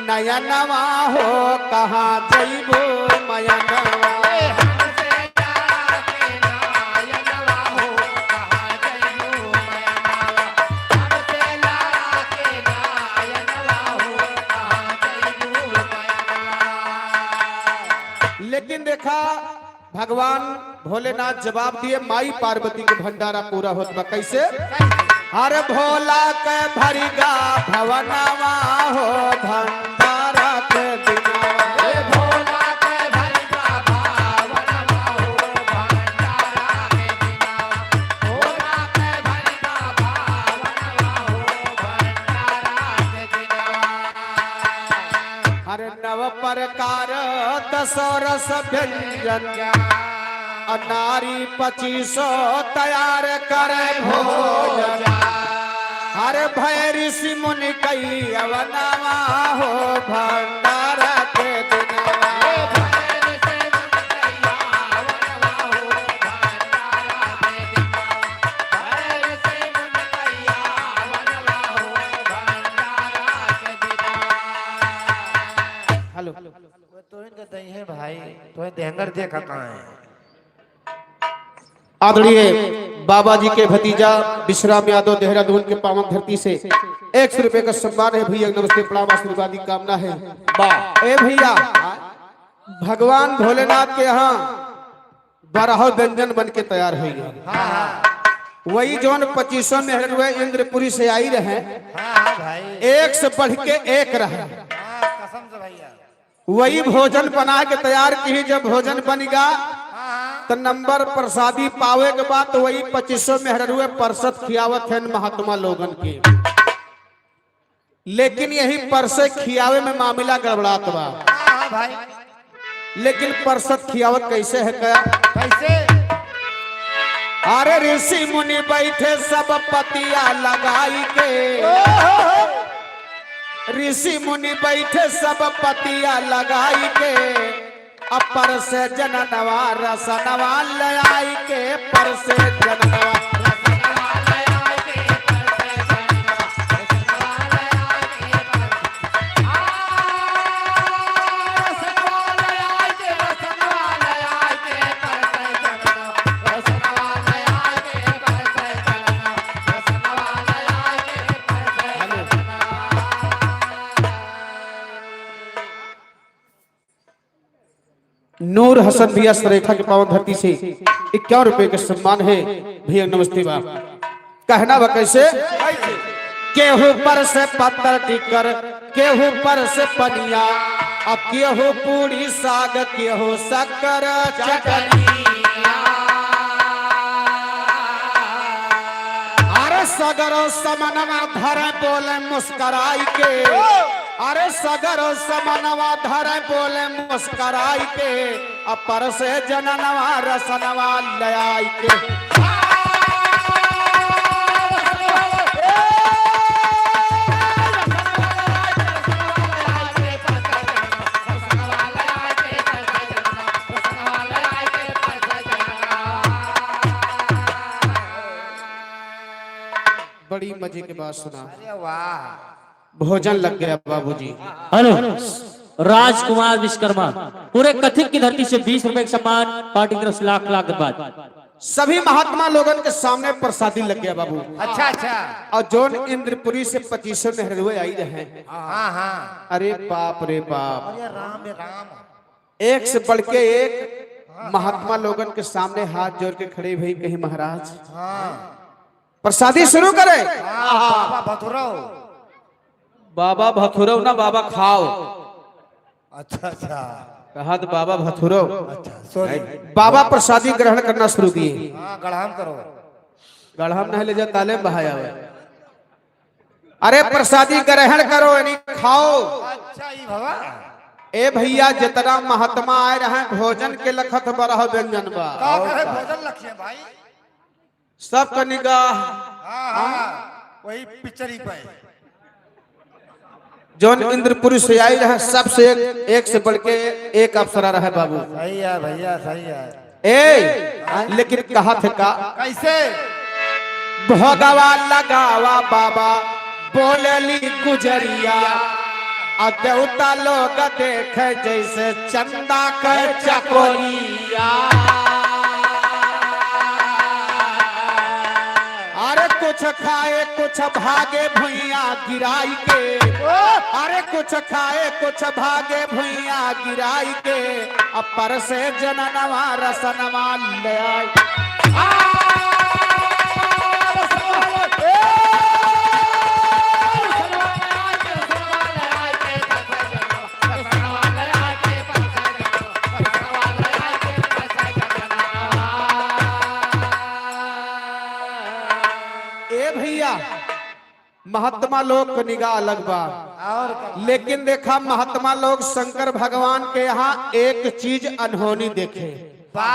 नयनवा हो, कहाँ जइबू मयनवा? लेकिन देखा, भगवान भोलेनाथ जवाब दिए, माई पार्वती के भंडारा पूरा होत बा। कैसे? हर भोला के भरिगा भवनवा हो, भंडारा के दिनवा। अरे, नव प्रकार दस रस व्यंजन, अ नारी पच्चीसो तैयार करे भोजन। अरे, भय ऋषि मुनि कई अवनवा हो, भंडारा के दिनवा। हेलो। वो तो इनका दही है भाई, तो देहंगर देखा कहाँ है? आदरणीय बाबा जी के भतीजा विश्राम यादव देहरादून के पावन धरती से एक सौ रुपए का सम्मान है भैया, नमस्ते प्रणाम आशीर्वाद की कामना है। वाह। ए भैया, भगवान भोलेनाथ के यहाँ बारह व्यंजन बन के तैयार होइ गए। हाँ, हाँ। वही जौन पच्चीसों मेहररुए इंद्रपुरी से आई रहे, हाँ, हाँ भाई। एक से बढ़ के एक रहे। हाँ, कसम से भैया। वही भोजन बना के तैयार की, जब भोजन बन गा, हाँ, हाँ। तो नंबर प्रसादी पावे के बाद तो वही पच्चीसों मेहररुए परसत खियावत हैं महात्मा लोगन के। लेकिन यही परसे खियावे में मामला गड़बड़ात बा। हाँ, हाँ भाई। लेकिन परसत खियावत कैसे है क्या? कैसे? अरे ऋषि मुनि बैठे सब पतिया लगाई के। ओहो! ऋषि मुनि बैठे सब पतिया लगाई के। अब परसे जननवा रसनवा ले आई के, परसे जननवा। नूर हसन भैया सरेठा के पावन धरती से इक्यावन रुपए के सम्मान है। भैया नमस्ते बा। कहना बा कैसे? केहू परसे पत्थर टिकर, केहू परसे पनिया, आ केहू पूरी साग, केहू शक्कर चटनिया। अरे सगरो समनवा धरे बोले मुस्कराई के। अरे सगरो समनवा धरे बोले मुस्कराई के। अब परसे जननवा रसनवा ले आई के। बड़ी मजे के बात सुना। अरे वाह। भोजन लग गया बाबूजी। हेलो, राजकुमार विश्वकर्मा, पूरे कथित की धरती से बीस रुपए का सम्मान, पार्टी की तरफ से लाख लाख धन्यवाद। सभी महात्मा लोगन के सामने प्रसादी लग गया बाबू। अच्छा, अच्छा। और जौन इंद्रपुरी से पच्चीसों मेहररुए आई रहे। हाँ, हाँ। अरे बाप रे बाप। अरे राम रे राम। एक से बढ़ के एक महात्मा लोगन के सामने हाथ जोड़ के खड़े भई कहीं महाराज। हाँ। प्रसादी शुरू करे। हाँ, बाबा भथुरव। बाबा भथुरव ना, बाबा खाव। अच्छा, अच्छा। कहा तो बाबा भथुरो। अच्छा, sorry। बाबा प्रसादी ग्रहण करना शुरू किए। हाँ, गढ़ाम करो। गढ़ाम नहीं ले जा, ताले में बहाया हुआ। अरे प्रसादी ग्रहण करो, यानी खाओ। अच्छा, ई भवा। ए भैया, जितना महात्मा आए रहे, भोजन के लखत बरह व्यंजन बा। का कहे भोजन लखिए भाई? सबका निगाह। हाँ, हाँ, वही पिक्चर ही पे। जौन इंद्रपुरी से आई रहे, सबसे एक, एक से बढ़ के एक अप्सरा रहे बाबू। सही है भैया, सही है। ए, लेकिन कहा थे का? कैसे? भोगवा लगावा बाबा, बोलली गुजरिया, आ देवता लोग देखे जैसे चंदा के चकोरिया। अरे कुछ खाए कुछ भागे भुइया गिराई के, अरे कुछ खाए कुछ भागे भुइया गिराई के, अब परसे जननवा रसनवा ले आई। ए भैया, महात्मा लोग क निगाह अलग बा। और का? लेकिन देखा, महात्मा लोग शंकर भगवान के यहाँ एक चीज अनहोनी देखे। बा।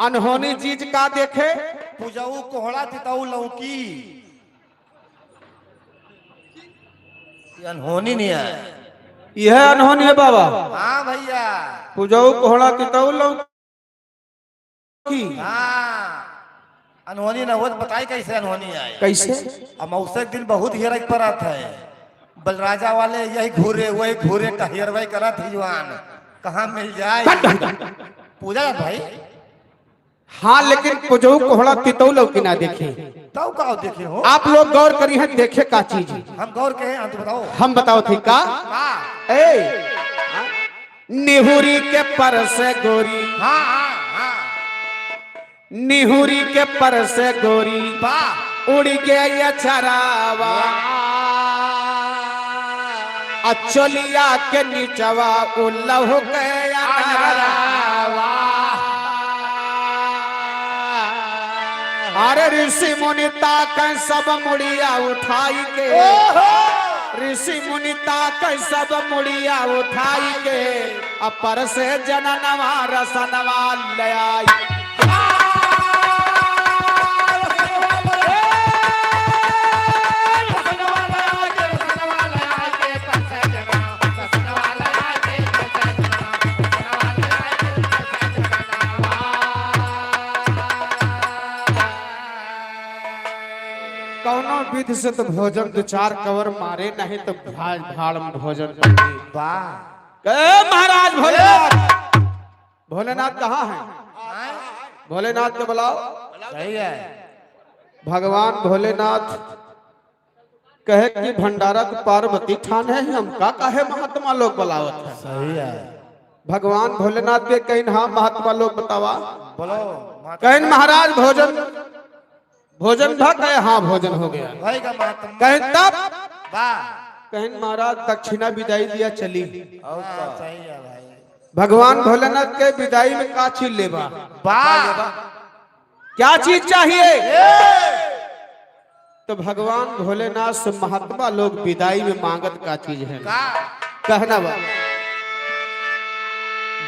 अनहोनी चीज का देखे? पूजऊ कोहड़ा तितऊ लौकी। ये अनहोनी नहीं है। यह अनहोनी है बाबा। हाँ भैया। पूजऊ कोहड़ा तितऊ लौकी। हाँ, अनहोनी न होत, बताई कैसे अनहोनी आए। कैसे? अमावस्या के दिन बहुत हेरक परत है। बलराजा वाले यही घूरे, वही घूरे, टहियरवे करत ही जवान, कहाँ मिल जाए। Cut, cut, cut. पूजा भाई। हाँ, लेकिन पुजऊ कोहड़ा तितऊ लौकी ना देखे। तऊ का देखे हो? आप लोग गौर करी हैं, देखे का चीज। हम गौर के हैं, हम तो बताओ। हम बताओ थी का? का? ए, निहुरी के परसे गोरी। हाँ, हाँ, हाँ। निहुरी के परसे गोरी। वाह। उड़ गया ये चरावा। वाह। आ चोलिया के नीचवा उल्लहु के अनरवा। अरे ऋषि मुनि ताकैं सब मुड़िया उठाई के। ओहो। ऋषि मुनि ताकैं सब मुड़िया उठाई के। अब परसे जननवा रसनवा ले आई। कौनो विधि से तो भोजन दो चार कवर मारे, नहीं तो भा-, भाड़ में भोजन पड़ी। वाह। ए महाराज भोलेनाथ, भोलेनाथ कहाँ हैं? भोलेनाथ के बुलाओ। सही है। भगवान भोलेनाथ कहे कि भंडारा के पार्वती ठान है, हमका काहे महात्मा लोग बुलावत है? सही है। भगवान भोलेनाथ के कहिन, हाँ महात्मा लोग बतावा। बोलो, महात्मा। कहिन महाराज भोजन भोजन भा गया? हाँ, भोजन हो गया। भाई का महात्मा। कहे तब? वाह। कहे महाराज दक्षिणा विदाई दिया चली। और हाँ, का? सही है भाई। भगवान भोलेनाथ के विदाई में का चीज लेबा? वाह। क्या चीज चाहिए? ये। तो भगवान भोलेनाथ से महात्मा लोग विदाई में मांगत का चीज है? का? कहना बा।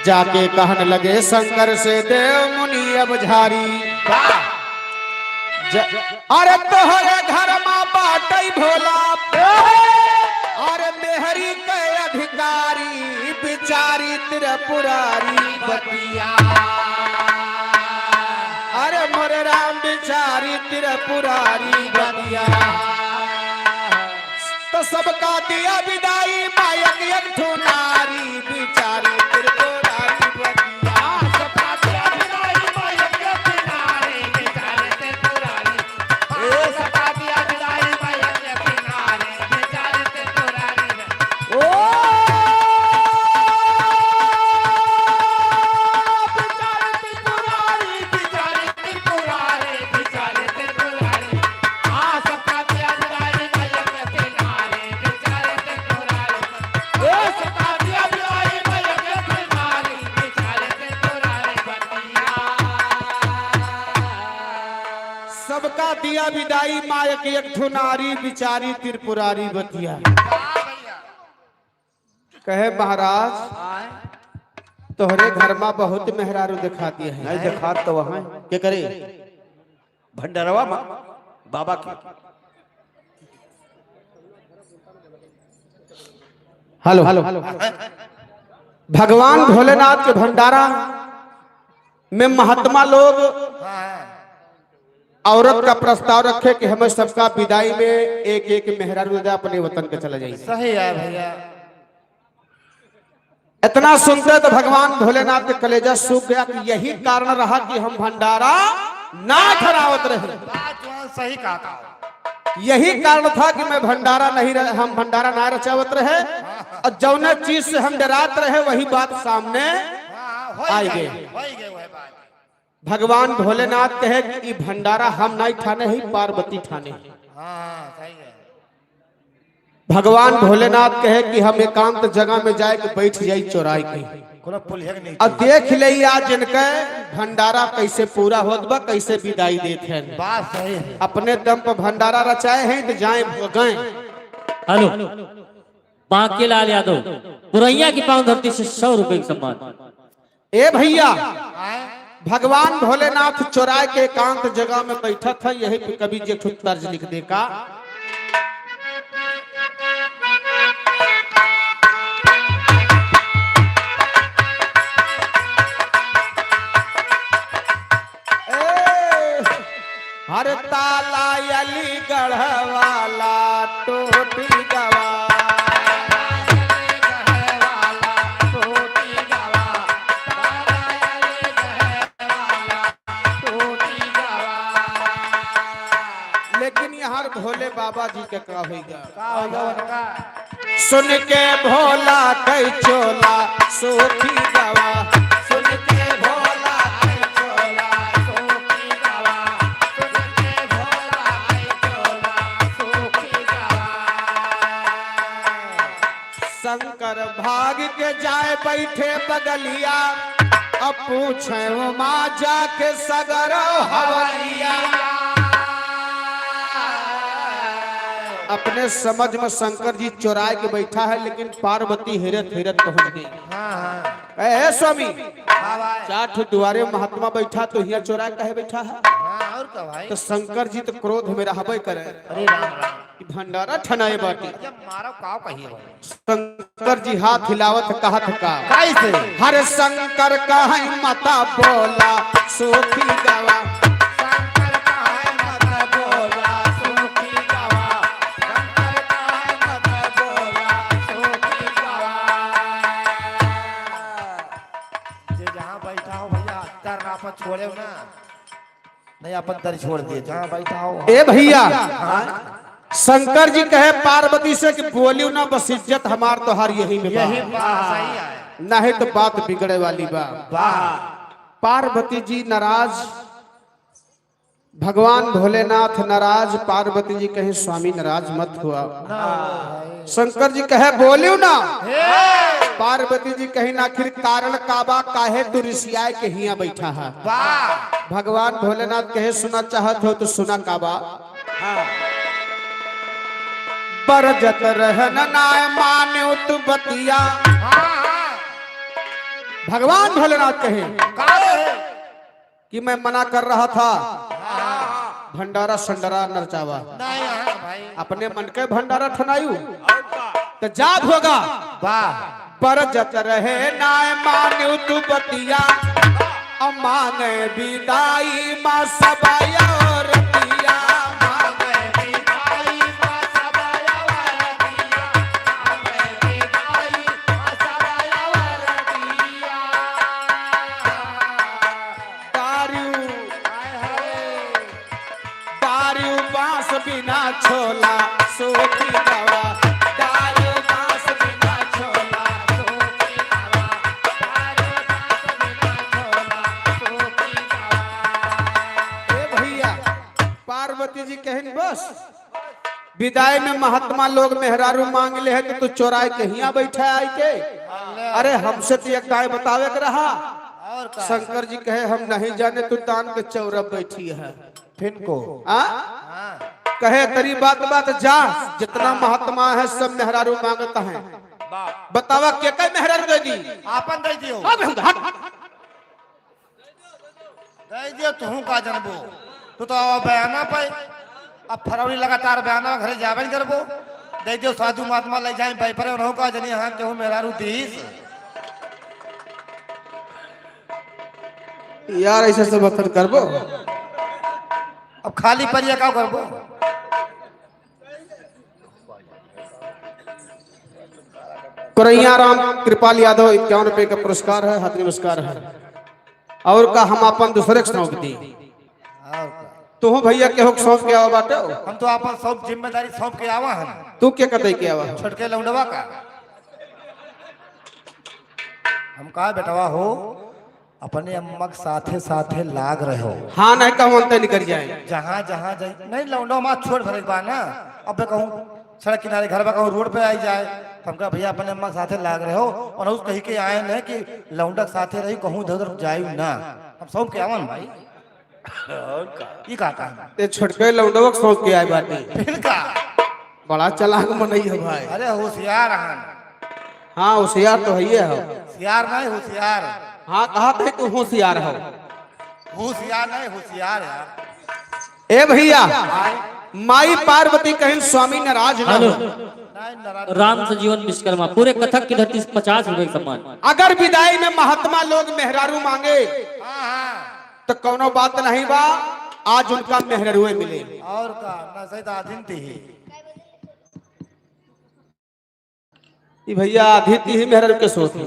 जाके कहन लगे शंकर से, देव मुनि अब झारी। वाह। ज-, अरे तोहरे घर मा बाटई भोला। अरे मेहरी के अधिकारी बिचारी त्रिपुरारी बतिया। अरे मोरे राम बिचारी त्रिपुरारी बतिया। तो सबका दिया विदाई, मायक एक ठो नारी, बिचारी त्रिपुरारी बतिया। सबका दिया विदाई, मायक एक ठो नारी, बिचारी त्रिपुरारी। ए, सबका दिया विदाई, मायक एक ठो नारी, बिचारी त्रिपुरारी। ओ, बिचारी त्रिपुरारी, बिचारी त्रिपुरारी, बिचारी त्रिपुरारी। आ, सबका दिया विदाई, मायक एक ठो नारी, बिचारी त्रिपुरारी। ओ, सबका दिया विदाई, मायक सबका दिया बिदाई माँ एक एक ठो नारी बिचारी त्रिपुरारी बतिया। कहे महाराज, तोहरे घर मा बहुत मेहरारू दिखाती है। नहीं दिखात तो वहाँ। के करे? भंडारवा मा बाबा के। Hello, hello. भगवान भोलेनाथ के भंडारा में महात्मा लोग औरत का प्रस्ताव रखे कि हमें सबका बिदाई में एक एक मेहरारू दे अपने वतन के चला जाइए। सही है भैया। इतना सुनते तो भगवान भोलेनाथ के कलेजा सूख गया कि यही कारण रहा कि हम भंडारा ना ठहरावत रहे। बात जवान सही कहा था। यही कारण था कि मैं भंडारा नहीं रह, हम भंडारा ना रचावत रहे। और जौने चीज से हम डरात रहे वही बात सामने हाँ, हो ही आई गई, गई। हो ही गई वह बात। भगवान भोलेनाथ कहे कि ई भंडारा हम नहीं ठाने ही, पार्वती ठाने ही। हाँ, सही है। भगवान भोलेनाथ कहे कि हम एकांत जगह में जाए के बैठ जाई चोराई के। कोनो पुलिया के नहीं अब देख ले आज इनके भंडारा कैसे पूरा होत बा, कैसे बिदाई देत हैं। बात सही है। अपने दम पर भंडारा रचाए हैं तो जाए भोगें। हेलो, बांके लाल यादव, पुरैया की पावन धरती से सौ रुपए का सम्मान। ए भैया, भगवान भोलेनाथ चोराए के एकांत जगह में बैठत है, यही पे कवि जी एक ठो तर्ज लिख दे का। ए, हर ताला अलीगढ़ वाला टूटी गवा। लेकिन यहाँ भोले बाबा जी के का होइगा? का होइगा उनका? सुन के भोला कई चोला सूखी गवा। सुन के भोला कई चोला सूखी गवा। सुन के भोला कई चोला सूखी गवा। शंकर भाग के जाए बैठे बगलिया, अब पूछे उमा जाके सगरो हवलिया। अपने समझ में शंकर जी चोराए के बैठा है, लेकिन पार्वती हेरत हेरत पहुंच गई। हाँ, हाँ। ए, ए स्वामी, हाँ भाई। चार ठो दुआरे महात्मा बैठा, तो हियाँ चोराए काहे बैठा है? हाँ, और का भाई? तो शंकर जी तो क्रोध में रहबे करे। अरे राम राम। ई भंडारा ठनाए बाटी। अच्छा, मारो का कहिए भाई? शंकर जी हाथ हिलावत कहत का? कैसे? हर शंकर कहै मत बोला सूखी गवा। शंकर कहै मत बोला सूखी गवा। शंकर कहै मत बोला सूखी गवा। जे जहाँ बैठा हो भैया, अत्तर ना पर छोड़े हो ना। नहीं, अपन दर छोड़ दिए, जहाँ बैठा हो। ए भैया, हाँ? शंकर जी कहे पार्वती से कि बोलियो ना, बस इज्जत हमार तोहार यही में बा। यही बा। सही है। नहीं तो बात बिगड़े वाली बा। बा। पार्वती जी नाराज, भगवान भोलेनाथ नाराज, पार्वती जी कहे स्वामी नाराज मत हुआ। ना। शंकर जी कहे बोलियो ना। हे। पार्वती जी कहिन आखिर कारण का बा, काहे तू रिसियाए के हियाँ बैठा है? वाह। भगवान भोलेनाथ कहे सुना चाहत हो तो सुना का बा। हाँ। बरजत रहन नाय मान्यो तू बतिया। हाँ, हाँ। भगवान भोलेनाथ कहे का है? कि मैं मना कर रहा था, हाँ। भंडारा संडारा नरचावा। नहीं, हाँ भाई। अपने मन के भंडारा ठनायू। और का? तो जाब होगा। वाह। बरजत रहे नाय मान्यू तू बतिया, अमांगे बिदाई मा सब औरतिया। अमांगे बिदाई मा सब औरतिया, अमांगे बिदाई मा सब औरतिया। दारू, दारू बांस बिना छोला सूखी गवा। दारू बांस बिना छोला सूखी गवा। दारू बांस बिना छोला सूखी गवा। ए भैया, पार्वती जी कहिन बस, बिदाई में महात्मा लोग मेहरारू मांग ले है तो तू चोराए के हियां बैठा आई के। अरे हमसे तो एक दाई बतावे के रहा। और का? शंकर जी कहे हम नहीं जाने तू तान के चौरा बैठी है। फिन को। आ? हाँ। कहे तरी बात बात जा, जितना महात्मा है सब मेहरारू मांगत हैं। वाह। बतावा के कई मेहरारू दे दी? आपन दे दियो। अब हम हट। दे दियो, तुहूँ का जनबो। तू तो अब बयाना पे, अब फरवरी लगातार बयाना घरे जाबे न करबो। दे दियो, साधु महात्मा ले जाए, भाई परे उन्हों का जनी, हाँ, केहू मेहरारू दीस। यार, ऐसे समर्थन करबो? अब खाली परिया का करबो? करैया राम कृपाल यादव इक्यावन रुपए का पुरस्कार है, हाथ नमस्कार है। और का हम अपन दूसरे के सौंप दी? और का? तुहूँ भैया केहू के सौंप के आवा बाटे? हम तो अपन सब जिम्मेदारी सौंप के आवा हन। तू के कतई के आवा? छोटके लौंडवा का। हम कहा बेटवा हो, अपने अम्मा के साथे साथे लाग रहो। हाँ, नहीं कहूँ अंत निकल जाए। जहाँ, जहाँ जाए, नहीं, लौंडो माँ छोड़ भरे बा ना। अब कहूँ सड़क किनारे घर बा, कहूँ रोड पे आई जाए, तो हम कहा, "भैया, अपने अम्मा के साथे लाग रहो।" और उस कही के आए न कि लौंडा के साथे रही, कहूँ इधर उधर जाए ना। हम सौंप के आवन भाई। और का? ई का काम? ते छोटके लौंडवा के सौंप के आए बाटे। फिर का? बड़ा चालाक मनई है भाई। अरे होशियार हन। हाँ, होशियार तो है ही है। होशियार नहीं, होशियार। हाँ, कहा थे तू होशियार हो। होशियार नहीं, होशियार है। ए भैया, माई पार्वती कहीं स्वामी नाराज ना हेलो। हो। नहीं, नाराज राम संजीवन विश्वकर्मा, पूरे कथक की धरती से पचास रुपए का सम्मान। अगर विदाई में महात्मा लोग मेहरारू मांगे, हाँ, हाँ। तो कौनो बात नहीं बा, आज उनका मेहरारुए मिले। और का, ना सही तो आधीन थी ही। ई भैया आधी ती ही मेहरारू के सोती।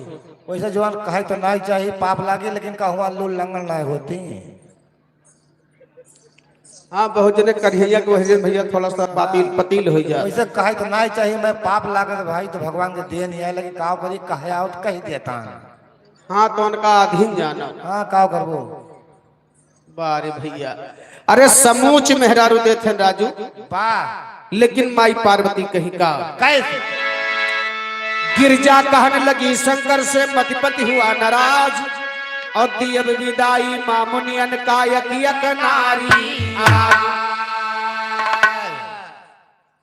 वैसे जवान कहे तो नहीं चाहिए, पाप लागे, लेकिन कहूँ लूल लंगन नहीं होती। हाँ, बहुत जने करिहैया के वही भैया थोड़ा सा पातिल, पतील हो जाए। वैसे कहे तो नहीं चाहिए, मैं पाप लागत भाई तो भगवान के देन ही है, लेकिन काव करी, कहे आओ तो कह देता है। हाँ, तो उनका अधीन जाना। हाँ, काव करबो। बारे भैया, अरे समूच मेहरारू देथे राजू। वाह। लेकिन माई पार्वती कहीं का। कैसे? गिरजा कहन लगी शंकर से, मतिपति हुआ नाराज। और दियब विदाई मामुनियन का यक यक नारी।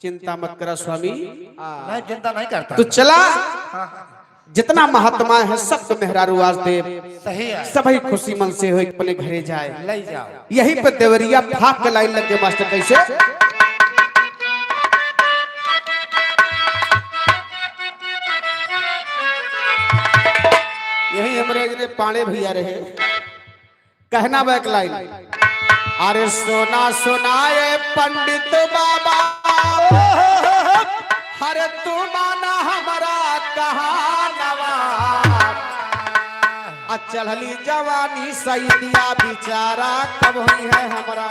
चिंता मत करा स्वामी। नहीं, चिंता नहीं करता। तू चला। हाँ, हाँ। जितना महात्मा है, सबके मेहरारू आज देब। सही है। सभी खुशी मन से हो अपने घरे जाए। ले जाओ। यही पे देवरिया फाक के लाइन लग गए मास्टर, कैसे? यही हमरे एक पांड़े भैया रहे। कहना बा एक लाइन। अरे सुना सुनाए पंडित बाबा, अरे तू माना हमारा कहानवा। आ चढ़ली जवानी सैदिया बिचारा कब होई है हमरा।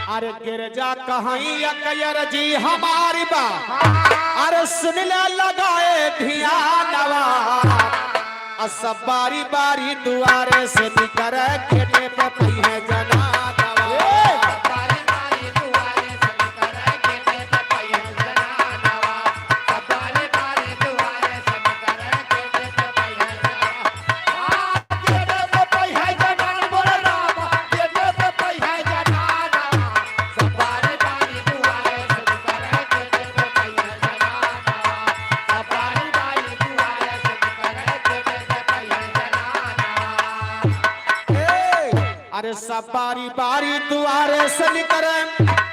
अरे गिरजा कहीं अकयर जी हमारी बा, अरे सुन ले लगाए ध्यानवा। आ सब बारी बारी दुआरे से निकर गेटे पे पइहे जनानवा। ए, अरे सब बारी बारी दुआरे से निकरे,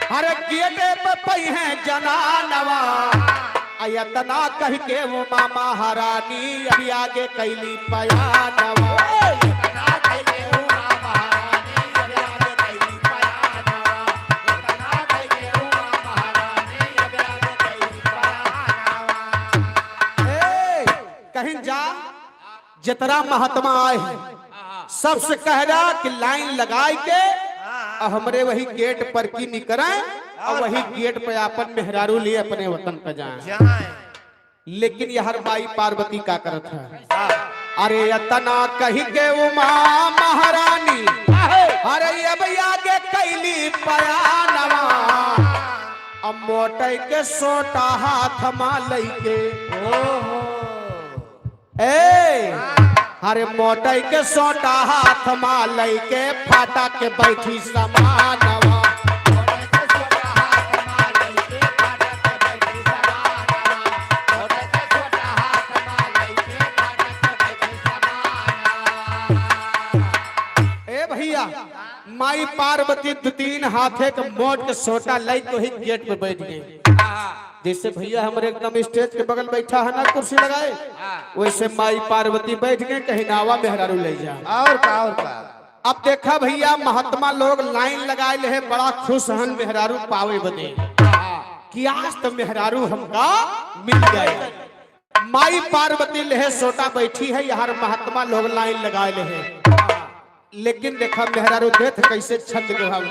अरे गेटे पे पइहे जनानवा। आ इतना कह के उमा महारानी अभी आगे कैली पयानवा। ए, कहीं जा, जितना महात्मा आए हैं, सबसे कह रहा कि लाइन लगाई के हमरे वही गेट पर की निकरे और वही गेट पे आपन मेहरारू लिए अपने वतन पे जाए। जाए। लेकिन यहर माई पार्वती का करत है? हाँ। अरे अतना कही के उमा महारानी, अरे अब आगे कैली पयानवा, अब मोटै के सोटा हाथ मा लइके। ओहो। ए, अरे मोटै के सोटा हाथ मा लइके फाटा के बैठी समानवा। ए भइया, माई पार्वती दु तीन हाथे के मोट के सोटा लइके वही गेट पे बैठ गई। जैसे भइया हमरे एकदम स्टेज के बगल बैठा है ना कुर्सी लगाए, हाँ। वैसे माई पार्वती बैठ गए, कहीं नावा मेहरारू ले जा। और का, और का? अब देखा भइया, महात्मा लोग लाइन लगाए ले है, बड़ा खुश हन मेहरारू पावे बदे कि आज तो मेहरारू हमका मिल गए। माई पार्वती लेहे सोटा बैठी है, यहर महात्मा लोग लाइन लगाए ले है। लेकिन देखा मेहरारू देथ कैसे छंद के भाव।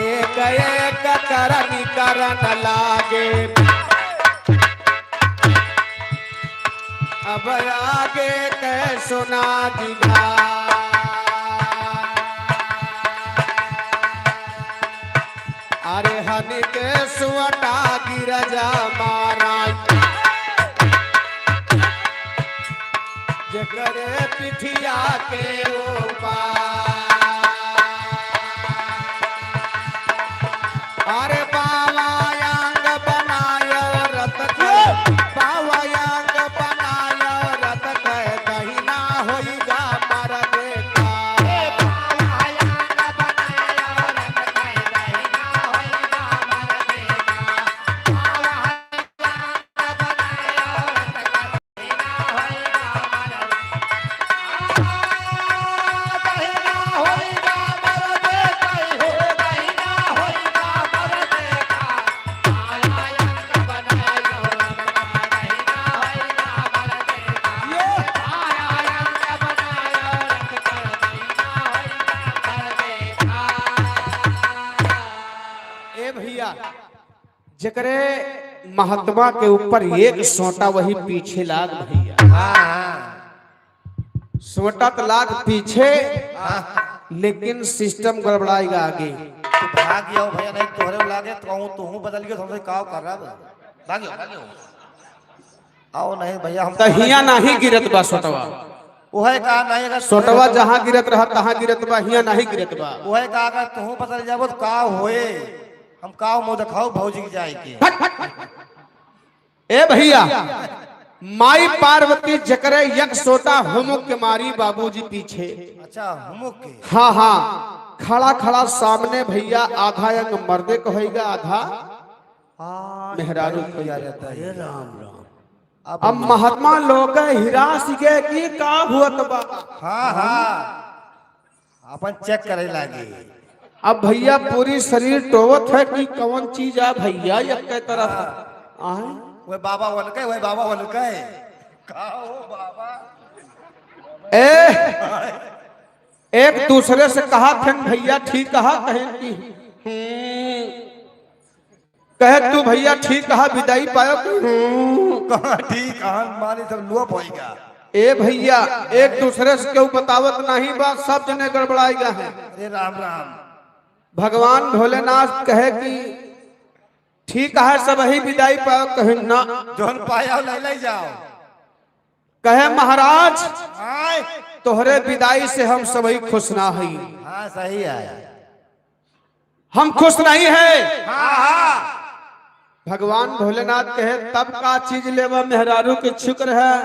एक एक करन करन लागे, अब आगे के सुना दिया। अरे हनि के सुअटा गिरजा महाराज, जेकरे पिठिया के ऊपर। अरे बावा अंग बनायो रत के, बावा अंग बनायो रत के, दहिना होई गा मर देखा। ए भइया, जेकरे महात्मा के ऊपर एक सोटा वही पीछे लाग भइया। हाँ, हाँ। सोटा त लाग पीछे, हाँ। लेकिन सिस्टम गड़बड़ाएगा आगे। तू भाग जाओ भइया, नहीं तोहरे लागे तो कहूँ तू बदल गयो, तुमसे काव कर रहा है। भाग जाओ, भाग जाओ। आओ नहीं भइया, हम त हियाँ नाही गिरत बा सोटवा। उहे का नहीं, अगर सोटवा जहाँ गिरत रहा, तहाँ गिरत बा, हियाँ नाही गिरत बा। उहे का अगर तू बदल जाबो तो का होए? हम का मुँह देखाओ भौजी के जाए के? हट, हट, हट। ए भइया, माई पार्वती जकरे एक सोटा हुमुक के मारी बाबूजी पीछे। अच्छा, हुमुक के। हाँ, हाँ, खड़ा खड़ा सामने भइया, आधा अंग मर्दे क होइगा, आधा हाँ, मेहरारू भइया। अरे राम राम। अब अब महात्मा लोग हिरास गए कि का हुअत बा। हाँ, हाँ, अपन चेक करे लागे। अब भइया पूरी शरीर टोवत है कि कौन चीज आ भइया, एक के तरफ आए। वे बाबा वनके, वे बाबा वनके। का हो बाबा? ए, एक दूसरे से कहा थे, "भइया ठीक कहा?" कहे कि, "हम्म।" कहे, "तू भइया ठीक कहा, विदाई पायो?" हम्म। कहा, "ठीक कहा, माने सब लुआ पइगा।" ए भइया, एक दूसरे से केहू बतावत नाही बा, सब जने गड़बड़ाइगा है। अरे राम राम। भगवान भोलेनाथ कहे कि ठीक है, सबही विदाई पाओ, कहे ना। जौन पाया ले ले जाओ। कहे महाराज, आय। तोहरे विदाई से हम सबही खुश ना हई। हाँ, सही है। हम खुश नहीं है। हाँ, हाँ। भगवान भोलेनाथ कहे, "तब का चीज लेवा, मेहरारू के शुक्र है।"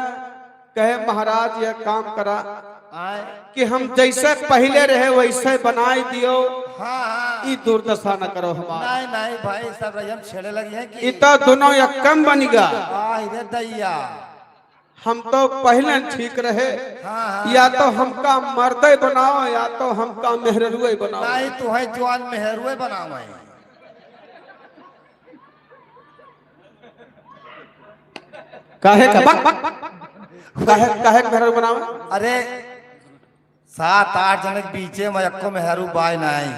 कहे, "महाराज, यह काम करा आय। कि हम जैसे पहिले रहे, वैसे बनाए दियो। हाँ, हाँ। ई दुर्दशा न करो हमार।" नहीं, नहीं भाई, सब रही हम छेड़े लगी हैं कि ई तो दोनों एक कम बनिगा। आह, रे दैया। हम तो पहिले ठीक रहे, हाँ, हाँ। या तो हमका मर्दे बनाओ, या तो हमका मेहरुए बनाओ। नहीं, तू है जवान मेहरुए बनावे। काहे का? बक, बक, बक, बक। काहे, काहे के मेहरारू बनावे? अरे, सात आठ जने के बीचे में एक्को मेहरारू बाय नाई।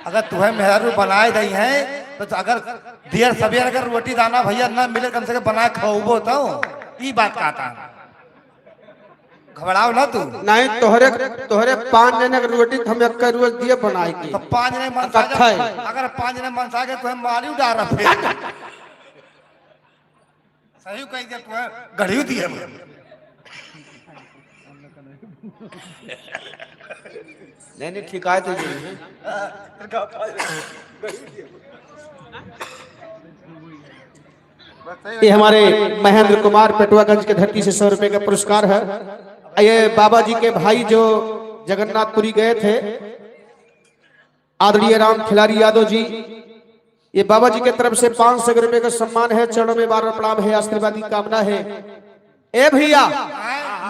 अगर तुहे मेहरारू बनाए दई है, तो, तो अगर देर सबेर अगर रोटी दाना भइया ना मिले, कम से कम बनाए खवबो तो। ई बात कहता है। घबराओ ना तू। नहीं, तोहरे, तोहरे पाँच जने के रोटी तो हम एक रोज दिए बनाए के। तो पाँच जने मनसा इकट्ठा है। अगर पाँच जने मनसा के तो हम मारी उड़ा रहे। सही कह दिया तू, गढ़ी दिए। नहीं, नहीं, ठीक है तो ये है। ये हमारे महेंद्र कुमार पेटवागंज के धरती से सौ रुपए का पुरस्कार है। ये बाबा जी के भाई जो जगन्नाथपुरी गए थे, आदरणीय राम खिलारी यादव जी, ये बाबा जी के तरफ से पाँच सौ रुपए का सम्मान है। चरणों में बार बार प्रणाम है, आशीर्वाद की कामना है। ए भइया,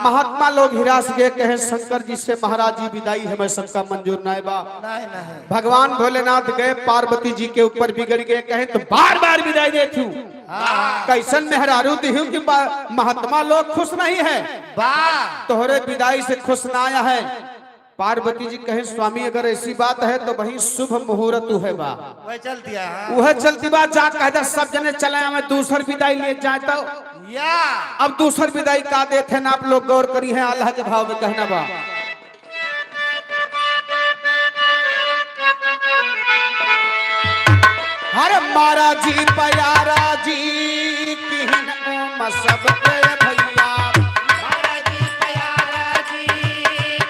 महात्मा लोग हिरास गए, कहे शंकर जी से, महाराज जी विदाई हमें सबका मंजूर नाय बा। नहीं, नहीं। भगवान भोलेनाथ गए, पार्वती जी के ऊपर बिगड़ गए, कहे तो बार बार विदाई देत हूँ। हाँ। कैसन मेहरारू दिहू कि बा-, महात्मा लोग खुश नहीं है। बा। तोहरे विदाई से खुश ना आया है। पार्वती जी कहे, स्वामी, अगर ऐसी बात है तो वही शुभ मुहूर्त है बा। वह चलती है, हाँ। वह चलती बात, जा कह दे, सब जने चले आवे, दूसर विदाई लिए जाए तो। या। अब दूसर विदाई का देते हैं ना, आप लोग गौर करी हैं, आल्हा के भाव में कहना बा। हर मारा जी प्यारा जी किहन ओम सबके भइया। मारा जी प्यारा जी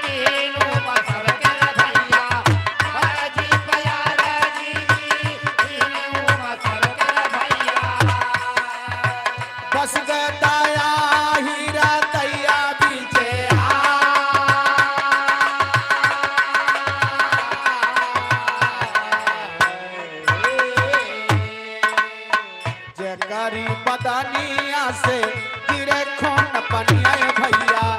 किहन ओम सबके भइया। मारा जी प्यारा जी किहन ओम सबके भइया। बस गदाया हीरा दैया बीचे आ। जेकरी बदनिया से गिरे खून पनिया ए भइया।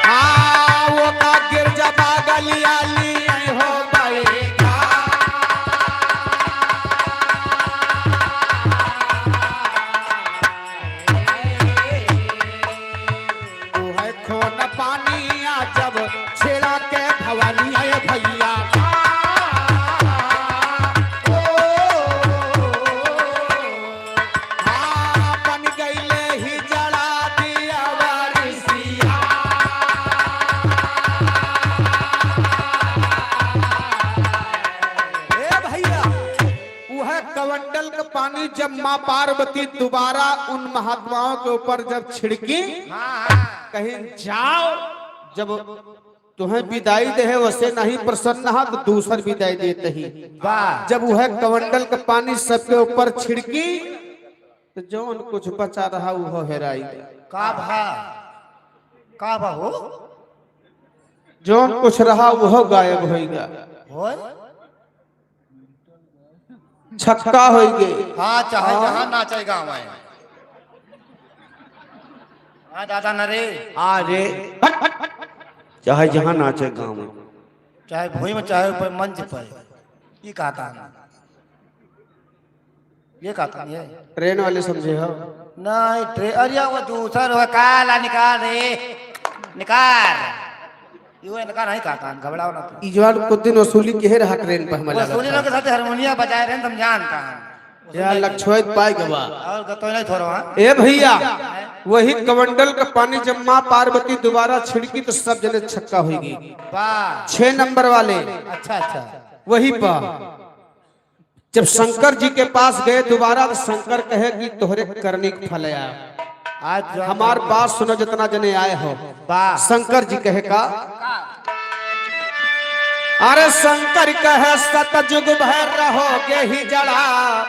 हाँ, वो का गिरजा बागलिया ली हो बैठा। उहै खून पानी आ जब छेड़ा के भवानी आए भइया। ओ, हाँ, बन गईले ही जड़ा दिया वारिसिया। ए भइया, उहै कमंडल का पानी जब माँ पार्वती दोबारा उन महात्माओं के ऊपर जब छिड़की, हाँ, हाँ। कहीं जाओ, जब तुम्हें विदाई दे है, वैसे नहीं प्रसन्न हा, तो दूसर विदाई देते ही। वाह। जब उहै कमंडल का पानी सबके ऊपर छिड़की, तो जौन कुछ बचा रहा, वो हेराई गया। का भा? का भा हो? जौन कुछ रहा, वो गायब होइगा। होय? छक्का होइगे। हाँ, चाहे हाँ। जहाँ नाचे गाँव है। हाँ, दादा न रे। हाँ रे। हट, हट, हट। चाहे जहाँ नाचे गाँव है। चाहे भुइँ में, चाहे ऊपर मंच पर। ये कहता है। ये कहता है, ये। ट्रेन वाले समझे हो? नहीं, ट्रे-, अरे, वो दूसर हो, काला निकाल रे। निकाल। यू इनका नहीं कहता, घबराओ ना तू। ई जवान कुछ दिन वसूली किहे रहा ट्रेन पर, हमें वसूली लगता। लोग के साथ हारमोनिया बजाए रहे, हम जानता हैं। या लक्षोत पाए गवा। और गतो नहीं थोड़ा, हाँ? ए भइया, वही कमंडल का पानी जब माँ पार्वती दोबारा छिड़की तो सब जने छक्का होइगी। वाह। छह नंबर वाले। अच्छा, अच्छा। वही पा। जब शंकर जी के पास गए दोबारा, तो शंकर कहे कि तोहरे करनी के फल आया। आज जो हमार बात सुनो, जितना जने आए हो। वाह। शंकर जी कहे का? अरे शंकर कहे, "सतयुग भर रहोगे ही जड़ा।"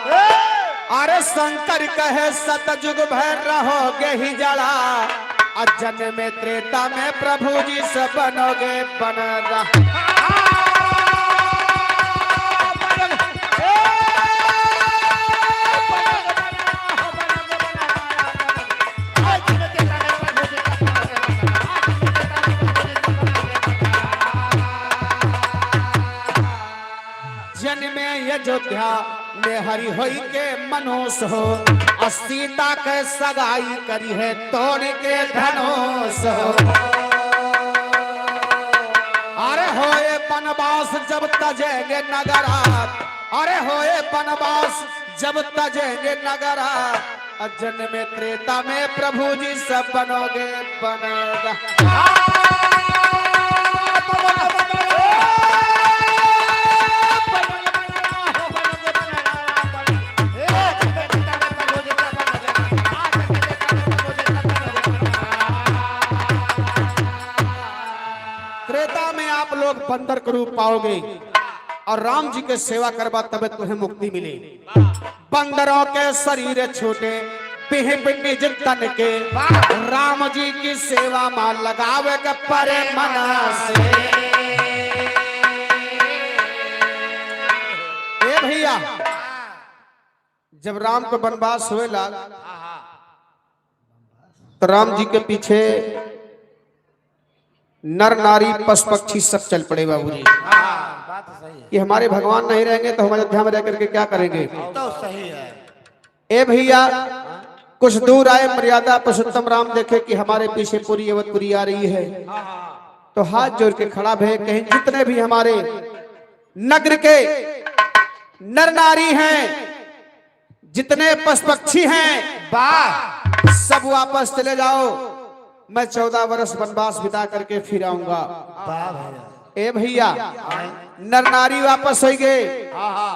अरे शंकर कहे, "सतयुग भर रहोगे ही जड़ा।" आ जन्म त्रेता में प्रभु जी से बनोगे बन रहा। मेहरी होई के मनोस हो, आ सीता के सगाई करी है तोड़ के धनोस हो। अरे होए बनवास जब तजेंगे नगरा, अरे होए बनवास जब तजेंगे नगरा, आ जन्मे त्रेता में प्रभु जी सब बनोगे बनरा। त्रेता में आप लोग बंदर के रूप पाओगे और राम जी के सेवा करबा तबे तुम्हें मुक्ति मिले। बंदरों के शरीर छूटे, पिहिप निज तन के, राम जी की सेवा मा लगावे के परे मन से। ए भैया, जब राम को बनवास होए लाग, तो राम जी के पीछे नर नारी पशु पक्षी सब चल पड़े बाबूजी। हाँ, बात तो सही है। कि हमारे भगवान नहीं रहेंगे तो हम अयोध्या में रह करके क्या करेंगे? तो सही है। ए भैया, कुछ दूर आए, मर्यादा पुरुषोत्तम राम देखे कि हमारे पीछे पूरी अवधपुरी आ रही है, तो हाथ जोड़ के खड़ा भए, कहें जितने भी हमारे नगर के नर नारी हैं, जितने पशु पक्षी हैं, वाह। सब वापस चले जाओ, मैं चौदह वर्ष वनवास बिता करके फिर आऊंगा। वाह भैया। ए भैया, नर नारी वापस होइगे, हाँ, हाँ।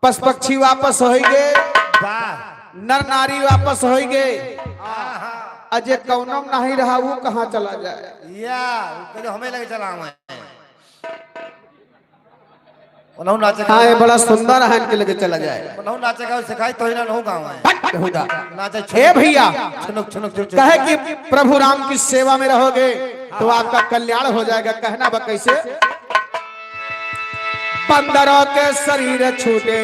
पशु पक्षी वापस होइगे, वाह। नर नारी वापस होइगे। हाँ, हाँ। अजय कौनो नहीं रहा, वो कहाँ चला जाए? या, वो कहे, "हमें लगे चला हुआ है।" उन्हों नाचे हाँ, ये बड़ा सुंदर है, इनके लगे चला जाए। उन्हों नाचे का सिखाई तो ही ना, नहु गाँव है। बट कहूँगा। नाचे ए भैया, छुनुक, छुनुक, छुनुक, छुनुक। कहे कि प्रभु राम की सेवा में रहोगे तो आपका कल्याण हो जाएगा। कहना बा कैसे? बंदरों के शरीर छूटे,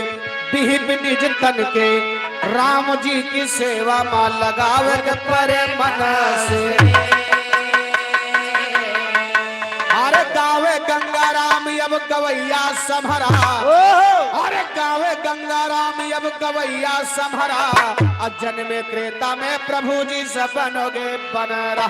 विहिप निज तन के, राम जी की सेवा मा लगावे के परे मन से। अरे गावे गंगा राम अब गवैया सम्हरा। ओहो। अरे गावे गंगा राम अब गवैया सम्हरा। आ जन्मे त्रेता में प्रभु जी से बनोगे बनरा।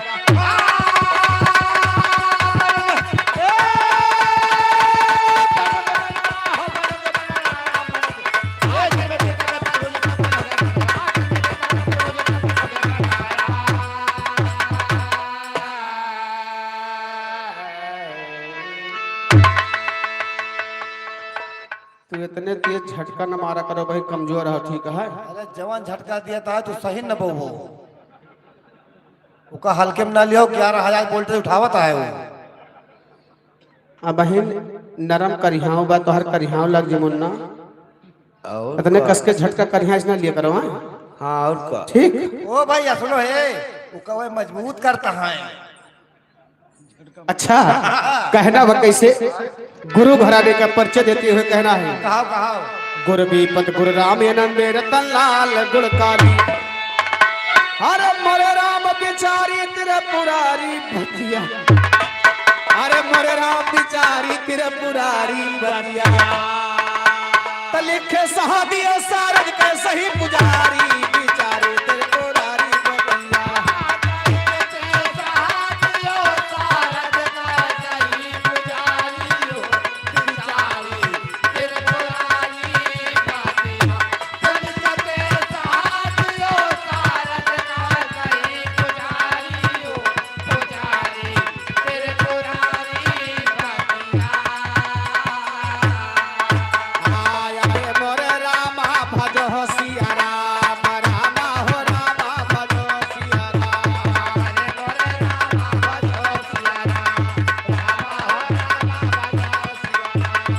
तू इतने तेज झटका न मारा करो भाई, कमजोर हो, ठीक है? अरे जवान झटका दिया था, तू सही न बहु। ओका हल्के में ना लियो, ग्यारह हजार voltage उठावत है वो। अब बहिन नरम करिहाव बा, तोहर करिहाव लग जी मुन्ना। और इतने का? कस के झटका करिहाव इसना लिए करो, हाँ? हाँ, और का? ठीक? ओ भैया सुनो हे, वो कवे मजबूत करता है। अच्छा, कहना बा कैसे? गुरु घराने का परिचय देते हुए कहना है। कहाओ, कहाओ। गुरु विपत गुरु राम आनंद रतन लाल गुणकारी। अरे मोरे राम बिचारी त्रिपुरारी बतिया। अरे मोरे राम बिचारी त्रिपुरारी बतिया। त लिखे सहदिया सारद के सही पुजारी बिचारी त्रिपुरारी बतिया।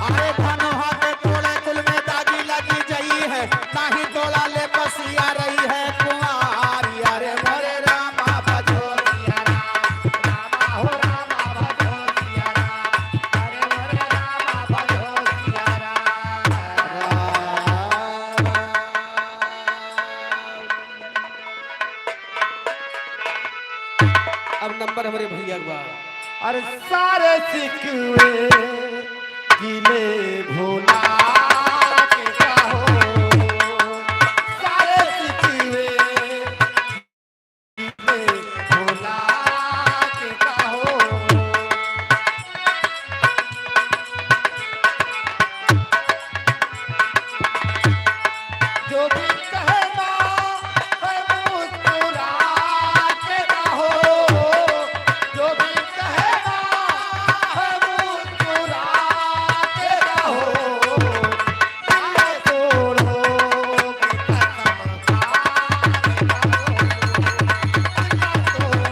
अरे धनवा के तोड़े कुल में दागी लगी जई है, नाही तोड़ा ले बसिया रही है कुंवारी। अरे मोरे रामा भजो सिया राम, रामा हो रामा भजो सिया राम, अरे मोरे रामा भजो सिया राम। अब नंबर हमरे भैया का बा। अरे सारे सिकवे गिले भुला के कहो। जो भी कहना है मुस्कुरा के कहो, जो भी कहना है मुस्कुरा के कहो, ना तोड़ो कसम खा के कहो, ना तोड़ो।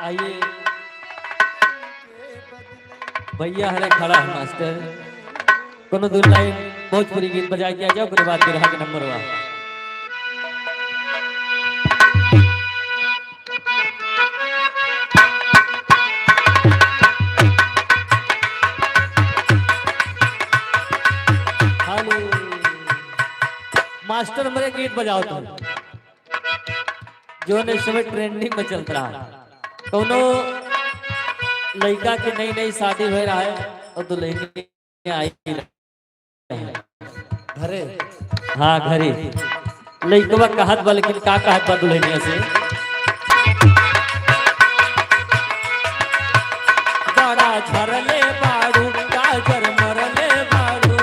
आइए, भैया हरे खड़ा है मास्टर, कोनो दो लाइन भोजपुरी गीत बजाए के आ जाओ, ओकरे बाद बिरहा के नंबर हुआ। हेलो, मास्टर, हमरे गीत बजाओ तुम, जो ने समय ट्रेंडिंग में चलत रहा। कौनो लइका के नई नई शादी भय रहा है और दुल्हन आई रहे। घरे। हाँ, घरे। लइकवा कहत बा, लेकिन का कहत बा दुल्हनिया से? बड़ा झरले बाड़ू, काजर मरले बाड़ू।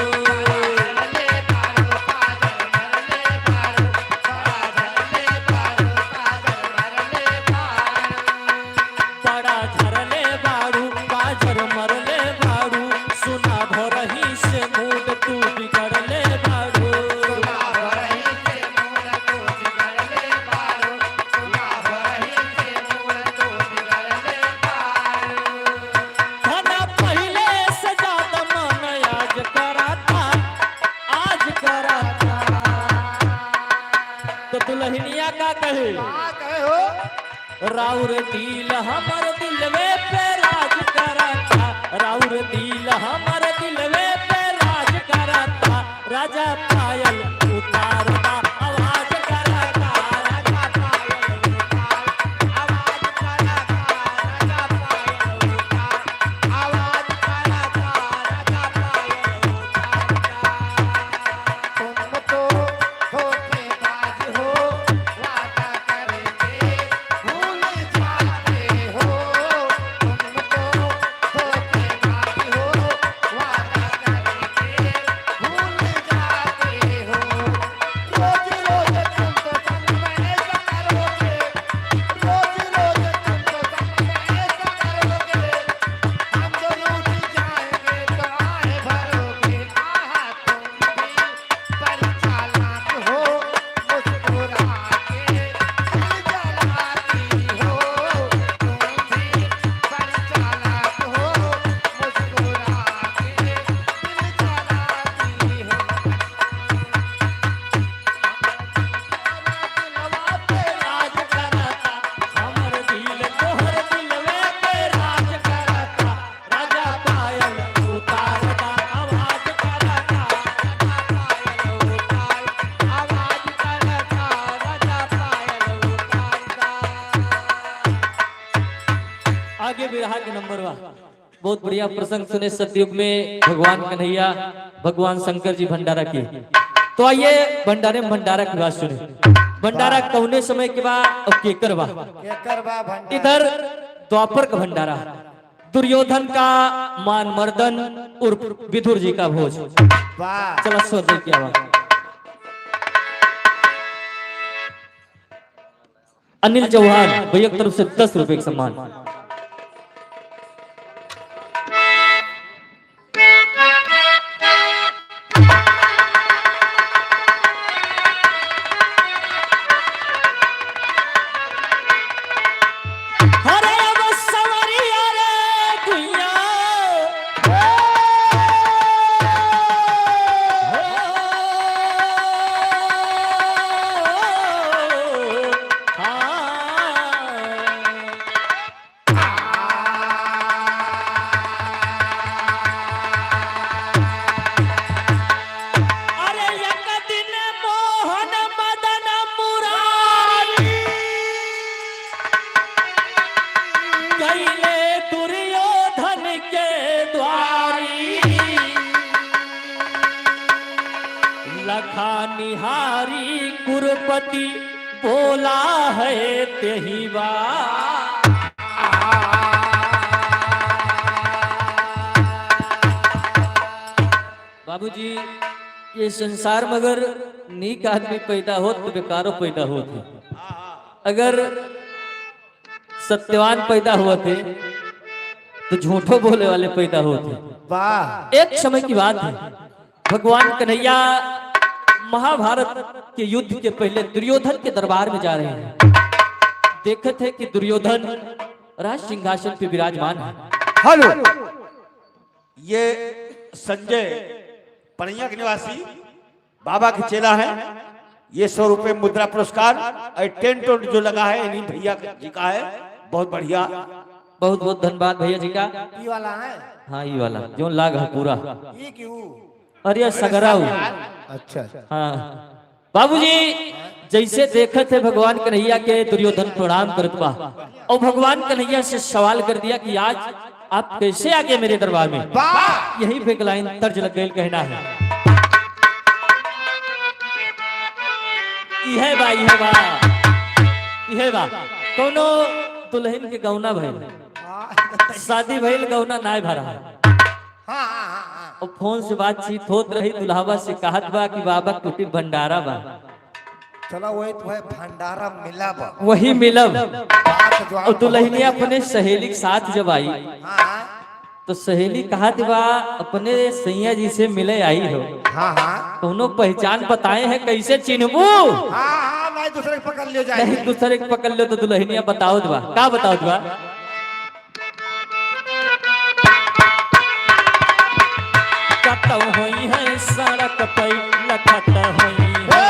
बड़ा झरले बाड़ू, काजर मरले बाड़ू, सुना भोरही से मूड तू बिगड़ले बाड़ू। धना पहिले से ज्यादा मन आज कराता, आज कराता। तो दुल्हनिया का कहे? का कहे हो? राउर दिल हमर दिलवे पे राज करता, राउर दिल हमर दिलवे पे राज करता। राजा पायल उतार दा, आवाज करता, राजा पायल उतार, आवाज करता, राजा पायल उतार, आवाज करता, राजा पायल उतार। तुम तो धोखेबाज हो, वादा करके भूल जाते हो। तुम तो धोखेबाज हो, वादा करके भूल जाते हो। रोज रोज तुम तो संग में ऐसा करोगे, रोज रोज तुम तो संग में ऐसा करोगे। हम तो रूठ जाएंगे तो आए भरोगे, आहा तुम भी बड़ी चालाक हो, मुस्कुरा के दिल जलाती हो। तुम भी बड़ी चालाक हो, मुस्कुरा के दिल जलाती हो। राज करता, हमर दिल तोहर दिलवे पे राज करता। राजा पायल उतार दा, आवाज करता, राजा पायल उतार, आवाज करता, राजा पायल उतार दा। आगे बिरहा के नंबर बा। बहुत बढ़िया प्रसंग सुने सतयुग में भगवान कन्हैया, भगवान शंकर जी भंडारा की। तो आइए भंडारे में भंडारा की बात सुने। भंडारा वाह। कौने समय के बा और केकर बा? केकर बा भंडारा? इधर द्वापर का भंडारा, दुर्योधन का मान मर्दन उर्फ विदुर जी का भोज। वाह। चला स्वर दे क्या बा? अनिल चौहान भैया की तरफ से दस रुपए का सम्मान। अरे अब सवरिया रे गुइया। हाँ। लखानिहारी कुरुपति बोला है तेहि बा। बाबूजी, ये संसार में अगर नीक आदमी पैदा होत तो बेकारो पैदा होत है। अगर सत्यवान पैदा होत है तो झूठो बोले वाले पैदा होत है। वाह। एक समय की बात है, भगवान कन्हैया महाभारत के युद्ध के पहले दुर्योधन के दरबार में जा रहे हैं। देखत है कि दुर्योधन राज सिंहासन पे विराजमान है। हेलो, ये संजय पड़ैया के निवासी बाबा के चेला है। ये सौ रुपये मुद्रा पुरस्कार और टेंट वेंट जो लगा है, इन्हीं भैया जी का है। बहुत बढ़िया। बहुत बहुत धन्यवाद भैया जी का। ई वाला है? हाँ, ई वाला जो लाग है पूरा। ई क्यों? अरे, सगराऊ। अच्छा, अच्छा। हाँ। बाबूजी, जैसे देखत है भगवान कन्हैया के दुर्योधन प्रणाम करत बा और भगवान कन्हैया से सवाल कर दिया कि आज आप कैसे आ गए मेरे दरबार में? वाह! यहीं पे एक लाइन तर्ज लग गई, कहना है। इहे बा, इहे बा, इहे बा। कोनो दुल्हन के गौना भइल, शादी भइल, गौना नाय भरा है। हाँ, हाँ, हाँ, हाँ। और फोन से बातचीत होत रही, दुल्हावा से कहत बा कि बाबा कुटी भंडारा बा। चला, वही तो है, भंडारा मिला बा। वही मिलब। बात जो और आप दुल्हनिया बोलते हैं। अपने सहेली के साथ जब आई, हाँ, हाँ। तो सहेली कहत बा, अपने सैया जी से मिले आई हो। हाँ, हाँ। कौनो पहचान बताए हैं, कैसे चिन्हबू? हाँ, हाँ, नहीं, दूसरे के पकड़ लियो जाए। नहीं, दूसरे के पकड़ लियो तो दुल्हनिया बतावत बा। का बतावत बा? कतौ होई है सड़क पे लखत होई है।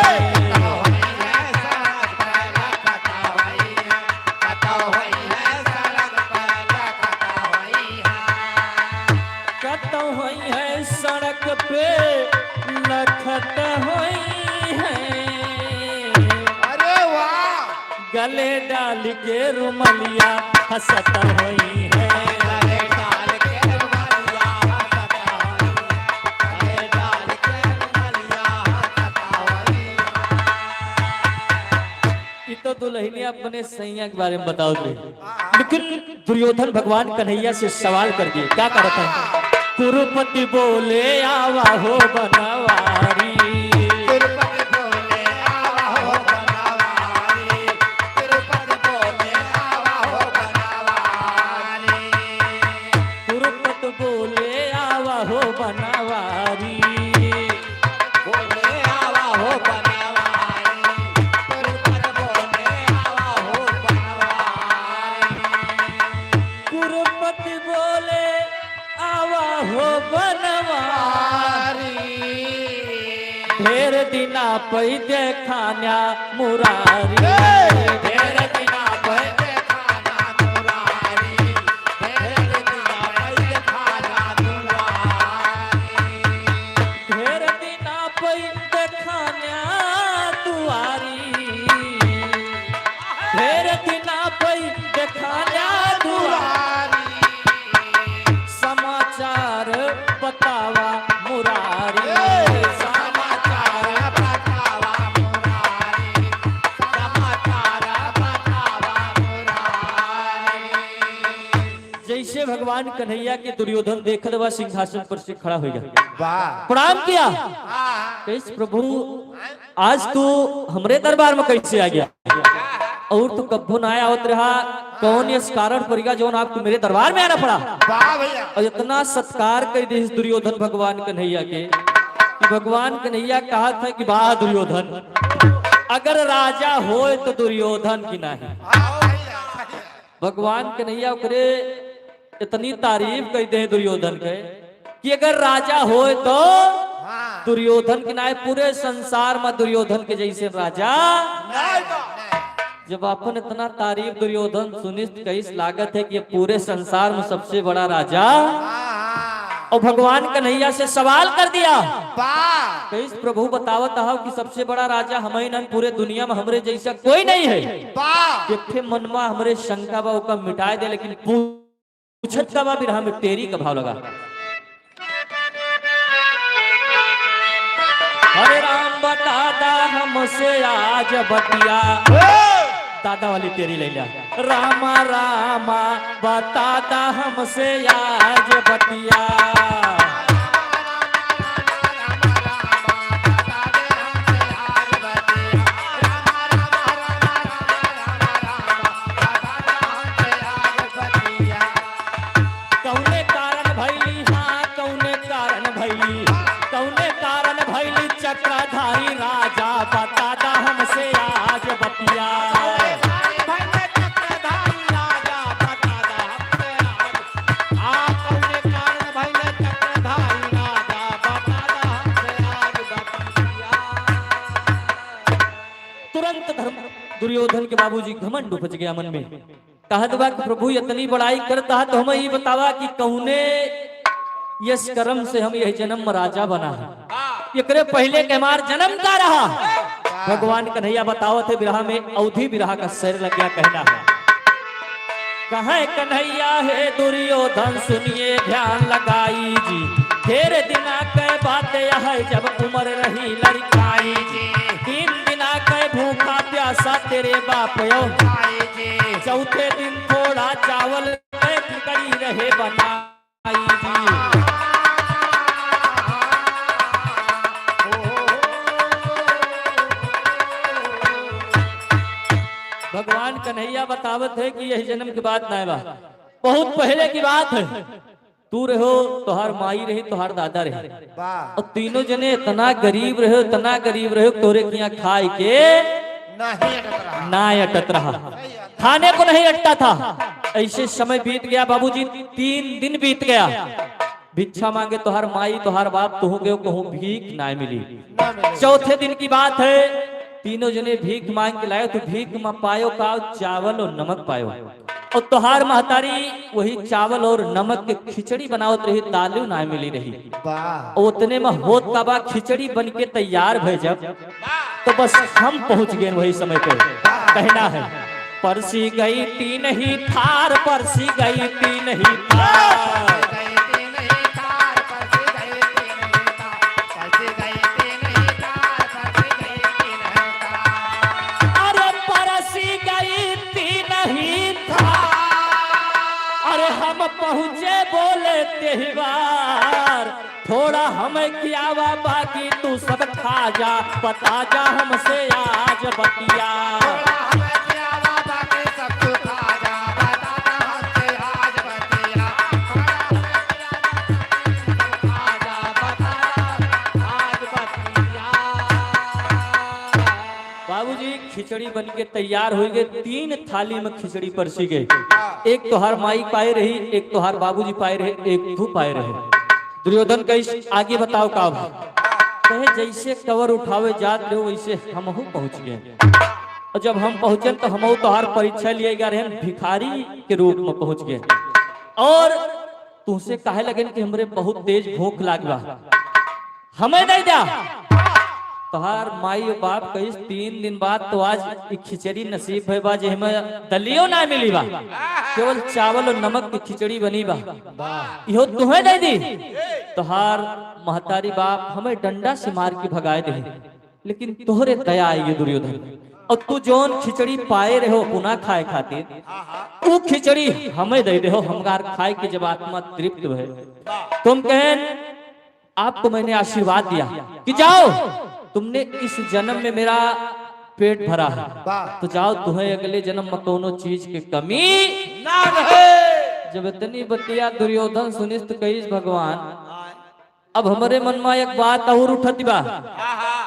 कतौ होई है सड़क पे लखत होई है। अरे वाह! गले डाल के रुमलिया हंसत होई है। गले डाल के रुमलिया हंसत होई है। गले डाल के रुमलिया हंसत होई है। ई तो दुल्हनिया अपने सैया के बारे में बतावत रही, लेकिन दुर्योधन भगवान कन्हैया से सवाल कर दिए, क्या कहता है? कुरुपति बोले आवा हो बनवारी। कुरुपति बोले आवा हो बनवारी। कुरुपति बोले आवा हो बनवारी। कुरुपति बोले आवा हो बनवारी। बोले आवा हो बनवारी। कुरुपति बोले आवा हो बनवारी। कुरुपति बोले आवा हो बनवारी। ढेर दिना पै देखान्या मुरारी। ढेर दिना पै देखान्या मुरारी। ढेर दिना पै देखान्या मुरारी। ढेर दिना पै देखान्या दुआरी। ढेर दिना पै देखान्या दुआरी। समाचार बतावा मुरारी। ए, समाचार बतावा मुरारी। समाचार बतावा मुरारी। जैसे भगवान कन्हैया के दुर्योधन देखत बा, सिंहासन पर से खड़ा हो गया। वाह। प्रणाम किया। हाँ। कहिस, "प्रभु, आज तू हमरे दरबार में कैसे आ गया? और तू कब्बो ना आवत रहा, कौन यस कारण पड़ गया जौन आपको मेरे दरबार में आना पड़ा?" वाह भैया। और इतना सत्कार कइ दिहिस दुर्योधन भगवान कन्हैया के कि भगवान कन्हैया कहत है कि वाह दुर्योधन, अगर राजा होए तो दुर्योधन की नाही। वाह भैया। भगवान कन्हैया ओकरे इतनी तारीफ कइ दे दुर्योधन के कि अगर राजा होए तो हाँ। दुर्योधन की नाय, पूरे संसार में दुर्योधन के जैसे राजा। नहीं तो। जब अपन इतना तारीफ दुर्योधन सुनिस तो कहिस, लागत है कि ये पूरे संसार में सबसे बड़ा राजा। हाँ। और भगवान कन्हैया से सवाल कर दिया। वाह। कहिस, "प्रभु बतावत हव कि सबसे बड़ा राजा हमही नन, पूरे दुनिया में हमरे जैसा कोई नहीं है। वाह। एक ठे मन में हमरे शंका बा, ओका मिटाए दे, लेकिन पूछत का बा बिरहा में टेरी का भाव लगा।" अरे राम बता दा हमसे आज बतिया। दादा वाली तेरी ले लिया। रामा रामा बता दा हमसे आज बतिया। कौने कारण भैली, हाँ, कौने कारण भैली, कौने कारण भैली चक्रधारी राजा, बता दा हमसे आज बतिया। तुरंत धर्म दुर्योधन के बाबूजी घमंड उपज गया मन में। कहत बा कि प्रभु, इतनी बड़ाई करत हा तो हमें ई बतावा कि कौने यश कर्म से हम यह जन्म में राजा बना है। एकरे पहले के हमार जन्म का रहा? भगवान कन्हैया बतावत है बिरहा में, अवधी बिरहा का शेर लग गया कहना है। कहे कन्हैया हे दुर्योधन सुनिए ध्यान लगाई जी, ढेर दिना के बात यह है जब उम्र रही लड़काई जी। तीन दिना के भूखा प्यासा तेरे बाप यो, चौथे दिन थोड़ा चावल खिचड़ी रहे बनाई जी। भगवान कन्हैया बतावत है कि यही जन्म की बात ना बा, बहुत पहले की बात है। तू रहो, तोहार माई रही, तोहार दादा रहे। वाह। और तीनों जने इतना गरीब रहे, इतना गरीब रहे, तोरे किया खाए के नहीं अटत रहा। ना अटत रहा। सही बात। खाने को नहीं अटता था। ऐसे समय बीत गया बाबूजी, तीन दिन बीत गया। भिक्षा मांगे तोहार माई, तोहार बाप, तुहू के कहूँ भीख ना मिली। ना मिली। चौथे दिन की बात है, तीनों जने भीख मांग के लाए, तो भीख में पायो का? चावल और नमक पायो। और तोहार महतारी वही चावल और नमक के खिचड़ी बनावत रही, दालू ना मिली रही। वाह। और उतने में होत का बा, खिचड़ी बन के तैयार भय जब, तो बस हम पहुंच गए वही समय पे। वाह। कहना है, परसी गई तीन ही थार, परसी गई तीन ही थार। अरे परसी गई तीन ही थार। अरे हम पहुँचे बोले तेहवार, थोड़ा हमें खियावा बाकी तू सब खा जा, बता जा हमसे आज बतिया। बाबूजी, खिचड़ी बन के तैयार होइ गए, तीन थाली में खिचड़ी परसी गए। एक तोहार माई पाए रही, एक तोहार बाबूजी पाए रहे, एक तू पाए रहे। दुर्योधन कहिस, आगे बताओ का भा? कहे, जैसे कवर उठावे जात रहे, वैसे हमहू पहुँच गए। और जब हम पहुँचन, तो हमहू तोहार परीक्षा लिए गए रहे, भिखारी के रूप में पहुँच गए। और तुहसे कहे लगन कि हमरे बहुत तेज भूख लाग बा, हमें दे द्या। तोहार माई और बाप कहिस, तीन दिन बाद तो आज ई खिचड़ी नसीब भय बा, जेहमे दलियो ना मिली बा, केवल चावल और नमक की खिचड़ी बनी बा। वाह। इहो तुहें दे दी। तोहार महतारी बाप हमें डंडा से मार के भगाए दे, लेकिन तोहरे दया आई है दुर्योधन। और तू जौन खिचड़ी पाए रहो पुना खाए खातिर, उ खिचड़ी हमें दे देहो, हमगार खाए के जब आत्मा तृप्त भय। तुम कहन, आपको मैंने आशीर्वाद दिया कि जाओ, तुमने इस जन्म में मेरा पेट भरा है, वाह। तो जाओ, तुम्हें अगले जन्म में कोनो चीज के कमी ना रहे। जब इतनी बतिया दुर्योधन सुनिस त कहिस, भगवान, अब हमरे मन में एक बात और उठत बा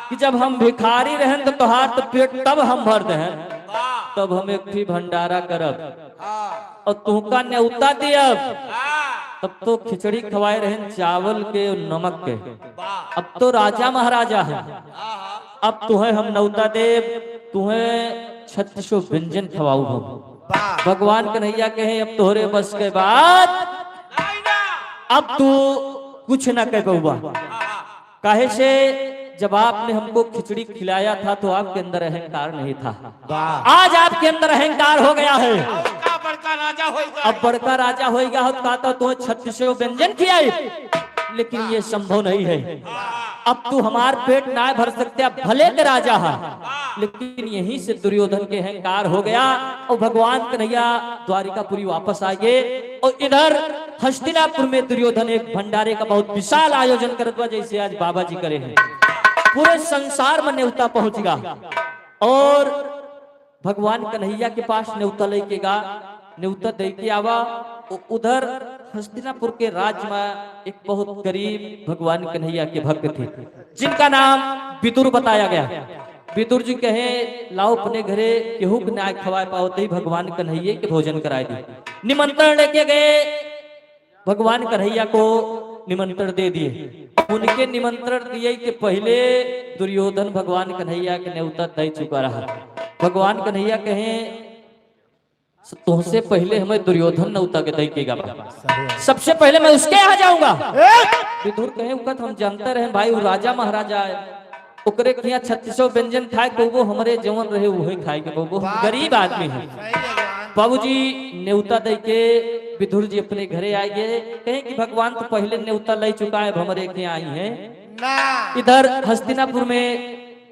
कि जब हम भिखारी रहन तो तोहार तो पेट तब हम भर देहन, तब हम एक भी भंडारा करब। हाँ। और तुहका न्योता दियब। हाँ। तब तो खिचड़ी खवाए रहन चावल के और नमक के। वाह। अब तो राजा महाराजा है। हाँ, हाँ। अब तुहें हम न्योता देब, तुहें छत्तीसों व्यंजन खवाऊ हम। वाह। भगवान कन्हैया कहे, अब तोहरे बस के बात, नहीं ना। अब तू कुछ ना कह पउबा। हाँ, हाँ। काहे से जब आपने हमको खिचड़ी खिलाया था तो आपके अंदर अहंकार नहीं था। वाह। आज आपके अंदर अहंकार हो गया है। अब का बड़का राजा होइगा? अब बड़का राजा होइगा हो, का तो तुम्हें छत्तीसों व्यंजन खियाई। लेकिन ये संभव नहीं है। अब तू हमार पेट ना भर सकते, अब भले के राजा हा, लेकिन यहीं से दुर्योधन के अहंकार हो गया और भगवान कन्हैया द्वारिकापुरी वापस आ गए। और इधर हस्तिनापुर में दुर्योधन एक भंडारे का बहुत विशाल आयोजन करत बा, जैसे आज बाबा जी करे हैं। पूरे संसार में नेवता पहुंच गया और भगवान कन्हैया के पास नेवता लेके गा, नेवता दे के आवा। उ-, उधर हस्तिनापुर के राज में एक बहुत गरीब भगवान कन्हैया के भक्त थे, जिनका नाम विदुर बताया गया। विदुर जी कहे, "लाओ अपने घरे केहू के ना खवाए पावत ही भगवान कन्हैया के भोजन कराए दी।" निमंत्रण लेके गए, भगवान कन्हैया को निमंत्रण दे दिए। उनके निमंत्रण दिए के पहले दुर्योधन भगवान कन्हैया के नेवता दे चुका रहा। भगवान कन्हैया कहे, "तुमसे पहले हमें दुर्योधन नेवता के दे के गा बा। सबसे पहले मैं उसके यहाँ जाऊंगा।" विदुर कहे, "उकत हम जानते रहे भाई, वो राजा महाराजा है, ओकरे के यहाँ छत्तीसों व्यंजन खाए के वो हमरे जवन रहे उहे खाए के वो, हम गरीब आदमी हैं।" बाबूजी नेवता दे के विदुर जी अपने घरे आए गए, कहे कि भगवान तो पहले नेवता ले चुका है, अब हमरे के आई हैं। इधर हस्तिनापुर में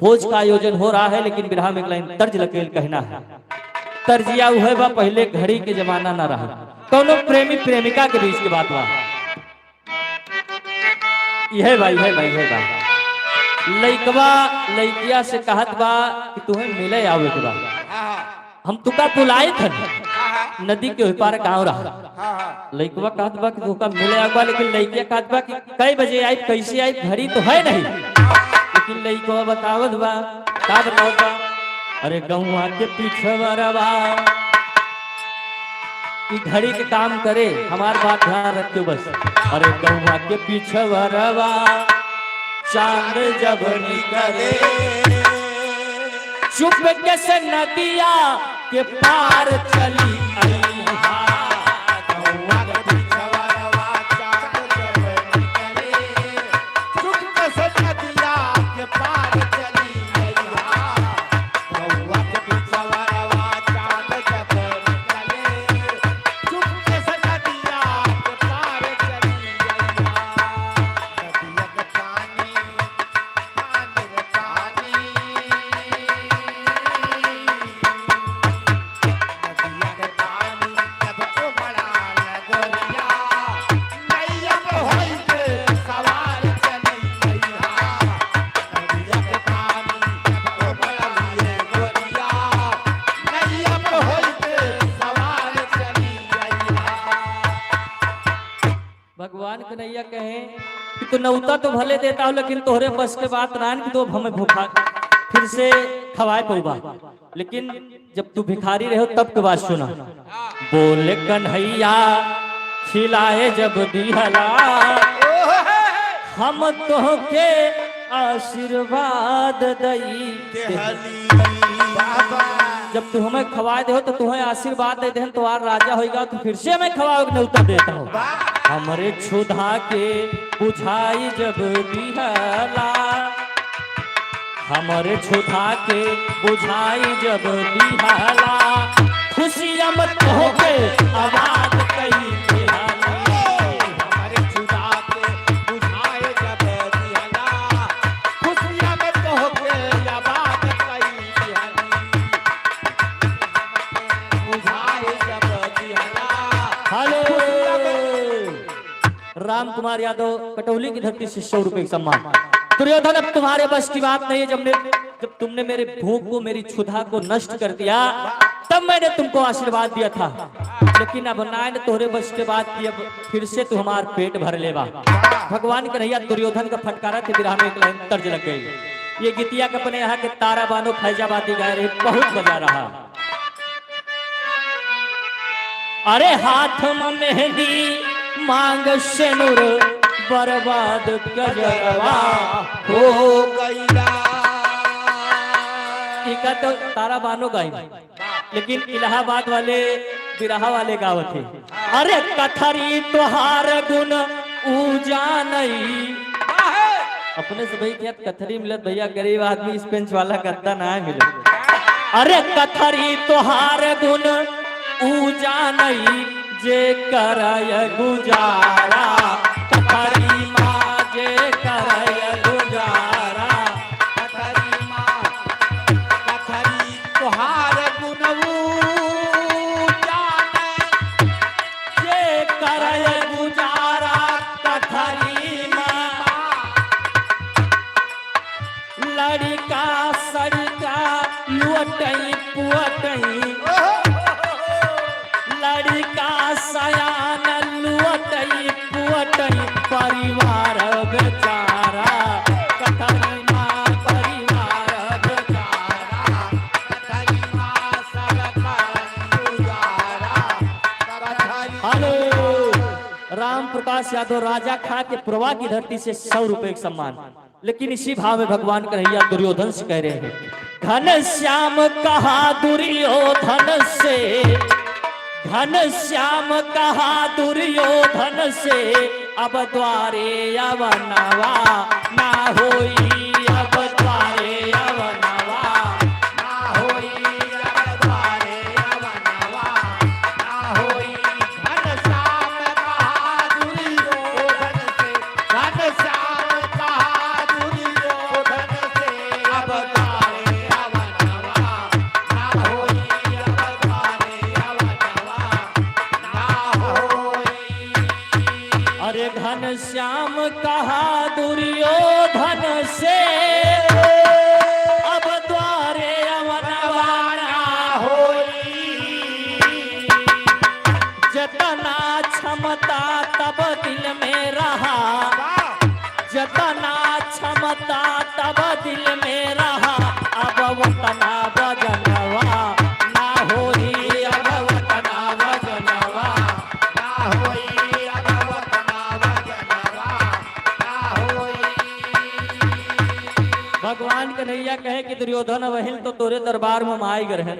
भोज का आयोजन हो रहा है, लेकिन बिरहा में एक लाइन तर्ज लग गइल कहना है। तर्जिया उहे बा, पहले घड़ी के जमाना ना रहा, कौनो प्रेमी प्रेमिका के बीच के बात बा। इहे बा, इहे बा, इहे बा। लइकवा लइकिया से कहत बा कि तुहे मिले आवे के बा। हम तुका बुलाइत हन। नदी के ओहि पार गाँव रहा। लइकवा कहत बा कि तुका मिले आवे के बा, लेकिन लइकिया कहत बा कि कै बजे आई, कैसे आई, घड़ी तो है नहीं। लेकिन लइकवा बतावत बा, का बतावत बा? अरे गौवा के पीछे बरवा ई घड़ी के काम करे, हमार बात ध्यान रखियो बस। अरे गौवा के पिछवरवा चांद जब निकले, चुप के से नदिया के पार चली अइहा। गौवा के पिछवरवा चांद जब निकले, चुप के से नदिया के पार चली अइहा। गौवा के पिछवरवा चांद जब निकले, चुपके से नदिया के पार चली अइहा। नदिया के पानी, पानी रे पानी। नदिया के पानी जब उमड़ा न गोरिया, नैया पे होई के सवार चली अइहा। नदिया के पानी जब उमड़ा ये गोरिया, नैया पे होई के सवार चली अइहा। भगवान कन्हैया कहे कि तू नौता तो भले देता हो, लेकिन तोहरे बस के बात ना कि तू अब हमें भूखा फिर से खवाए पउबा। लेकिन जब तू भिखारी रहे हो, तब के बात सुना। बोले कन्हैया खिलाए जब दिहला, हम तोहके आशीर्वाद दई देहली। जब तू हमें खवाए दे हो, तो तुम्हें आशीर्वाद दे देहन, तो आर राजा होइगा, तू फिर से हमें खवाओ के न्योता देता हो। हमरे क्षुधा के बुझाई जब दिहला, हमरे क्षुधा के बुझाई जब दिहला, खुशिया में तोहके आबाद कई दिहला। हमरे क्षुधा के बुझाई जब दिहला, खुशिया में तोहके आबाद कई दिहला। बुझाई जब दिहला, हेलो। खुशिया में राम कुमार यादव, कटौली की धरती से सौ रुपए का सम्मान। दुर्योधन, अब तुम्हारे बस की बात नहीं है। जब ने, जब तुमने मेरे भूख को, मेरी क्षुधा को नष्ट कर दिया, तब मैंने तुमको आशीर्वाद दिया था, लेकिन अब ना, न तोहरे बस के बात की, अब फिर से तू हमार पेट भर लेबा। भगवान कन्हैया दुर्योधन का फटकारा थे, बिरहा में एक लाइन तर्ज लग गई। ये गीतिया के अपने यहाँ के तारा बानो फैजाबादी गाए रहे, बहुत मजा रहा। अरे हाथ में मेहंदी, मांग सेनुर, बर्बाद गजरवा हो गइला। इका तो तारा बानो गाई, लेकिन इलाहाबाद वाले बिरहा वाले गावत है। अरे कथरी तोहार गुण ऊ जानई। अपने से भाई क्या कथरी मिलत भैया, गरीब आदमी, इस बेंच वाला गद्दा ना मिले। अरे कथरी तोहार गुण ऊ जानई, जे करय गुजारा, कथरी मा लड़िका सड़िका लुअटई पुअटई, लड़िका सयान लुअटई पुअटई, परिवार बेचारा, कथरी माँ परिवार बेचारा, कथरी माँ सबका गुजारा, कथरी हेलो, राम प्रकाश यादव, राजा खाँ के पुरवा की धरती से सौ रुपए का सम्मान। लेकिन इसी भाव में भगवान कन्हैया दुर्योधन से कह रहे हैं, घनश्याम कहा दुर्योधन से, घनश्याम कहा दुर्योधन से, अब द्वारे अवनवा ना होई, अब द्वारे अवनवा ना होई, अब द्वारे अवनवा ना होई। घनश्याम कहा दुर्योधन से, घनश्याम कहा दुर्योधन से, अब द्वारे अवनवा ना होई, अब द्वारे अवनवा ना होई। अरे घनश्याम कहा दुर्योधन से, अब द्वारे अवनवा ना होई। जतना क्षमता तब दिल में रहा, जतना क्षमता तब दिल में रहा, अब वतना वजनवा ना होई, अब वतना वजनवा ना होई, अब वतना वजनवा ना होई। भगवान कन्हैया कहे कि दुर्योधन, अबहिन तो तोरे दरबार में हम आइ गए हैं,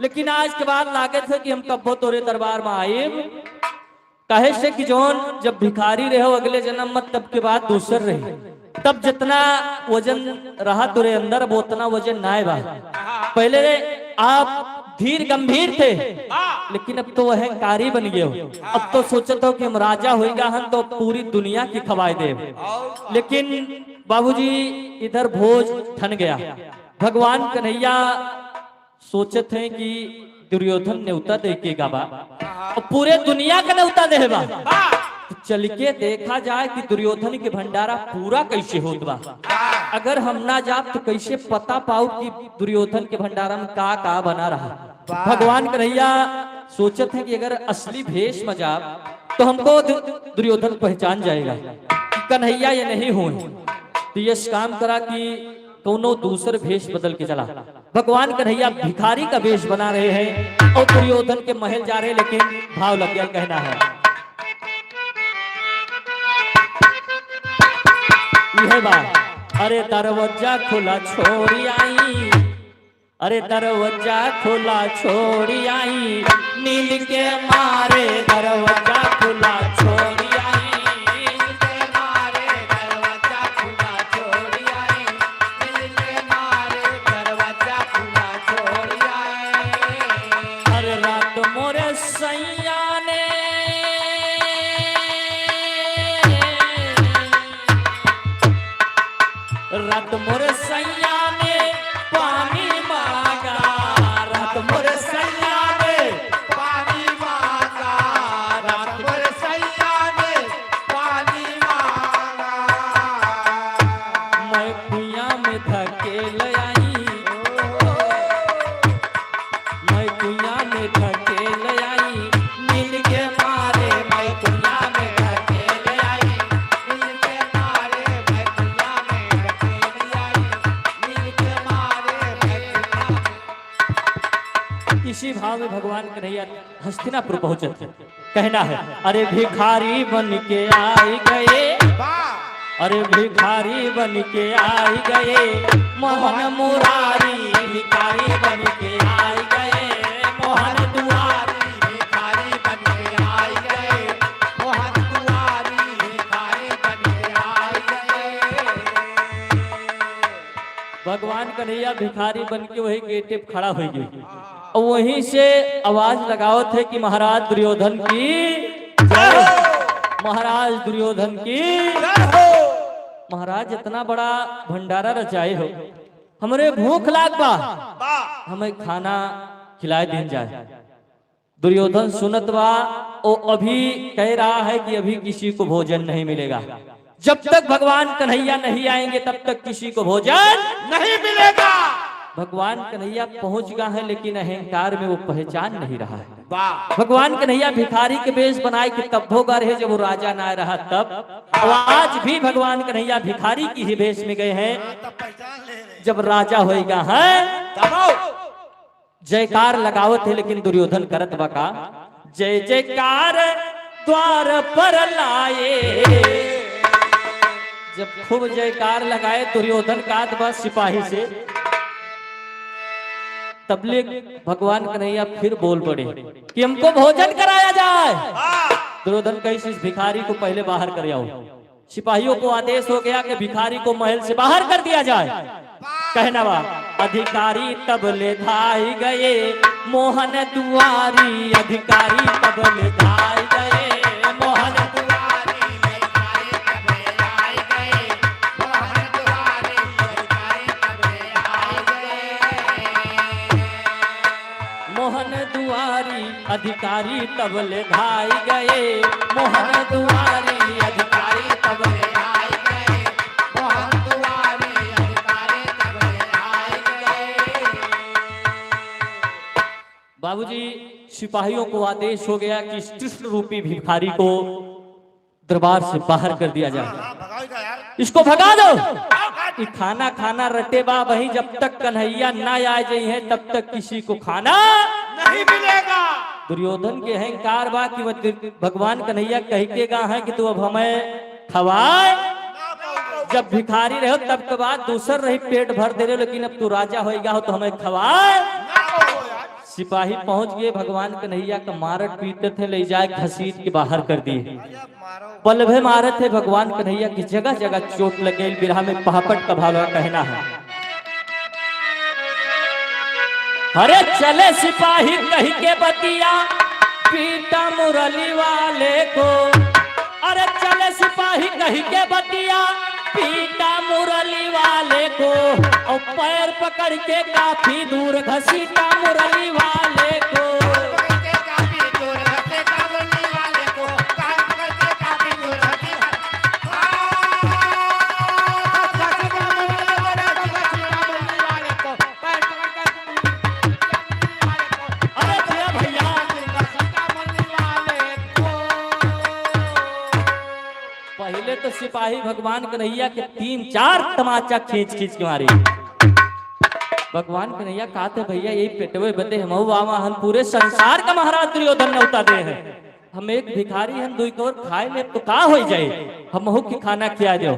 लेकिन आज के बाद लागत है कि हम कब्बो तोरे दरबार में आइब। काहे से कि जौन जब भिखारी रहे हो अगले जन्म में, तब के बाद दूसर रहे, तब जितना वजन रहा तोरे अंदर, अब उतना वजन नाय बा। पहले आप धीर गंभीर थे, लेकिन अब तो अहंकारी बन गए हो। अब तो सोचत हो कि हम राजा होइगा हन तो पूरी दुनिया की खवाए देब। लेकिन बाबूजी, इधर भोज ठन गया। भगवान कन्हैया सोचत हैं कि दुर्योधन नेवता दे के गा बा और पूरे दुनिया का नेवता दे बा। तो चल के देखा जाए कि दुर्योधन के भंडारा पूरा कैसे होत बा। अगर हम ना जाब तो कैसे पता पाउब कि दुर्योधन के भंडारा में का का बना रहा। भगवान कन्हैया सोचत हैं कि अगर असली भेष में जाब तो हमको दु-, दुर्योधन पहचान जाएगा कि कन्हैया ये नहीं हुए। तो यस काम करा कि कौनो दूसर भेष बदल के चला। भगवान कन्हैया भिखारी का वेश बना रहे हैं और दुर्योधन के महल जा रहे हैं, लेकिन भाव लग गया, कहना है यह बात। अरे दरवाजा खुला छोड़ी आई, अरे दरवाजा खुला छोड़ी आई, मिल के मारे दरवाजा खुला छोड़ी आई, मिल के मारे दरवाजा खुला छोड़ी आई, मिल के मारे दरवाजा खुला छोड़ी आई। अरे रात मोरे सैया ने, रात मोरे सैया ने पानी मांगा, रात मोरे सैया ने पानी मांगा, रात मोरे सैया ने पानी मांगा। मैं कुइयां में धकेल आई, मैं कुइयां में धकेल आई, मिल के मारे, मैं कुइयां में धकेल आई, मिल के मारे, मैं कुइयां में धकेल आई, मिल के मारे, मैं कुइयां में। इसी भाव में भगवान कन्हैया हस्तिनापुर पहुंचत हैं। कहना है, अरे भिखारी बन के आई गए, वाह। अरे भिखारी बन के आई गए, मोहन मुरारी भिखारी बन के आई गए, मोहन दुआरी भिखारी बन के आई गए, मोहन दुआरी भिखारी बन के आई गए। भगवान कन्हैया भिखारी बन के वही गेटे पे खड़ा हो गए। और वहीं से आवाज लगावत है कि महाराज दुर्योधन की जय हो, महाराज दुर्योधन की जय हो। महाराज इतना बड़ा भंडारा रचाए हो, हमरे भूख लाग बा, बा। हमें खाना खिलाए दिन जाए। दुर्योधन सुनत बा, ओ अभी कह रहा है कि अभी किसी को भोजन नहीं मिलेगा। जब तक भगवान कन्हैया नहीं आएंगे, तब तक किसी को भोजन नहीं मिलेगा। भगवान कन्हैया पहुंच गया है, लेकिन अहंकार में वो पहचान नहीं रहा है। वाह। भगवान कन्हैया भिखारी के वेश बनाए के तब भोगा रहे, जब वो राजा ना रहा तब। और आज भी भगवान कन्हैया भिखारी की ही वेश में गए हैं। हाँ, तब पहचान ले रहे। जब राजा होएगा है, तब आओ। जयकार लगावत है, लेकिन दुर्योधन करत बा का? जय जयकार द्वार पर लाए। जब खूब जयकार लगाए, दुर्योधन कहत बा सिपाही से, तबले भगवान कन्हैया फिर बोल पड़े कि हमको भोजन कराया जाए। दुर्योधन कहिस, इस भिखारी को पहले बाहर कर आओ। सिपाहियों को आदेश हो गया कि भिखारी को महल से बाहर कर दिया जाए। कहना बा, अधिकारी तब ले धाई गए मोहन दुआरी, अधिकारी तब ले धाई गए मोहन दुआरी। मोहन दुआरी अधिकारी तब ले धाई गए, मोहन दुआरी अधिकारी तब ले धाई गए, मोहन दुआरी अधिकारी तब ले धाई गए। बाबूजी, सिपाहियों को आदेश हो गया कि इस कृष्ण रूपी भिखारी को दरबार से बाहर कर दिया जाए। हाँ, हाँ, भगाओ इधर यार। इसको भगा दो। भगाओ, भगाओ। ये खाना खाना रटे बा वहीं, जब तक कन्हैया ना आ जाई है, तब तक किसी को खाना नहीं मिलेगा। दुर्योधन के अहंकार बा कि वो दुर-, भगवान कन्हैया कह के गा है कि तू अब हमें खवाए। जब भिखारी रहो तब तो बात दूसर रही, पेट भर दे रहे, लेकिन अब तू राजा होएगा हो तो हमें खवाए। सिपाही पहुंच गए, भगवान कन्हैया का मारत पीटत है, ले जाए घसीट के बाहर कर दिए। पलभे मारत है, भगवान कन्हैया की जगह जगह चोट लग गई। बिरहा में पहापट का भाव लगा, कहना है, अरे चले सिपाही कहि के बतिया पीटा मुरली वाले को, अरे चले सिपाही कहि के बतिया पीटा मुरली वाले को, और पैर पकड़ के काफी दूर घसीटा मुरली वाले को। अरे जिया भैया। पहिले तो सिपाही भगवान कन्हैया के तीन चार तमाचा खींच खींच के मारे। भगवान कन्हैया कहते, भैया, यही पेटवे बदे हमहू आवा हन, पूरे संसार का महाराज दुर्योधन नेवता दे हैं। हम एक भिखारी हन, दुई कौर खाए ले तो का हो जाए, हमहू के खाना खिया दो।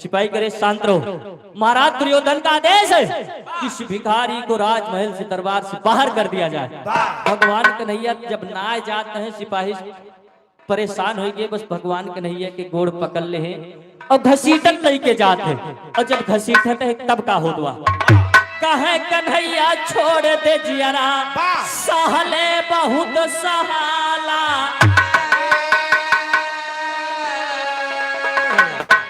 सिपाही करे, शांत रहो, महाराज दुर्योधन का आदेश है, किसी भिखारी को राजमहल से, दरबार से बाहर कर दिया जाए। भगवान कन्हैया जब ना जाते हैं, सिपाही परेशान हो गए, बस भगवान कन्हैया के गोड़ पकड़ ले हैं और घसीटत लेके जात है। और जब घसीटत है तब का होत बा? कहे कन्हैया छोड़ दे जियरा, सहले बहुत सहाला।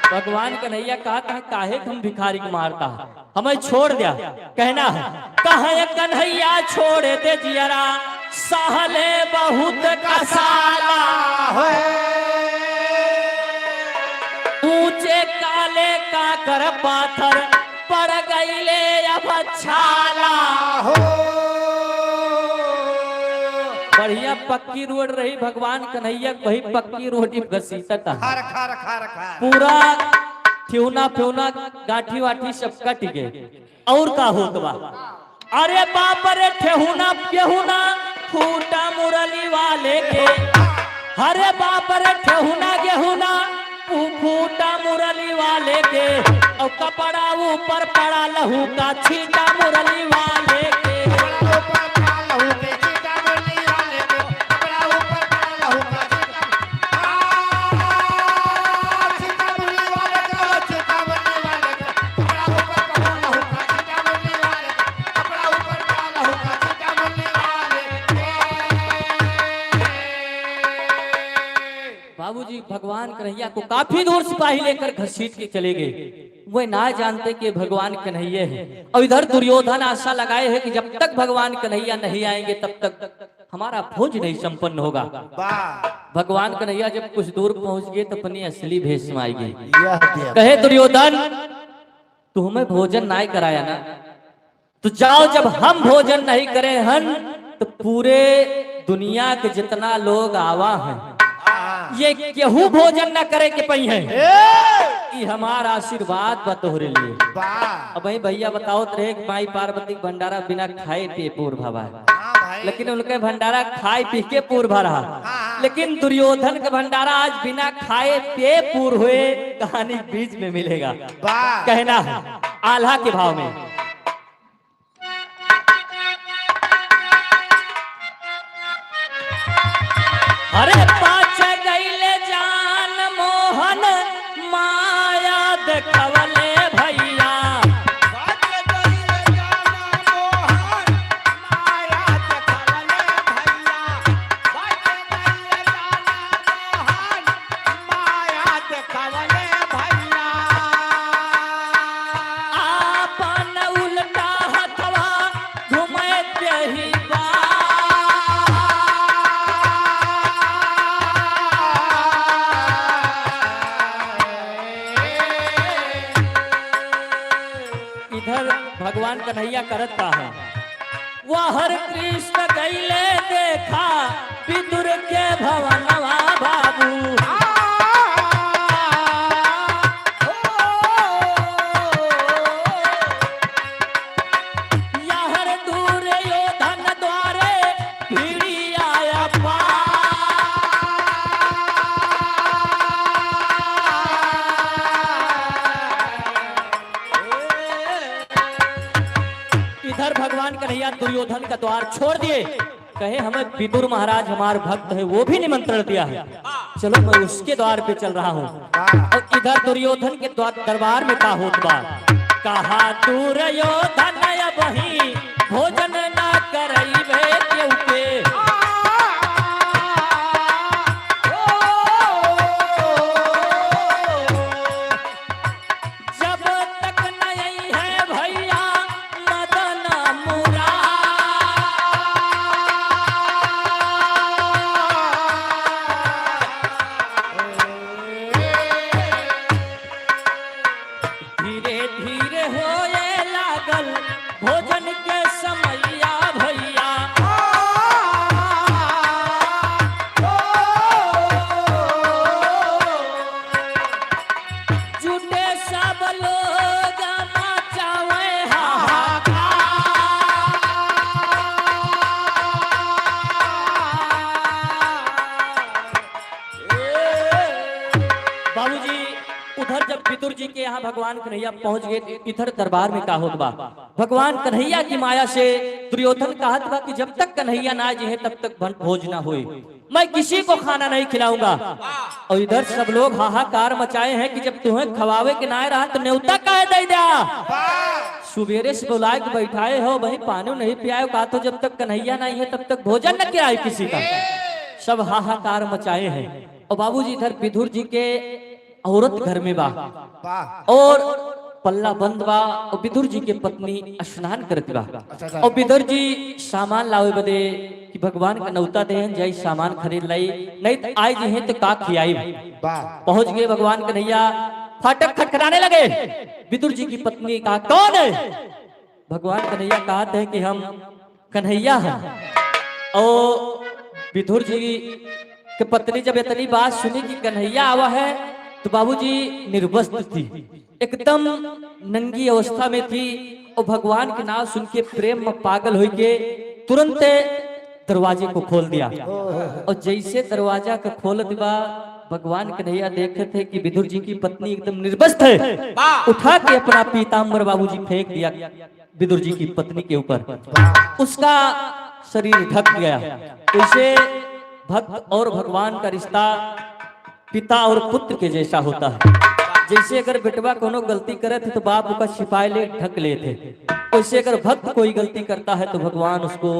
भगवान कन्हैया कहत है, काहे के हम भिखारी के मारता है? हमें छोड़ द्या, कहना है, कहे कन्हैया छोड़ दे जियरा, सहले बहुत कसाला। ऊंचे काले काकर पाथर पड़ गईले अब छाला। बढ़िया पक्की रोड रही, भगवान कन्हैया वही पक्की रोड ही घसीटत है। खर, खर, खर, खर। पूरा ठेहुना फेहुना गांठी वाठी सब कट गए। और का होत बा? अरे बाप रे, ठेहुना गेहुना फूटा मुरली वाले के। अरे बाप रे, ठेहुना गेहुना फू-, फूटा मुरली वाले के। और कपड़ा ऊपर पड़ा लहू का छीटा मुरली वाले के। बाबूजी भगवान कन्हैया को काफी दूर सिपाही लेकर घसीट के चले गए। वे ना जानते कि भगवान कन्हैया है। और इधर दुर्योधन आशा लगाए है कि जब तक भगवान कन्हैया नहीं आएंगे तब तक हमारा भोज नहीं संपन्न होगा। वाह। भगवान कन्हैया जब कुछ दूर पहुंच गए तो अपने असली भेष में आइगे। यह देख। कहे दुर्योधन, तुम्हें भोजन नहीं कराया ना, तो जाओ, जब हम भोजन नहीं करे हन, तो पूरे दुनिया के जितना लोग आवा हैं, ये केहू भोजन न करे के पइहैं। ए! ई हमार आशीर्वाद बा तोहरे लिए। वाह। अब भाई भैया बतावत रहे कि माई पार्वती के भंडारा बिना खाए पिए पूर भवा है। हाँ भाई। लेकिन उनके भंडारा खाए पी के पूर भरा। हाँ। लेकिन दुर्योधन के भंडारा आज बिना खाए पिए पूर हुए, कहानी के बीच में मिलेगा। वाह। कहना है आल्हा के भाव में। अरे पाछ गइले जान मोहन माया देखवले भैया। आपन उल्टा हथवा घुमैत ही बा। इधर भगवान कन्हैया करत का है, वहर कृष्ण गइले देखा विदुर के भवनवा बाबू। यहर दुर्योधन द्वारे भिड़िया अपार। इधर भगवान कन्हैया दुर्योधन का द्वार छोड़ दिए, कहे, "हमें विदुर महाराज हमार भक्त है, वो भी निमंत्रण दिया है, चलो मैं उसके द्वार पे चल रहा हूँ।" और इधर दुर्योधन के द्वार, दरबार में का होत बा, कहा, "दुर्योधन अबहीं भोजन ना करइबे केहू के।" जब तक न अइहैं भैया मदन मुरार। धीरे धीरे होए लागल भोजन के समैया भैया। जुटे सब लोग मचावे हाहाकार। बाबूजी, उधर जब विदुर जी के यहाँ भगवान कन्हैया पहुँच गए, इधर दरबार में का होत बा? भगवान कन्हैया की माया से दुर्योधन कहत बा कि जब तक कन्हैया ना आए हैं, तब तक भन-, भोज ना होए। मैं किसी को खाना नहीं खिलाऊंगा। और इधर सब लोग हाहाकार मचाए हैं कि जब तुम्हें खवावे के नाय रहा तो न्योता काहे दे दिया? सुबेरे से बुलाए के बैठाए हो, वहीं पानी नहीं पियाए, कहा तो जब तक कन्हैया नहीं है तब तक भोजन न किराए किसी का। सब हाहाकार मचाए हैं। और बाबूजी इधर विदुर जी के औरत घर में बा। वाह। और पल्ला बंद बा और विदुर जी के पत्नी स्नान करत बा। अच्छा, अच्छा। और विदुर जी सामान लावे बदे कि भगवान का नौता देहन जाई, सामान खरीद लाई, नहीं तो आई जी हैं तो का खियाई। वाह। पहुंच गए भगवान कन्हैया, फाटक खटखटाने लगे। विदुर जी की पत्नी कहा, "कौन है?" भगवान कन्हैया कहत है कि हम कन्हैया है। और विदुर जी के पत्नी जब इतनी बात सुनी कि कन्हैया आवा है, तो बाबूजी निर्वस्त्र थी, एकदम नंगी अवस्था में थी। और भगवान के नाम सुन के प्रेम में पागल होके तुरंत दरवाजे को खोल दिया। और जैसे दरवाजा को खोल दिया, भगवान कन्हैया देखे थे कि विदुर जी की पत्नी एकदम निर्वस्त्र है, उठा के अपना पीताम्बर बाबूजी फेंक दिया। विदुर जी की पत्नी के ऊपर, उसका शरीर ढक गया। तो इसे भक्त और भगवान का रिश्ता पिता और पुत्र के जैसा होता है। जैसे अगर बेटवा कोनो गलती करे थे तो बाप ओका छिपाए ले, ढक ले थे, वैसे अगर भक्त कोई गलती करता है तो भगवान उसको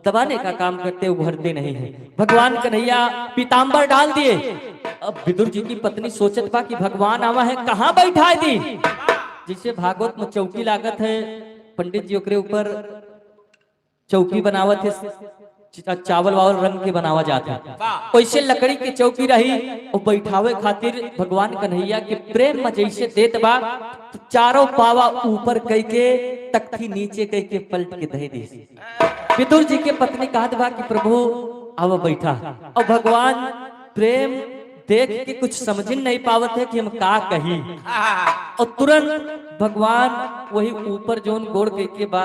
दबाने का काम करते, उघरते नहीं है। भगवान कन्हैया पीताम्बर डाल दिए। अब विदुर जी की पत्नी सोचत बा कि भगवान आवा है, कहाँ बैठाए दी? जैसे भागवत में चौकी लागत है, पंडित जी ओकरे ऊपर चौकी बनावत है, चा-, चावल वावल रंग के बनावा जात है। वाह। वैसे लकड़ी के चौकी रही, और बैठावे खातिर भगवान कन्हैया के प्रेम में जैसे देत बा, तो चारों पावा ऊपर कई के, तख्ती नीचे कई के, पलट के धई दी। विदुर जी के पत्नी कहत बा कि प्रभु, आवा बैठा। और भगवान प्रेम देख के कुछ समझ नहीं पावत है कि हम का कही। और तुरंत भगवान वही ऊपर जोन गोड़ के, के बा,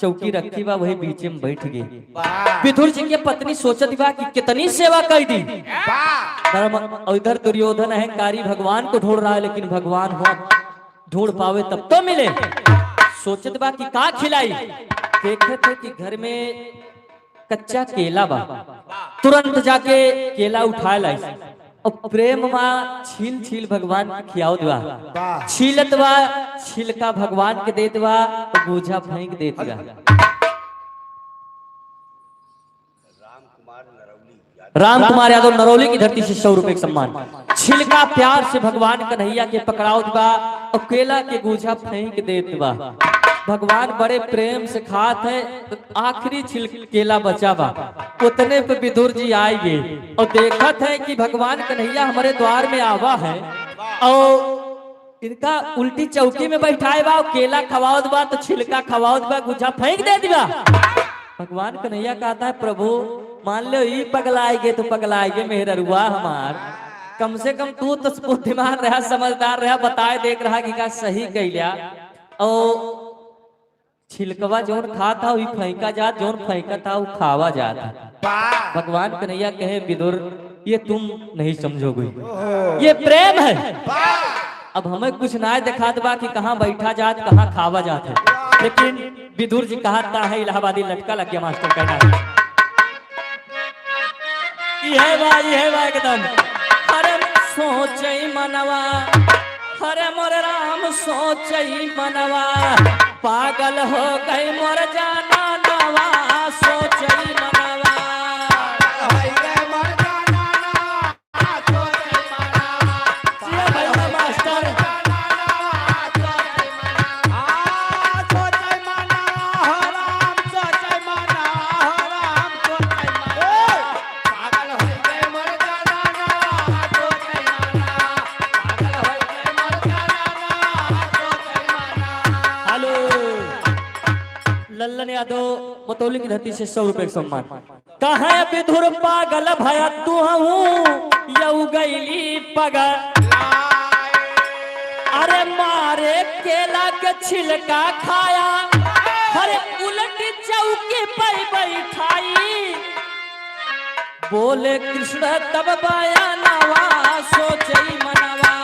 चौकी रखी बा, वही बीचे में बैठ गए। वाह। विदुर जी के पत्नी सोचत बा कि कितनी सेवा कर दी। वाह। धर्म, और इधर दुर्योधन अहंकारी भगवान को ढूंढ रहा है, लेकिन भगवान हुआ ढूंढ पावे तब तो मिले। सोचत बा कि का खिलाई। देखे थे कि घर में कच्चा केला बा, तुरंत जाके केला उठा लाई और प्रेम मा छील छील भगवान के खियावत बा। वाह। छीलत बा, छिलका भगवान के देत बा, और गूजा फेंक देत बा। राम कुमार यादव नरौली की धरती से सौ रुपए का सम्मान। छिलका प्यार से भगवान कन्हैया के पकड़ावत बा और केला के गूजा फेंक देत बा। भगवान बड़े प्रेम से खात है, आखिरी छिल केला बचा बा, उतने पे विदुर जी आए गए और देखत है कि भगवान कन्हैया हमारे द्वार में आवा है और इनका उल्टी चौकी में बैठाए बा, केला खवावत बा तो छिलका खवावत बा, गुच्छा फेंक देत बा। भगवान कन्हैया कहत है, प्रभु, मान लो ई पगलाए गे तो पगलाए गे मेहररुआ हमार, कम से कम तू तो बुद्धिमान रहा, समझदार रहा, बताए देख रहा कि का सही कैल्या। और छिलकवा जौन खात हा, वही फेंका जात, जौन फेंकत हा, वो खावा जात। वाह। भगवान कन्हैया कहे, विदुर, ये तुम नहीं समझोगे, ओहो। ये प्रेम है। वाह। अब हमें कुछ ना दिखात बा कि कहाँ बैठा जात, कहाँ खावा जात है, लेकिन विदुर जी कहत का है, इलाहाबादी लटका लग गया मास्टर कहना है। इहे बा, इहे बा एकदम। अरे सोचई मनवा, अरे मोर राम सोचई मनवा, पागल हो गई मोर जाना नवा, सोचई मनवा। जिया भैया मास्टर। हेलो, लल्लन यादव, मतौली की धरती से सौ रुपए का सम्मान। कहे विधुर पागल भया तू हूँ, यऊ गईली पगल। अरे मारे केला के छिलका खाया, अरे उलट चौकी पे बैठाई। बोले कृष्ण तब बयानवा, सोचई मनवा।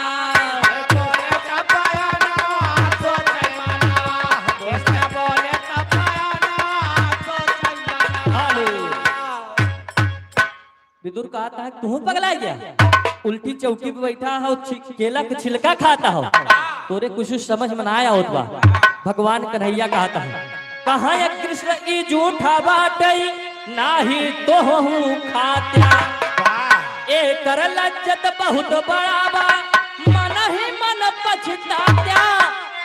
हेलो। विदुर कहत है, तू पगला गया? उल्टी चौकी पे बैठा हो, छि-, केला के छिलका खाता हो, तोरे कुछ समझ में ना आवत बा। भगवान कन्हैया कहत है, कहा ये कृष्ण ई झूठा बाटई, नाही तो हूँ खात्या। एकर लज्जत बहुत बड़ा बा, मन ही मन पछतात्या।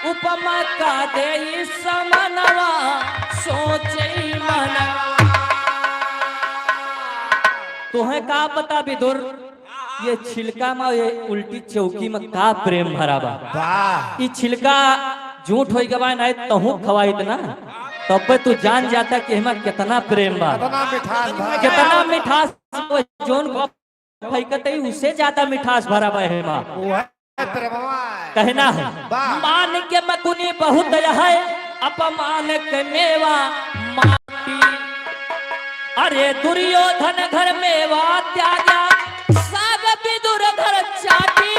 उपमा का देई समनवा, सोचई मनवा। तोहे का पता विदुर, ये छिलका मा, ये उल्टी चौकी मा का प्रेम भरा बा। वाह। ई छिलका झूठ होई गवा ना, तहूँ खवाइत ना, तब पे तू जान जाता कि एमा कितना प्रेम बा, कितना मिठास बा। कितना मिठास बा। जोन फेंकत ही, उससे ज्यादा मिठास भरा बा एमा। वो है प्रेमवा। कहना है, वाह। मान के मकुनी बहुत है, अपमान के मेवा माटी। अरे दुर्योधन घर मेवा त्याग्या, सब विदुर घर चाटी।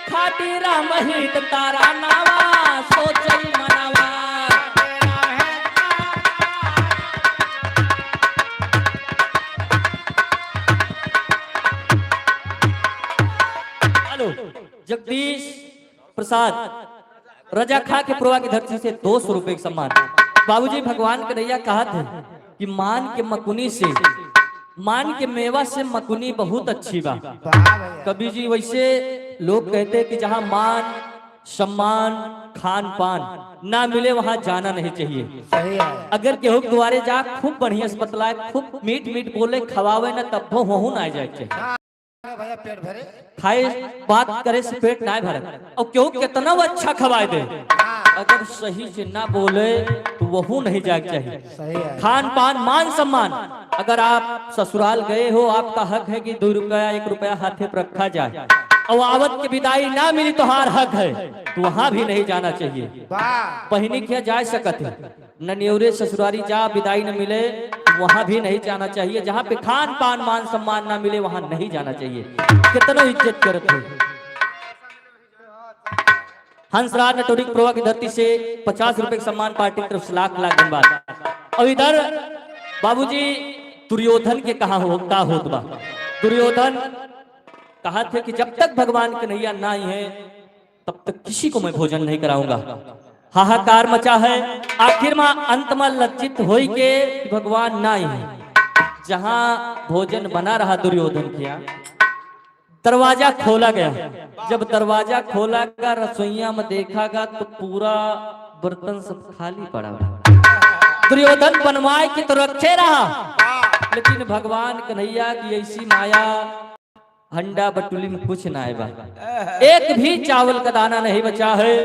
खाटी राम हित तारा नावा, सोचई मनवा। हेलो, जगदीश प्रसाद रजा खां के पुरवा की धरती से दो सौ रुपए का सम्मान। बाबूजी, भगवान कन्हैया कहत है कि मान के मकुनी से, मान के मेवा से मकुनी बहुत अच्छी बा। वाह भैया। कवि जी, वैसे लोग कहते हैं कि जहाँ मान सम्मान, खान पान ना मिले, वहाँ जाना नहीं चाहिए। सही है। अगर केहू के दुआरे जा, खूब बढ़िया से बतलाए, खूब मीठ मीठ बोले, खवावे ना, तब वो वहू ना जाए चाहिए। हाँ, भैया, पेट भरे। खाए, बात करे से पेट ना भरत। और केहू कितना वो अच्छा खवाए दे, हाँ। अगर सही से ना बोले, तो वहू नहीं जाए चाहिए। सही है। खान पान, मान सम्मान, अगर आप ससुराल गए हो, आपका हक है कि दो रुपया, एक रुपया हाथे पर रखा जाए, और आवत के विदाई ना मिली, तोहार हक है, तो वहाँ भी नहीं जाना चाहिए। वाह। पहिनी क्या जाए सकत है, ननियोरे ससुरारी जा, विदाई न मिले, वहाँ भी नहीं जाना चाहिए। जहाँ पे खान पान, मान सम्मान ना मिले, वहाँ नहीं जाना चाहिए। कितनो इज्जत करत हो। हंसराज नटोरी के प्रभवा की धरती से पचास रुपए के सम्मान पार्टी की तरफ से लाख लाख धन्यवाद। और इधर बाबूजी दुर्योधन के कहा हो, का होत बा। दुर्योधन कहा थे कि जब तक भगवान कन्हैया ना आई है, तब तक किसी को मैं भोजन नहीं कराऊंगा। हाहाकार मचा है। आखिर में अंत में लज्जित होई के भगवान ना आई है। जहाँ भोजन बना रहा दुर्योधन के यहाँ, दरवाजा खोला गया। जब दरवाजा खोला गया, रसोइया में देखा गया तो पूरा बर्तन सब खाली पड़ा हुआ। दुर्योधन बनवाए के तो रखे रहा, लेकिन भगवान कन्हैया की ऐसी माया, हंडा बटुली में कुछ ना आए बा, एक भी चावल का दाना नहीं बचा है।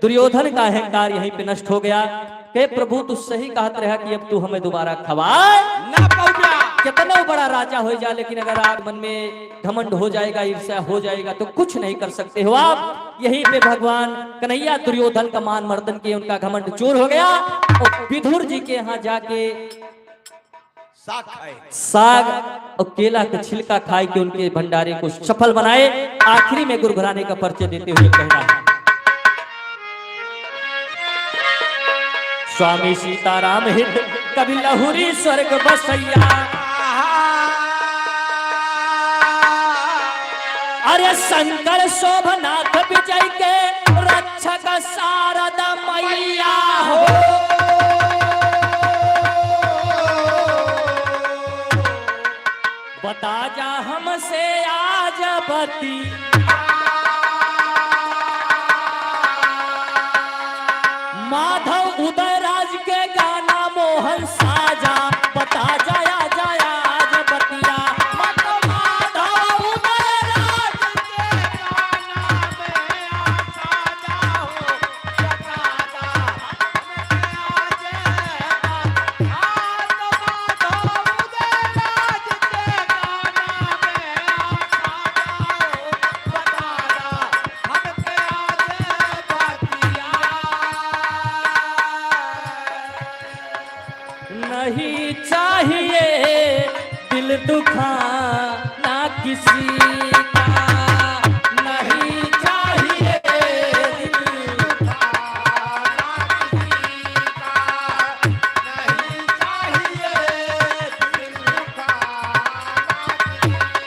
दुर्योधन का अहंकार यहीं पे नष्ट हो गया। के प्रभु, तू सही कहत रहा कि अब तू हमें दोबारा खवाए ना पउबा। कितना बड़ा राजा हो जा, लेकिन अगर आप मन में घमंड हो जाएगा, ईर्ष्या हो जाएगा, तो कुछ नहीं कर सकते हो आप। यहीं पे भगवान कन्हैया दुर्योधन का मान मर्दन किए, उनका घमंड चूर हो गया और विदुर जी के यहाँ जाके साग खाए। साग और केला का छिलका खाए के उनके भंडारे को सफल बनाए। आखिरी में गुरगुराने का परिचय देते हुए कहना है, स्वामी सीताराम हित कबि लहुरी स्वर्ग बसैया। अरे शंकर शोभनाथ विजय के रक्षक शारदा मैया हो। बता जा हमसे आज बती माधव उदयराज के गाना मोहन साजा, बता जा, आ जा, आज बतिया। माधव उदयराज के गाना में आ साजा हो, बता जा। नहीं चाहिए दिल दुखाना किसी का, नहीं चाहिए दिल दुखाना किसी का, नहीं चाहिए दिल दुखाना किसी का।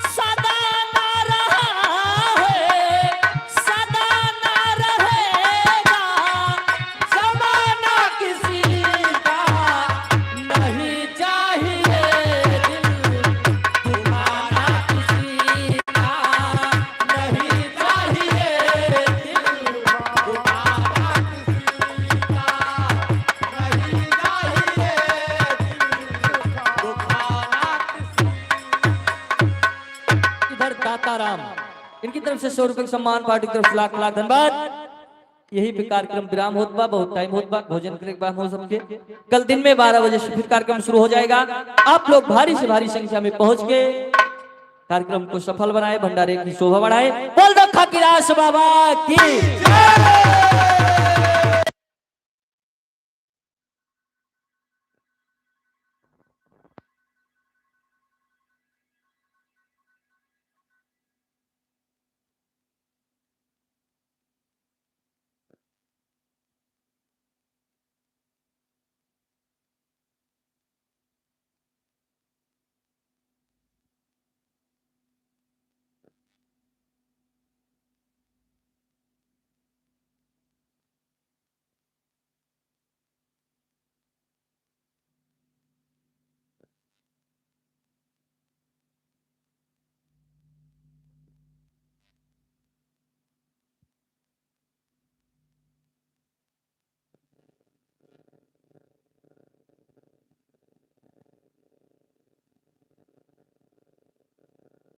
सदा ना रहा है, सदा ना रहेगा जमाना किसी का, नहीं चाहिए दिल दुखाना किसी का, नहीं चाहिए दिल दुखाना किसी का, नहीं चाहिए दिल दुखाना किसी का। इधर दाताराम, इनकी तरफ से सौ रुपए का सम्मान, पार्टी की तरफ से लाख लाख धन्यवाद। यही पे कार्यक्रम विराम होत बा, बहुत टाइम होत बा, भोजन करे के बा हम सबके। कल दिन में बारह बजे से फिर कार्यक्रम शुरू हो जाएगा। आप लोग भारी से भारी संख्या में पहुंच के कार्यक्रम को सफल बनाए, भंडारे की शोभा बढ़ाए। बोल दो खाकीदास बाबा की।